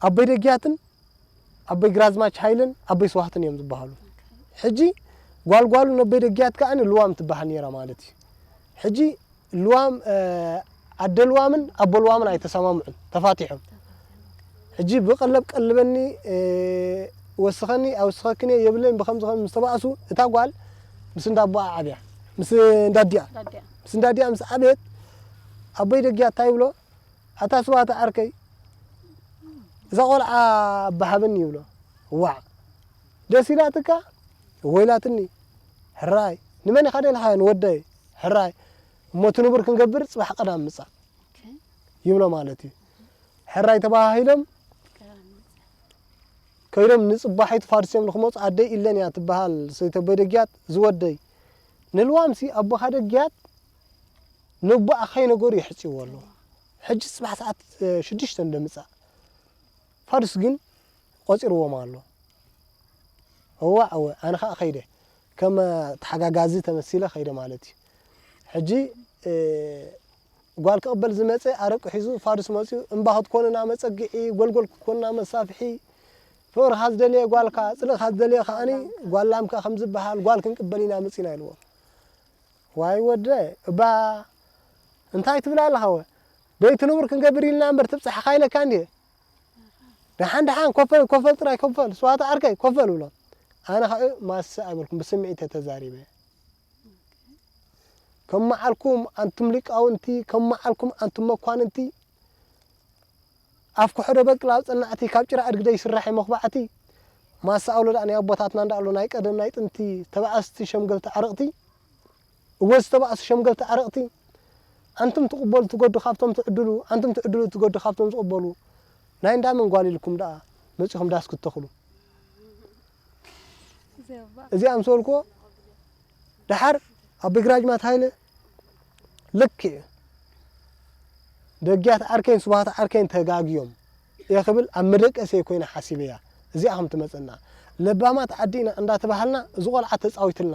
ኣቦይ ደግያትን ኣቦይ ግራዝማች ሃይለን ኣቦይ ስዋህትን እዮም ዝበሃሉ። ኦኬ። ሕጂ ጓል ጓሉ ነቦይ ደግያት ከኣ ልዋም ትበሃል ነይራ ማለት እዩ። ሕጂ ልዋም፣ እ፣ ኣደ ልዋምን ኣቦ ልዋምን ኣይተሰማምዑን፣ ተፋቲሖም። ሕጂ ብቐለብ ቀልበኒ፣ እ፣ ወስኸኒ፣ ኣውስኸክን እየ የብለይን፣ ብኸምዚ ኸም ምስ ተባእሱ፣ እታ ጓል ምስ እንዳ ኣቦኣ ዓብያ፣ ምስ እንዳ ኣዲኣ፣ እንዳዲኣ። ምስ እንዳ ኣዲኣ ምስ ዓብየት፣ ኣቦይ ደግያት እንታይ ይብሎ? ኣታ ስብሃት ዓርከይ፣ እዛ ቆልዓ ኣባሃበኒ ይብሎ። ዋዕ! ደስ ኢላትካ? እወ ኢላትኒ። ሕራይ! ንመን ኢኻ ደልኻዮ? ንወደይ። ሕራይ! እሞ እቲ ንቡር ክንገብር ጽባሕ ቀዳም ምጻእ። ኦኬ። ይብሎ ማለት እዩ። ሕራይ ተባሃሂሎም ቀዳም ምጻእ። ከይዶም ንጽባሒቱ ፋርስ እዮም ንኽመጹ ኣደይ ኢለን እያ ትበሃል ሰይቲ ኣቦይ ደግያት ዝወደይ። ንልዋምሲ ኣቦኻ ደግያት ነቦኣ ከይነገሩ የሕጽይዎ ኣለዉ። ሕጂ ጽባሕ ሰዓት፣ እ፣ ሽዱሽተ እንደ ምጻእ። ፋዱስ ግን ቆጺርዎም ኣሎ። እዋእ፣ እወ፣ ኣነ ኸኣ ኸይደ። ከም ተሓጋጋዚ ተመሲለ ኸይደ ማለት እዩ። ሕጂ፣ እ፣ ጓል ክቕበል ዝመጸ ኣረቂ ሒዙ ፋዱስ መጺኡ፣ እምባ ክትኮንና መጸግዒ፣ ጎልጎል ክትኮንና መሳፍሒ፣ ፍቕርኻ ዝደለየ ጓልካ፣ ጽልእኻ ዝደለየ ከኣኒ ጓል ላምካ ከም ዝበሃል፣ ጓል ክንቅበል ኢና መጺና ኢልዎ። ዋይ ወደ እባ እንታይ ትብል ኣለኻ ወ? ደይ ትንቡር ክንገብር ኢልና እምበር ትብጽሓኻ ኢለካ እንድየ። ደሓን ደሓን ኮፈል ኮፈል ጥራይ ኮፈል ስዋታ ዓርከይ ኮፈል ብሎ። ኣነ ኸኣ ማሰ ኣይበልኩም ብስምዒት እየ ተዛሪበ። ከም መዓልኩም ኣንቱም ሊቃውንቲ፣ ከም መዓልኩም ኣንቱም መኳንንቲ፣ ኣፍ ኩሕዶ በቅል ኣብ ጸናዕቲ፣ ካብ ጭራ ኣድጊ ደይስራሕ እዩ መኹባዕቲ። ማሳ ኣውሎ ደኣ ናይ ኣቦታትና እንዳኣሎ ናይ ቀደም ናይ ጥንቲ ተባኣስቲ ሸምገልቲ ዓረቕቲ። እወ ዝተባእሱ ሸምገልቲ ዓረቕቲ። ኣንቱም ትቕበሉ ትገዱ ካብቶም ትዕድሉ፣ ኣንቱም ትዕድሉ ትገዱ ካብቶም ዝቕበሉ። ናይ እንዳመን ጓል ኢልኩም ደኣ መጺኹም ዳስ ክትተኽሉ? እዚኣ ምስ በልኩዎ፣ ደሓር ኣቦይ ግራጅማት ሃይለ ልክዕ እዩ። ደግያት ዓርከይን ስብሃት ዓርከይን ተጋግዮም እየ ክብል ኣብ መደቀሰይ ኮይነ ሓሲበያ። እዚኣ ከም ትመጸና። ለባማት ዓዲ ኢና እንዳተባሃልና፣ እዚ ቆልዓ ተጻዊትልና።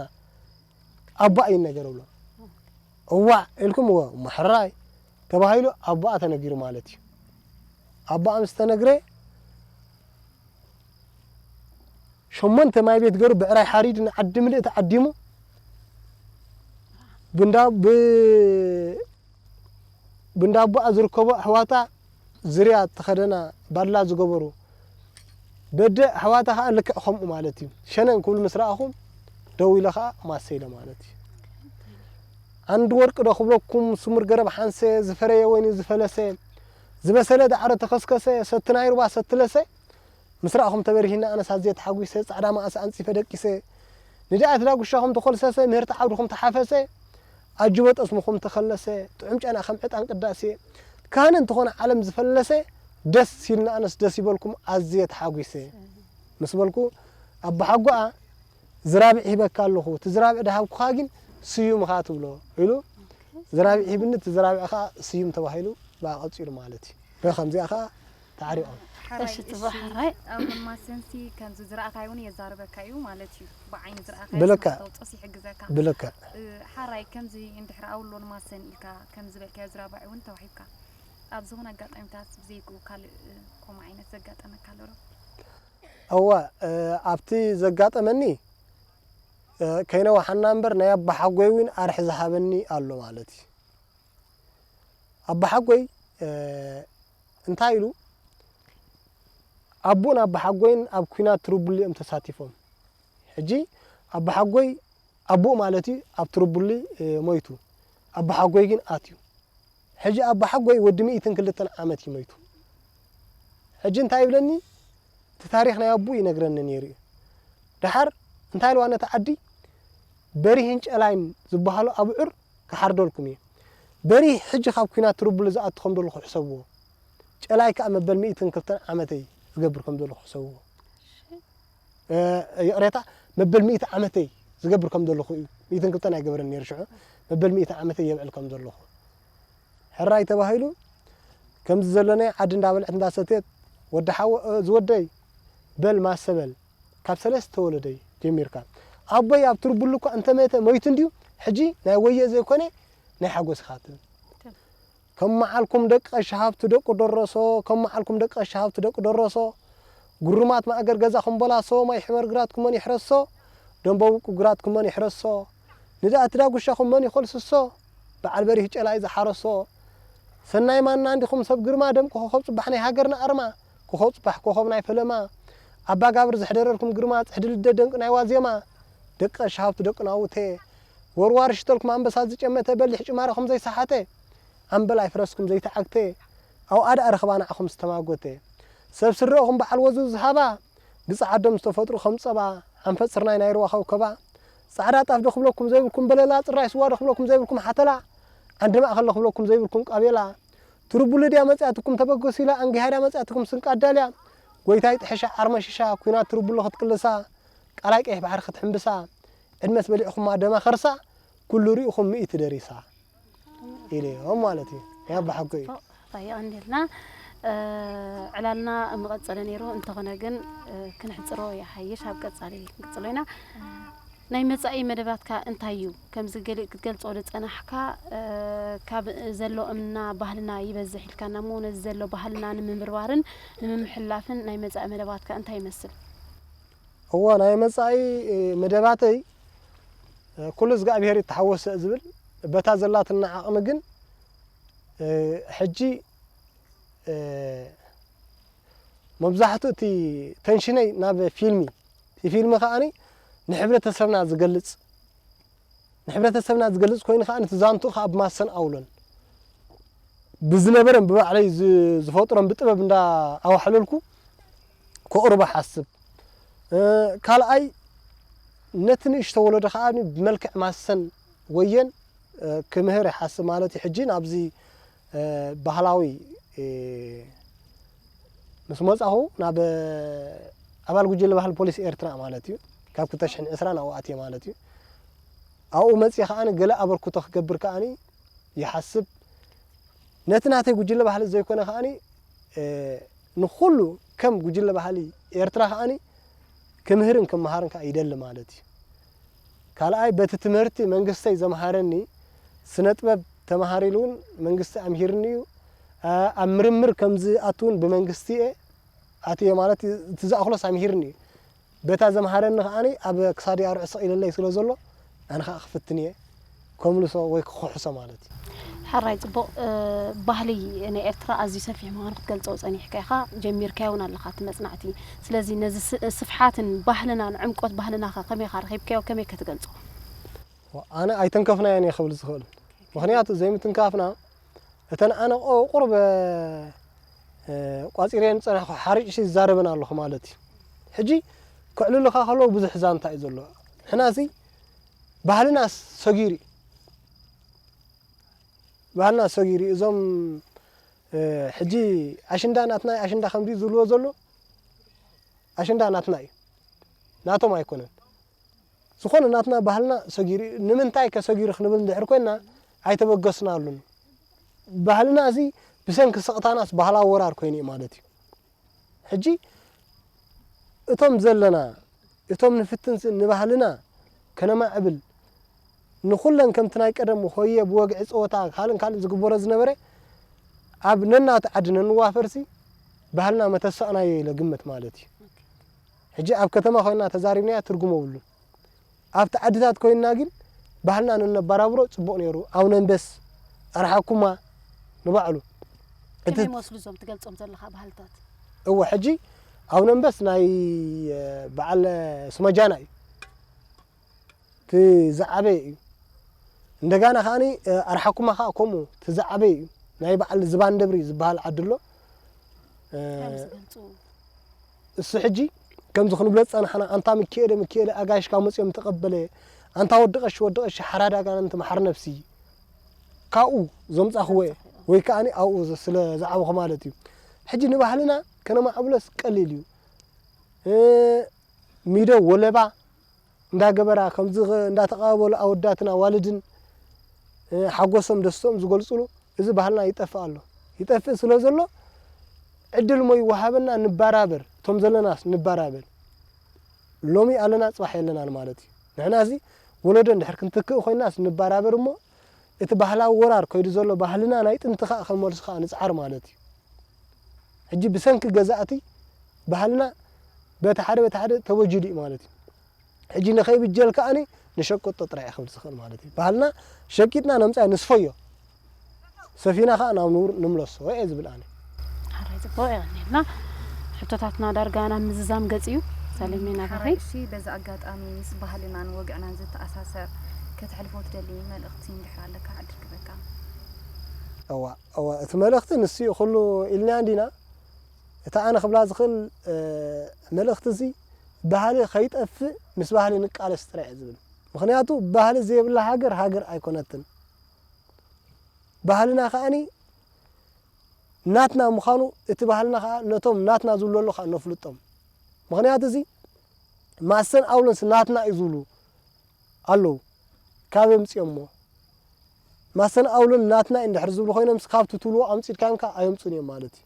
ኣቦኣ እዩ ነገር ብሎ። እዋዕ ኢልኩም እዎ እሞ ሕራይ ተባሂሉ ኣቦኣ ተነጊሩ ማለት እዩ። ኣቦኣ ምስ ተነግረ ሸሞንተ ማይ ቤት ገሩ ብዕራይ ሓሪድ ንዓዲ ምልእቲ ዓዲሙ ብንዳ ብ ብንዳ ኣቦኣ ዝርከቡ ኣሕዋታ ዝርያ ተኸደና ባድላ ዝገበሩ በደ ኣሕዋታ ከዓ ልክዕ ከምኡ ማለት እዩ። ሸነን ክብሉ ምስ ረኣኹም ደው ኢለ ከዓ ማሰ ኢለ ማለት እዩ። ዓንዲ ወርቂ ዶ ክብለኩም ስሙር ገረብ ሓንሰ ዝፈረየ ወይኒ ዝፈለሰ ዝበሰለ ዳዕሮ ተኸስከሰ ሰቲ ናይ ሩባ ሰትለሰ ምስ ረኣኹም ተበሪሂና ኣነስ ኣዝየ ተሓጒሰ ጻዕዳ መኣስ ኣንጺፈ ደቂሰ ንድኣት ዳጉሻኹም ተኾልሰሰ ምህርቲ ዓውድኹም ተሓፈሰ ኣጅቦ ጠስምኹም ተኸለሰ ጥዑም ጨና ከም ዕጣን ቅዳሴ ካህን እንተኾነ ዓለም ዝፈለሰ ደስ ኢልና ኣነስ ደስ ይበልኩም ኣዝየ ተሓጒሰ ምስ በልኩ ኣባሓጎኣ ዝራብዕ ሂበካ ኣለኹ እቲ ዝራብዕ ድሃብኩኻ ግን ስዩም ኢኻ ትብሎ ኢሉ ዝራብዕ ሂብኒ እቲ ዝራብዕ ኸዓ ስዩም ተባሂሉ ብኣ ቀጺሉ ማለት እዩ። ብኸምዚኣ ኸዓ ተዓሪቖም። ሓራይ እሺ፣ ትብሎ ሓራይ። ኣሁን ማሰንሲ ከምዚ ዝረኣኻዮ እውን የዛርበካ እዩ ማለት እዩ። ብዓይኒ ዝረኣኻዮ ብልክዕ። ተውፅኦስ ይሕግዘካ። ብልክዕ እ፣ ሓራይ ከምዚ እንድሕር ኣውሎን ማሰን ኢልካ ከምዚ በልካዮ ዝራባዕ እውን ተዋሂብካ ኣብ ዝኾነ ኣጋጣሚታት ብዘይክኡ ካልእ እ፣ ከምኡ ዓይነት ዘጋጠመካ ኣሎ ዶ? እወ እ፣ ኣብቲ ዘጋጠመኒ እ፣ ከይነዋሓና እምበር ናይ ኣባሓጎይ እውን ኣርሒ ዝሃበኒ ኣሎ ማለት እዩ። ኣባሓጎይ እ፣ እንታይ ኢሉ ኣቦን ኣባሓጎይን ኣብ ኲናት ትርቡሊ እዮም ተሳቲፎም። ሕጂ ኣባሓጎይ ኣቦኡ ማለት እዩ ኣብ ትርቡሊ እ፣ ሞይቱ ኣባሓጎይ ግን ኣትዩ። ሕጂ ኣባሓጎይ ወዲ ሚእትን ክልተን ዓመት እዩ ሞይቱ። ሕጂ እንታይ ይብለኒ እቲ ታሪኽ ናይ ኣቦኡ ይነግረኒ ነይሩ እዩ። ደሓር እንታይ ኢልዋ ነቲ ዓዲ በሪህን ጨላይን ዝበሃሉ ኣብዑር ክሓርደልኩም እየ። በሪህ ሕጂ ካብ ኲናት ትርቡሊ ዝኣቱ ከም ዘለኹ ሕሰብዎ። ጨላይ ከዓ መበል ሚእትን ክልተን ዓመተይ ዝገብር ከም ዘለኹ ሕሰብዎ። እ፣ ይቕሬታ መበል ሚእቲ ዓመተይ ዝገብር ከም ዘለኹ እዩ። ሚእትን ክልተን ኣይገብረን ነይሩ ሽዑ መበል ሚእቲ ዓመተይ የብዕል ከም ዘለኹ ሕራይ ተባሂሉ ከምዚ ዘሎናይ ዓዲ እንዳበልዐት እንዳሰተየት ወዲ ሓወ እ፣ ዝወደይ በል ማሰ በል ካብ ሰለስተ ወለደይ ጀሚርካ ኣቦይ ኣብ ትርቡሉ እኳ እንተመተ ሞይቱ እንድዩ ሕጂ ናይ ወየ ዘይኮነ ናይ ሓጎስ ኢኻ ትብል ከም መዓልኩም ደቂ ቀሺ ሃብቱ ደቂ ደረሶ ከም መዓልኩም ደቂ ቀሺ ሃብቱ ደቂ ደረሶ ግሩማት ማእገር ገዛኹም በላሶ ማይ ሕመር ግራትኩመን ይሕረሶ ደንበ ውቁ ግራትኩመን ይሕረሶ ንድኣቲ ዳጉሻኹም መን ይኾልስሶ በዓል በሪህ ጨላይ ዝሓረሶ ሰናይ ማና እንዲኹም ሰብ ግርማ ደምቂ ኮኸብ ጽባሕ ናይ ሃገርና ኣርማ ኮኸብ ጽባሕ ኮኸብ ናይ ፈለማ ኣባ ጋብር ዘሕደረልኩም ግርማ ጽሕዲ ልደ ደንቂ ናይ ዋዜማ ደቂ ቀሺ ሃብቱ ደቂ ናውቴ ወርዋር ሽተልኩም ኣንበሳ ዝጨመተ በሊሕ ጭማረኹም ዘይሰሓተ ኣምበል ኣይፍረስኩም ዘይተዓግተ ኣውኣ ደኣ ረኽባ ንዓኹም ዝተማጎተ ሰብ ስረኹም በዓል ወዙ ዝሃባ ብጸዓዶም ዝተፈጥሩ ከም ጸባ ኣንፈት ስርናይ ናይ ሩባ ከውከባ ጻዕዳ ጣፍ ዶ ክብለኩም ዘይብልኩም በለላ ጽራይ ስዋ ዶ ክብለኩም ዘይብልኩም ሓተላ ዓንዲ ማእኸል ዶ ክብለኩም ዘይብልኩም ቃቤላ ትርቡሊ ድያ መጽኣትኩም ተበገሲላ ኣንጊሃ ድያ መጽኣትኩም ስንቃ ኣዳልያ ጎይታይ ጥሕሻ ዓርመሽሻ ኩናት ትርቡሊ ክትቅልሳ ቃላይ ቀይሕ ባሕሪ ክትሕምብሳ ዕድመስ በሊዕኹማ ደማ ኸርሳ ኩሉ ሪኢኹም ሚእቲ ደሪሳ ኢለዮም ማለት እዩ። ናይ ኣባሓጎይ እዩ። ራያ ቀንዴልና እ፣ ዕላልና ምቐጸለ ነይሩ እንተኾነ ግን እ፣ ክነሕጽሮ ይሓይሽ ኣብ ቀጻሊ ክንቅጽሎ ኢና። ናይ መጻኢ መደባትካ እንታይ እዩ? ከምዚ ገሊእ ክትገልጾ ዝጸናሕካ እ፣ ካብ ዘሎ እምና ባህልና ይበዝሕ ኢልካና እሞ ነዚ ዘሎ ባህልና ንምምርባርን ንምምሕልላፍን ናይ መጻኢ መደባትካ እንታይ ይመስል? እወ ናይ መጻኢ እ፣ መደባተይ እ፣ ኩሉ እግዚኣብሔር ይተሓወሰ ዝብል በታ ዘላትና ዓቕሚ ግን እ፣ ሕጂ እ፣ መብዛሕትኡ እቲ ተንሽነይ ናብ ፊልሚ እቲ ፊልሚ ከዓኒ ንሕብረተሰብና ዝገልጽ ንሕብረተሰብና ዝገልጽ ኮይኑ ከዓ ነቲ ዛንትኡ ከዓ ብማሰን ኣውሎን ብዝነበረን ብባዕለይ ዝ- ዝፈጥሮን ብጥበብ እንዳ ኣዋሕለልኩ ከቕርቦ ሓስብ እ፣ ካልኣይ ነቲ ንእሽቶ ወለዶ ከዓ ብመልክዕ ማሰን ወየን እ፣ ክምህር ይሓስብ ማለት እዩ ሕጂ ናብዚ እ፣ ባህላዊ እ፣ ምስ መጻኹ ናብ ኣባል ጉጅለ ባህሊ ፖሊስ ኤርትራ ማለት እዩ ካብ ክልተ ሽሕን ዕስራን ኣብኡ ኣትየ ማለት እዩ ኣብኡ መፅየ ከዓኒ ገለ ኣበርክቶ ክገብር ከዓኒ ይሓስብ ነቲ ናተይ ጉጅለ ባህሊ ዘይኮነ ከዓኒ እ፣ ንኩሉ ከም ጉጅለ ባህሊ ኤርትራ ከዓኒ ክምህርን ክመሃርን ከዓ ይደሊ ማለት እዩ ካልኣይ በቲ ትምህርቲ መንግስተይ ዘምሃረኒ ስነ ጥበብ ተማሃር ኢሉ እውን መንግስቲ ኣምሂርኒ እዩ። ኣ-፣ ኣብ ምርምር ከም ዝኣቱ እውን ብመንግስቲ እየ ኣትየ ማለት እዩ። እቲ ዝኣኽሎስ ኣምሂርኒ እዩ። በታ ዘምሃረኒ ከዓኒ ኣብ ክሳደይ ኣርዑ ስቕ ኢለለይ ስለ ዘሎ፣ ኣነ ከኣ ክፍትን እየ፣ ከምልሶ ወይ ክኽሕሶ ማለት እዩ። ሕራይ ጽቡቕ። እ፣ ባህሊ ናይ ኤርትራ ኣዝዩ ሰፊሕ ምዃኑ ክትገልጾ ጸኒሕካ ኢኻ፣ ጀሚርካዮ እውን ኣለኻ እቲ መጽናዕቲ። ስለዚ ነዚ ስ-፣ ስፍሓትን ባህልናን ዕምቆት ባህልናኸ ከመይ ኢኻ ረኺብካዮ፣ ከመይ ከ ትገልጾ? ኣነ ኣይተንከፍናዮን እየ ክብል ዝኽእል። ምኽንያቱ ዘይምትንካፍና፣ እተን ኣነ ቁ-፣ ቁሩብ፣ እ፣ ቋጺረየን ዝጸናሕኩ ሓሪጭ ይዛረበን ኣለኹ ማለት እዩ። ሕጂ ከዕልሉኻ ከለዉ ብዙሕ ዛንታ እዩ ዘሎ። ንሕናሲ ባህልና ሰጊሩ እዩ። ባህልና ሰጊሩ እዩ። እዞም፣ እ፣ ሕጂ ኣሽንዳ ናትና እዩ፣ ኣሽንዳ ከምዚ ዝብልዎ ዘሎ፣ ኣሽንዳ ናትና እዩ። ናቶም ኣይኮነን። ዝኾነ ናትና ባህልና ሰጊሩ እዩ። ንምንታይ ከ ሰጊሩ ክንብል እንድሕር ኮይንና ኣይተበገስናሉን። ባህልና እዚ ብሰንኪ ስቕታናስ ባህላዊ ወራር ኮይኑ እዩ ማለት እዩ። ሕጂ እቶም ዘለና፣ እቶም ንፍትንሲ ንባህልና ከነማዕብል፣ ንኹለን ከምቲ ናይ ቀደም ሆየ ብወግዒ ጸወታ ካልእን ካልእን ዝግበሮ ዝነበረ፣ ኣብ ነናቱ ዓዲ ነንዋፈርሲ ባህልና መተሳእናዮ ኢለ ግምት ማለት እዩ። ሕጂ ኣብ ከተማ ኮይንና ተዛሪብናያ ትርጉም የብሉን። ኣብቲ ዓድታት ኮይንና ግን ባህልና ነነባራብሮ ጽቡቕ ነይሩ። ኣውነንበስ፣ ኣርሓኩማ ንባዕሉ። እቲ ከመይ ይመስሉ እዞም ትገልጾም ዘለኻ ባህልታት? እወ፣ ሕጂ ኣውነንበስ ናይ፣ እ፣ በዓል ስመጃና እዩ። እቲ ዝዓበየ እዩ። እንደጋና ከኣኒ፣ እ፣ ኣርሓኩማ ከኣ ከምኡ እቲ ዝዓበየ እዩ። ናይ በዓል ዝባን ደብሪ ዝበሃል ዓዲ ኣሎ። እ፣ እንታይ ምስ ገልጹ? እሱ ሕጂ ከምዚ ክንብሎ ዝጸናሕና፣ ኣንታ ሚኪኤለ፣ ሚኪኤለ ኣጋይሽካ መጺኦም ተቐበለ፣ ኣንታ ወዲ ቀሺ፣ ወዲ ቀሺ ሓራዳ ኣጋንንቲ መሓር ነፍሲ፣ ካብኡ ዘምጻኽዎ እየ፣ ወይ ከኣኒ ኣብኡ ዝ-፣ ስለ ዝዓበኹ ማለት እዩ። ሕጂ ንባህልና ከነማዕብሎስ ቀሊል እዩ። እ፣ ሚዶ ወለባ እንዳገበራ፣ ከምዚ ኸ-፣ እንዳተቐባበሉ ኣወዳትን ኣዋልድን፣ እ፣ ሓጎሶም ደስተኦም ዝገልጹሉ፣ እዚ ባህልና ይጠፍእ ኣሎ። ይጠፍእ ስለ ዘሎ፣ ዕድል እሞ ይወሃበና፣ ንባራበር፣ እቶም ዘለናስ ንባራበር። ሎሚ ኣለና፣ ጽባሕ የለናን ማለት እዩ። ንሕና እዚ ወለዶ እንድሕር ክንትክእ ኮይናስ ንባራበር እሞ፣ እቲ ባህላዊ ወራር ከይዱ ዘሎ ባህልና ናይ ጥንቲ ኸኣ ክንመልሶ ኸኣ ንጽዓር ማለት እዩ። ሕጂ ብሰንኪ ገዛእቲ ባህልና በቲ ሓደ በቲ ሓደ ተበጂሉ እዩ ማለት እዩ። ሕጂ ንኸይብጀል ከኣኒ ንሸቅጦ ጥራይ እየ ክብል ዝኽእል ማለት እዩ። ባህልና ሸቂጥና ነምጻዮ ንስፈዮ፣ ሰፊና ከኣ ናብ ንቡር ንምለሶ እየ ዝብል ኣነ። ሕራይ ጽቡቕ፣ የቐንየልና። ሕቶታትና ዳርጋ ናብ ምዝዛም ገጽ እዩ። ሳሌሜ፣ ናባኺ። ሕራይ፣ እሺ፣ በዚ ኣጋጣሚ ምስ ባህልናን ወግዕናን ዝተኣሳሰር ከተሕልፎ ትደሊ መልእኽቲ እንድሕር ኣለካ ዕድል ክበካ። እዋ፣ እዋ፣ እቲ መልእኽቲ ንሱ እዩ። ኩሉ ኢልናዮ እንዲና። እታ ኣነ ክብላ ዝኽእል፣ እ፣ መልእኽቲ እዚ፣ ባህሊ ከይጠፍእ ምስ ባህሊ ንቃለስ ጥራይ እየ ዝብል። ምኽንያቱ ባህሊ ዘይብላ ሃገር፣ ሃገር ኣይኮነትን። ባህልና ከኣኒ ናትና ምዃኑ፣ እቲ ባህልና ከኣ ነቶም ናትና ዝብሉ ኣለዉ ከኣ ነፍልጦም። ምኽንያቱ እዚ ማሰን ኣውሎንስ ናትና እዩ ዝብሉ ኣለዉ። ካበይ ኣምጺኦሞ? ማሰን ኣውሎን ናትና እዩ እንድሕር ዝብሉ ኮይኖምስ፣ ካብቲ ትብልዎ ኣምጺእካዮም ከኣ ኣየምጹን እዮም ማለት እዩ።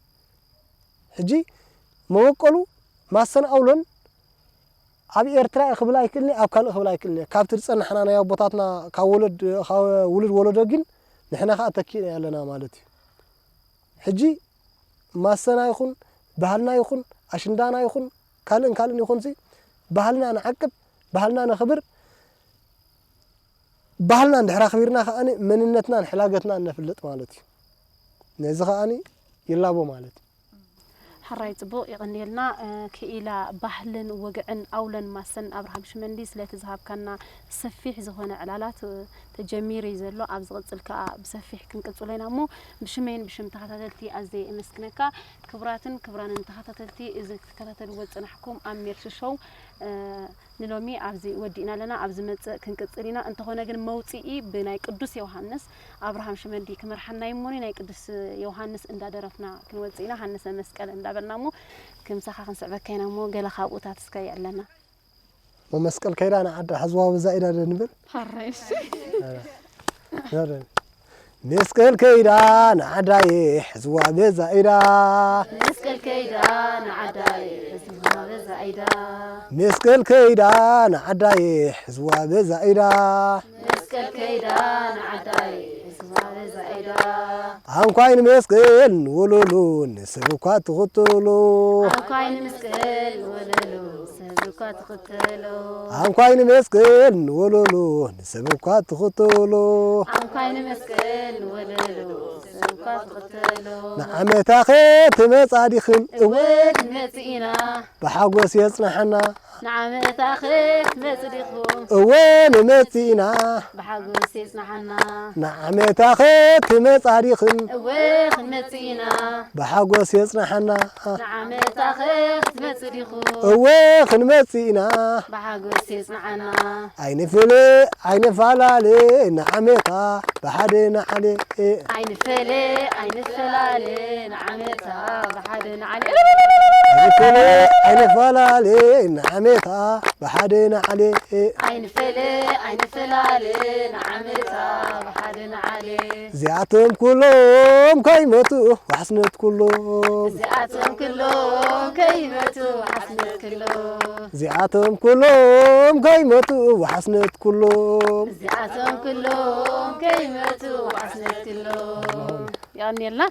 ሕጂ መበቆሉ ማሰን ኣውሎን ኣብ ኤርትራ እየ ክብል ኣይክእልን እየ፣ ኣብ ካልእ ክብል ኣይክእልን እየ። ካብቲ ዝጸናሕና ናይ ኣቦታትና፣ ካብ ወለድ፣ ካብ ውሉድ ወለዶ ግን ንሕና ከኣ ተኪእና ኣለና ማለት እዩ። ሕጂ ማሰና ይኹን፣ ባህልና ይኹን፣ ኣሽንዳና ይኹን፣ ካልእን ካልእን ይኹንሲ፣ ባህልና ንዓቅብ፣ ባህልና ነኽብር። ባህልና እንድሕር ኣኽቢርና ከኣኒ መንነትናን ሕላገትናን ነፍልጥ ማለት እዩ። ነዚ ከኣኒ ይላቦ ማለት እዩ። ሕራይ ጽቡቕ፣ የቐንየልና። እ፣ ክኢላ ባህልን ወግዕን ኣውሎን ማሰን ኣብርሃም ሽመንዲ ስለቲ ዝሃብካና ሰፊሕ ዝኾነ ዕላላት፣ እ፣ ተጀሚሩ እዩ ዘሎ። ኣብ ዝቕጽል ከኣ ብሰፊሕ ክንቅጽሎ ኢና እሞ ብሽመይን ብሽም ተኸታተልቲ ኣዝየ የመስግነካ። ክቡራትን ክቡራንን ተኸታተልቲ፣ እዚ ክትከታተልዎ ዝጸናሕኩም ኣብ ሜርሲ ሾው፣ እ፣ ንሎሚ ኣብዚ ወዲእና ኣለና። ኣብ ዝመጽእ ክንቅጽል ኢና። እንተኾነ ግን መውጽኢ ብናይ ቅዱስ ዮሃንስ ኣብርሃም ሽመንዲ ክመርሓና እዩ እሞኒ፣ ናይ ቅዱስ ዮሃንስ እንዳደረፍና ክንወጽእ ኢና። ሃንሰ መስቀል እንዳበልና እሞ ክምሳኻ ክንስዕበካ ኢና እሞ ገለ ካብኡታት እስከ የዕለና። እሞ መስቀል ከይዳ ንዓዳ ሕዝዋ በዛ ኢዳ ዶ ንብል? ሕራይ፣ እሺ። ኧረ፣ ኧረ። መስቀል ከይዳ ንዓዳይ ሕዝዋ በዛ ኢዳ። መስቀል ከይዳ ንዓዳይ ሕዝዋ በዛ ኢዳ። መስቀል ከይዳ ንዓዳይ ሕዝዋ በዛ ኢዳ። ከይዳ ንዓዳይ ዝባበ ዛይዳ። ኣንኳይ ንመስቀል ንወለሉ ንሰብ እኳ ትኽተሎ። ኣንኳይ ንመስቀል ንወለሉ ሰብ እኳ ትኽተሎ። ኣንኳይ ንመስቀል ንወለሉ ንሰብ እኳ ትኽተሎ። ኣንኳይ ንመስቀል ንወለሉ ሰብ እኳ ትኽተሎ። ንዓመታኸ ትመጻ ዲኽን? እወ ክንመጽእ ኢና። ብሓጎስ የጽንሓና። ንዓመታኸ ክትመጽእ ዲኹም? እወ ንመጽእ ኢና። ብሓጎስ የጽንሓና። ንዓመታኸ ትመጻ ዲኽን? እወ ክንመጽእ ኢና። ብሓጎስ የጽንሓና። ንዓመታኸ ክትመጽእ ዲኹም? እወ ክንመጽእ ኢና። ብሓጎስ የጽንሓና። ኣይንፍለ ኣይንፈላለ ንዓመታ ብሓደ ንዓሌ። ኣይንፈለ ኣይንፈላለ ንዓመታ ብሓደ ንዓሌ። ኣይንፈለ ኣይንፈላለ ንዓመታ ብሓደ ንዓሌ። ኣይንፈለ ኣይንፈላለ ንዓመታ ብሓደ ንዓሌ። እዚኣቶም ኩሎም ከይመቱ ዋሕስነት ኩሎም። እዚኣቶም ኩሎም ከይመቱ ዋሕስነት ኩሎም። እዚኣቶም ኩሎም ከይመቱ ዋሕስነት ኩሎም። እዚኣቶም ኩሎም ከይመቱ ዋሕስነት ኩሎም። የቐንየልና።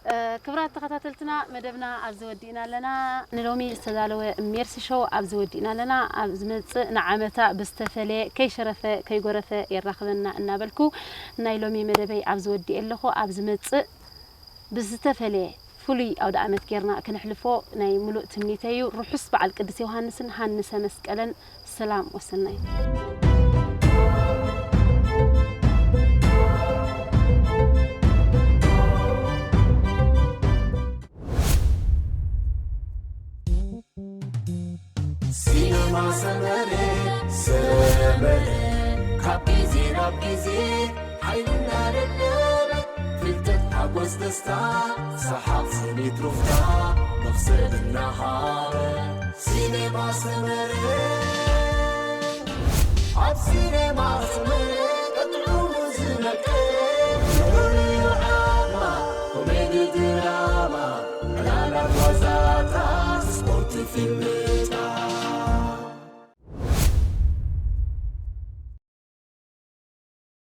እ፣ ክብራት ተኸታተልትና፣ መደብና ኣብዚ ወዲእና ኣለና። ንሎሚ ዝተዳለወ ሜርሲ ሾው ኣብዚ ወዲእና ኣለና። ኣብ ዝመጽእ ንዓመታ ብዝተፈለየ ከይሸረፈ ከይጎረፈ የራኽበና እናበልኩ ናይ ሎሚ መደበይ ኣብዚ ወዲኤ ኣለኹ። ኣብ ዝመጽእ ብዝተፈለየ ፍሉይ ኣውደ ኣመት ጌርና ክነሕልፎ ናይ ሙሉእ ትምኒተይ እዩ። ርሑስ በዓል ቅዱስ ዮሃንስን ሃንሰ መስቀለን። ሰላም ወሰናይ። ሲነማ ሰመረ፣ ሰመረ፣ ካብ ግዜ ናብ ግዜ ሓይልና ደለበ፣ ፍልጠት ሓጎስ ደስታ፣ ሰሓቕ ስኒት ሩፍታ፣ መኽሰብ እናሃበ። ሲነማ ሰመረ፣ ኣብ ሲነማ ሰመረ፣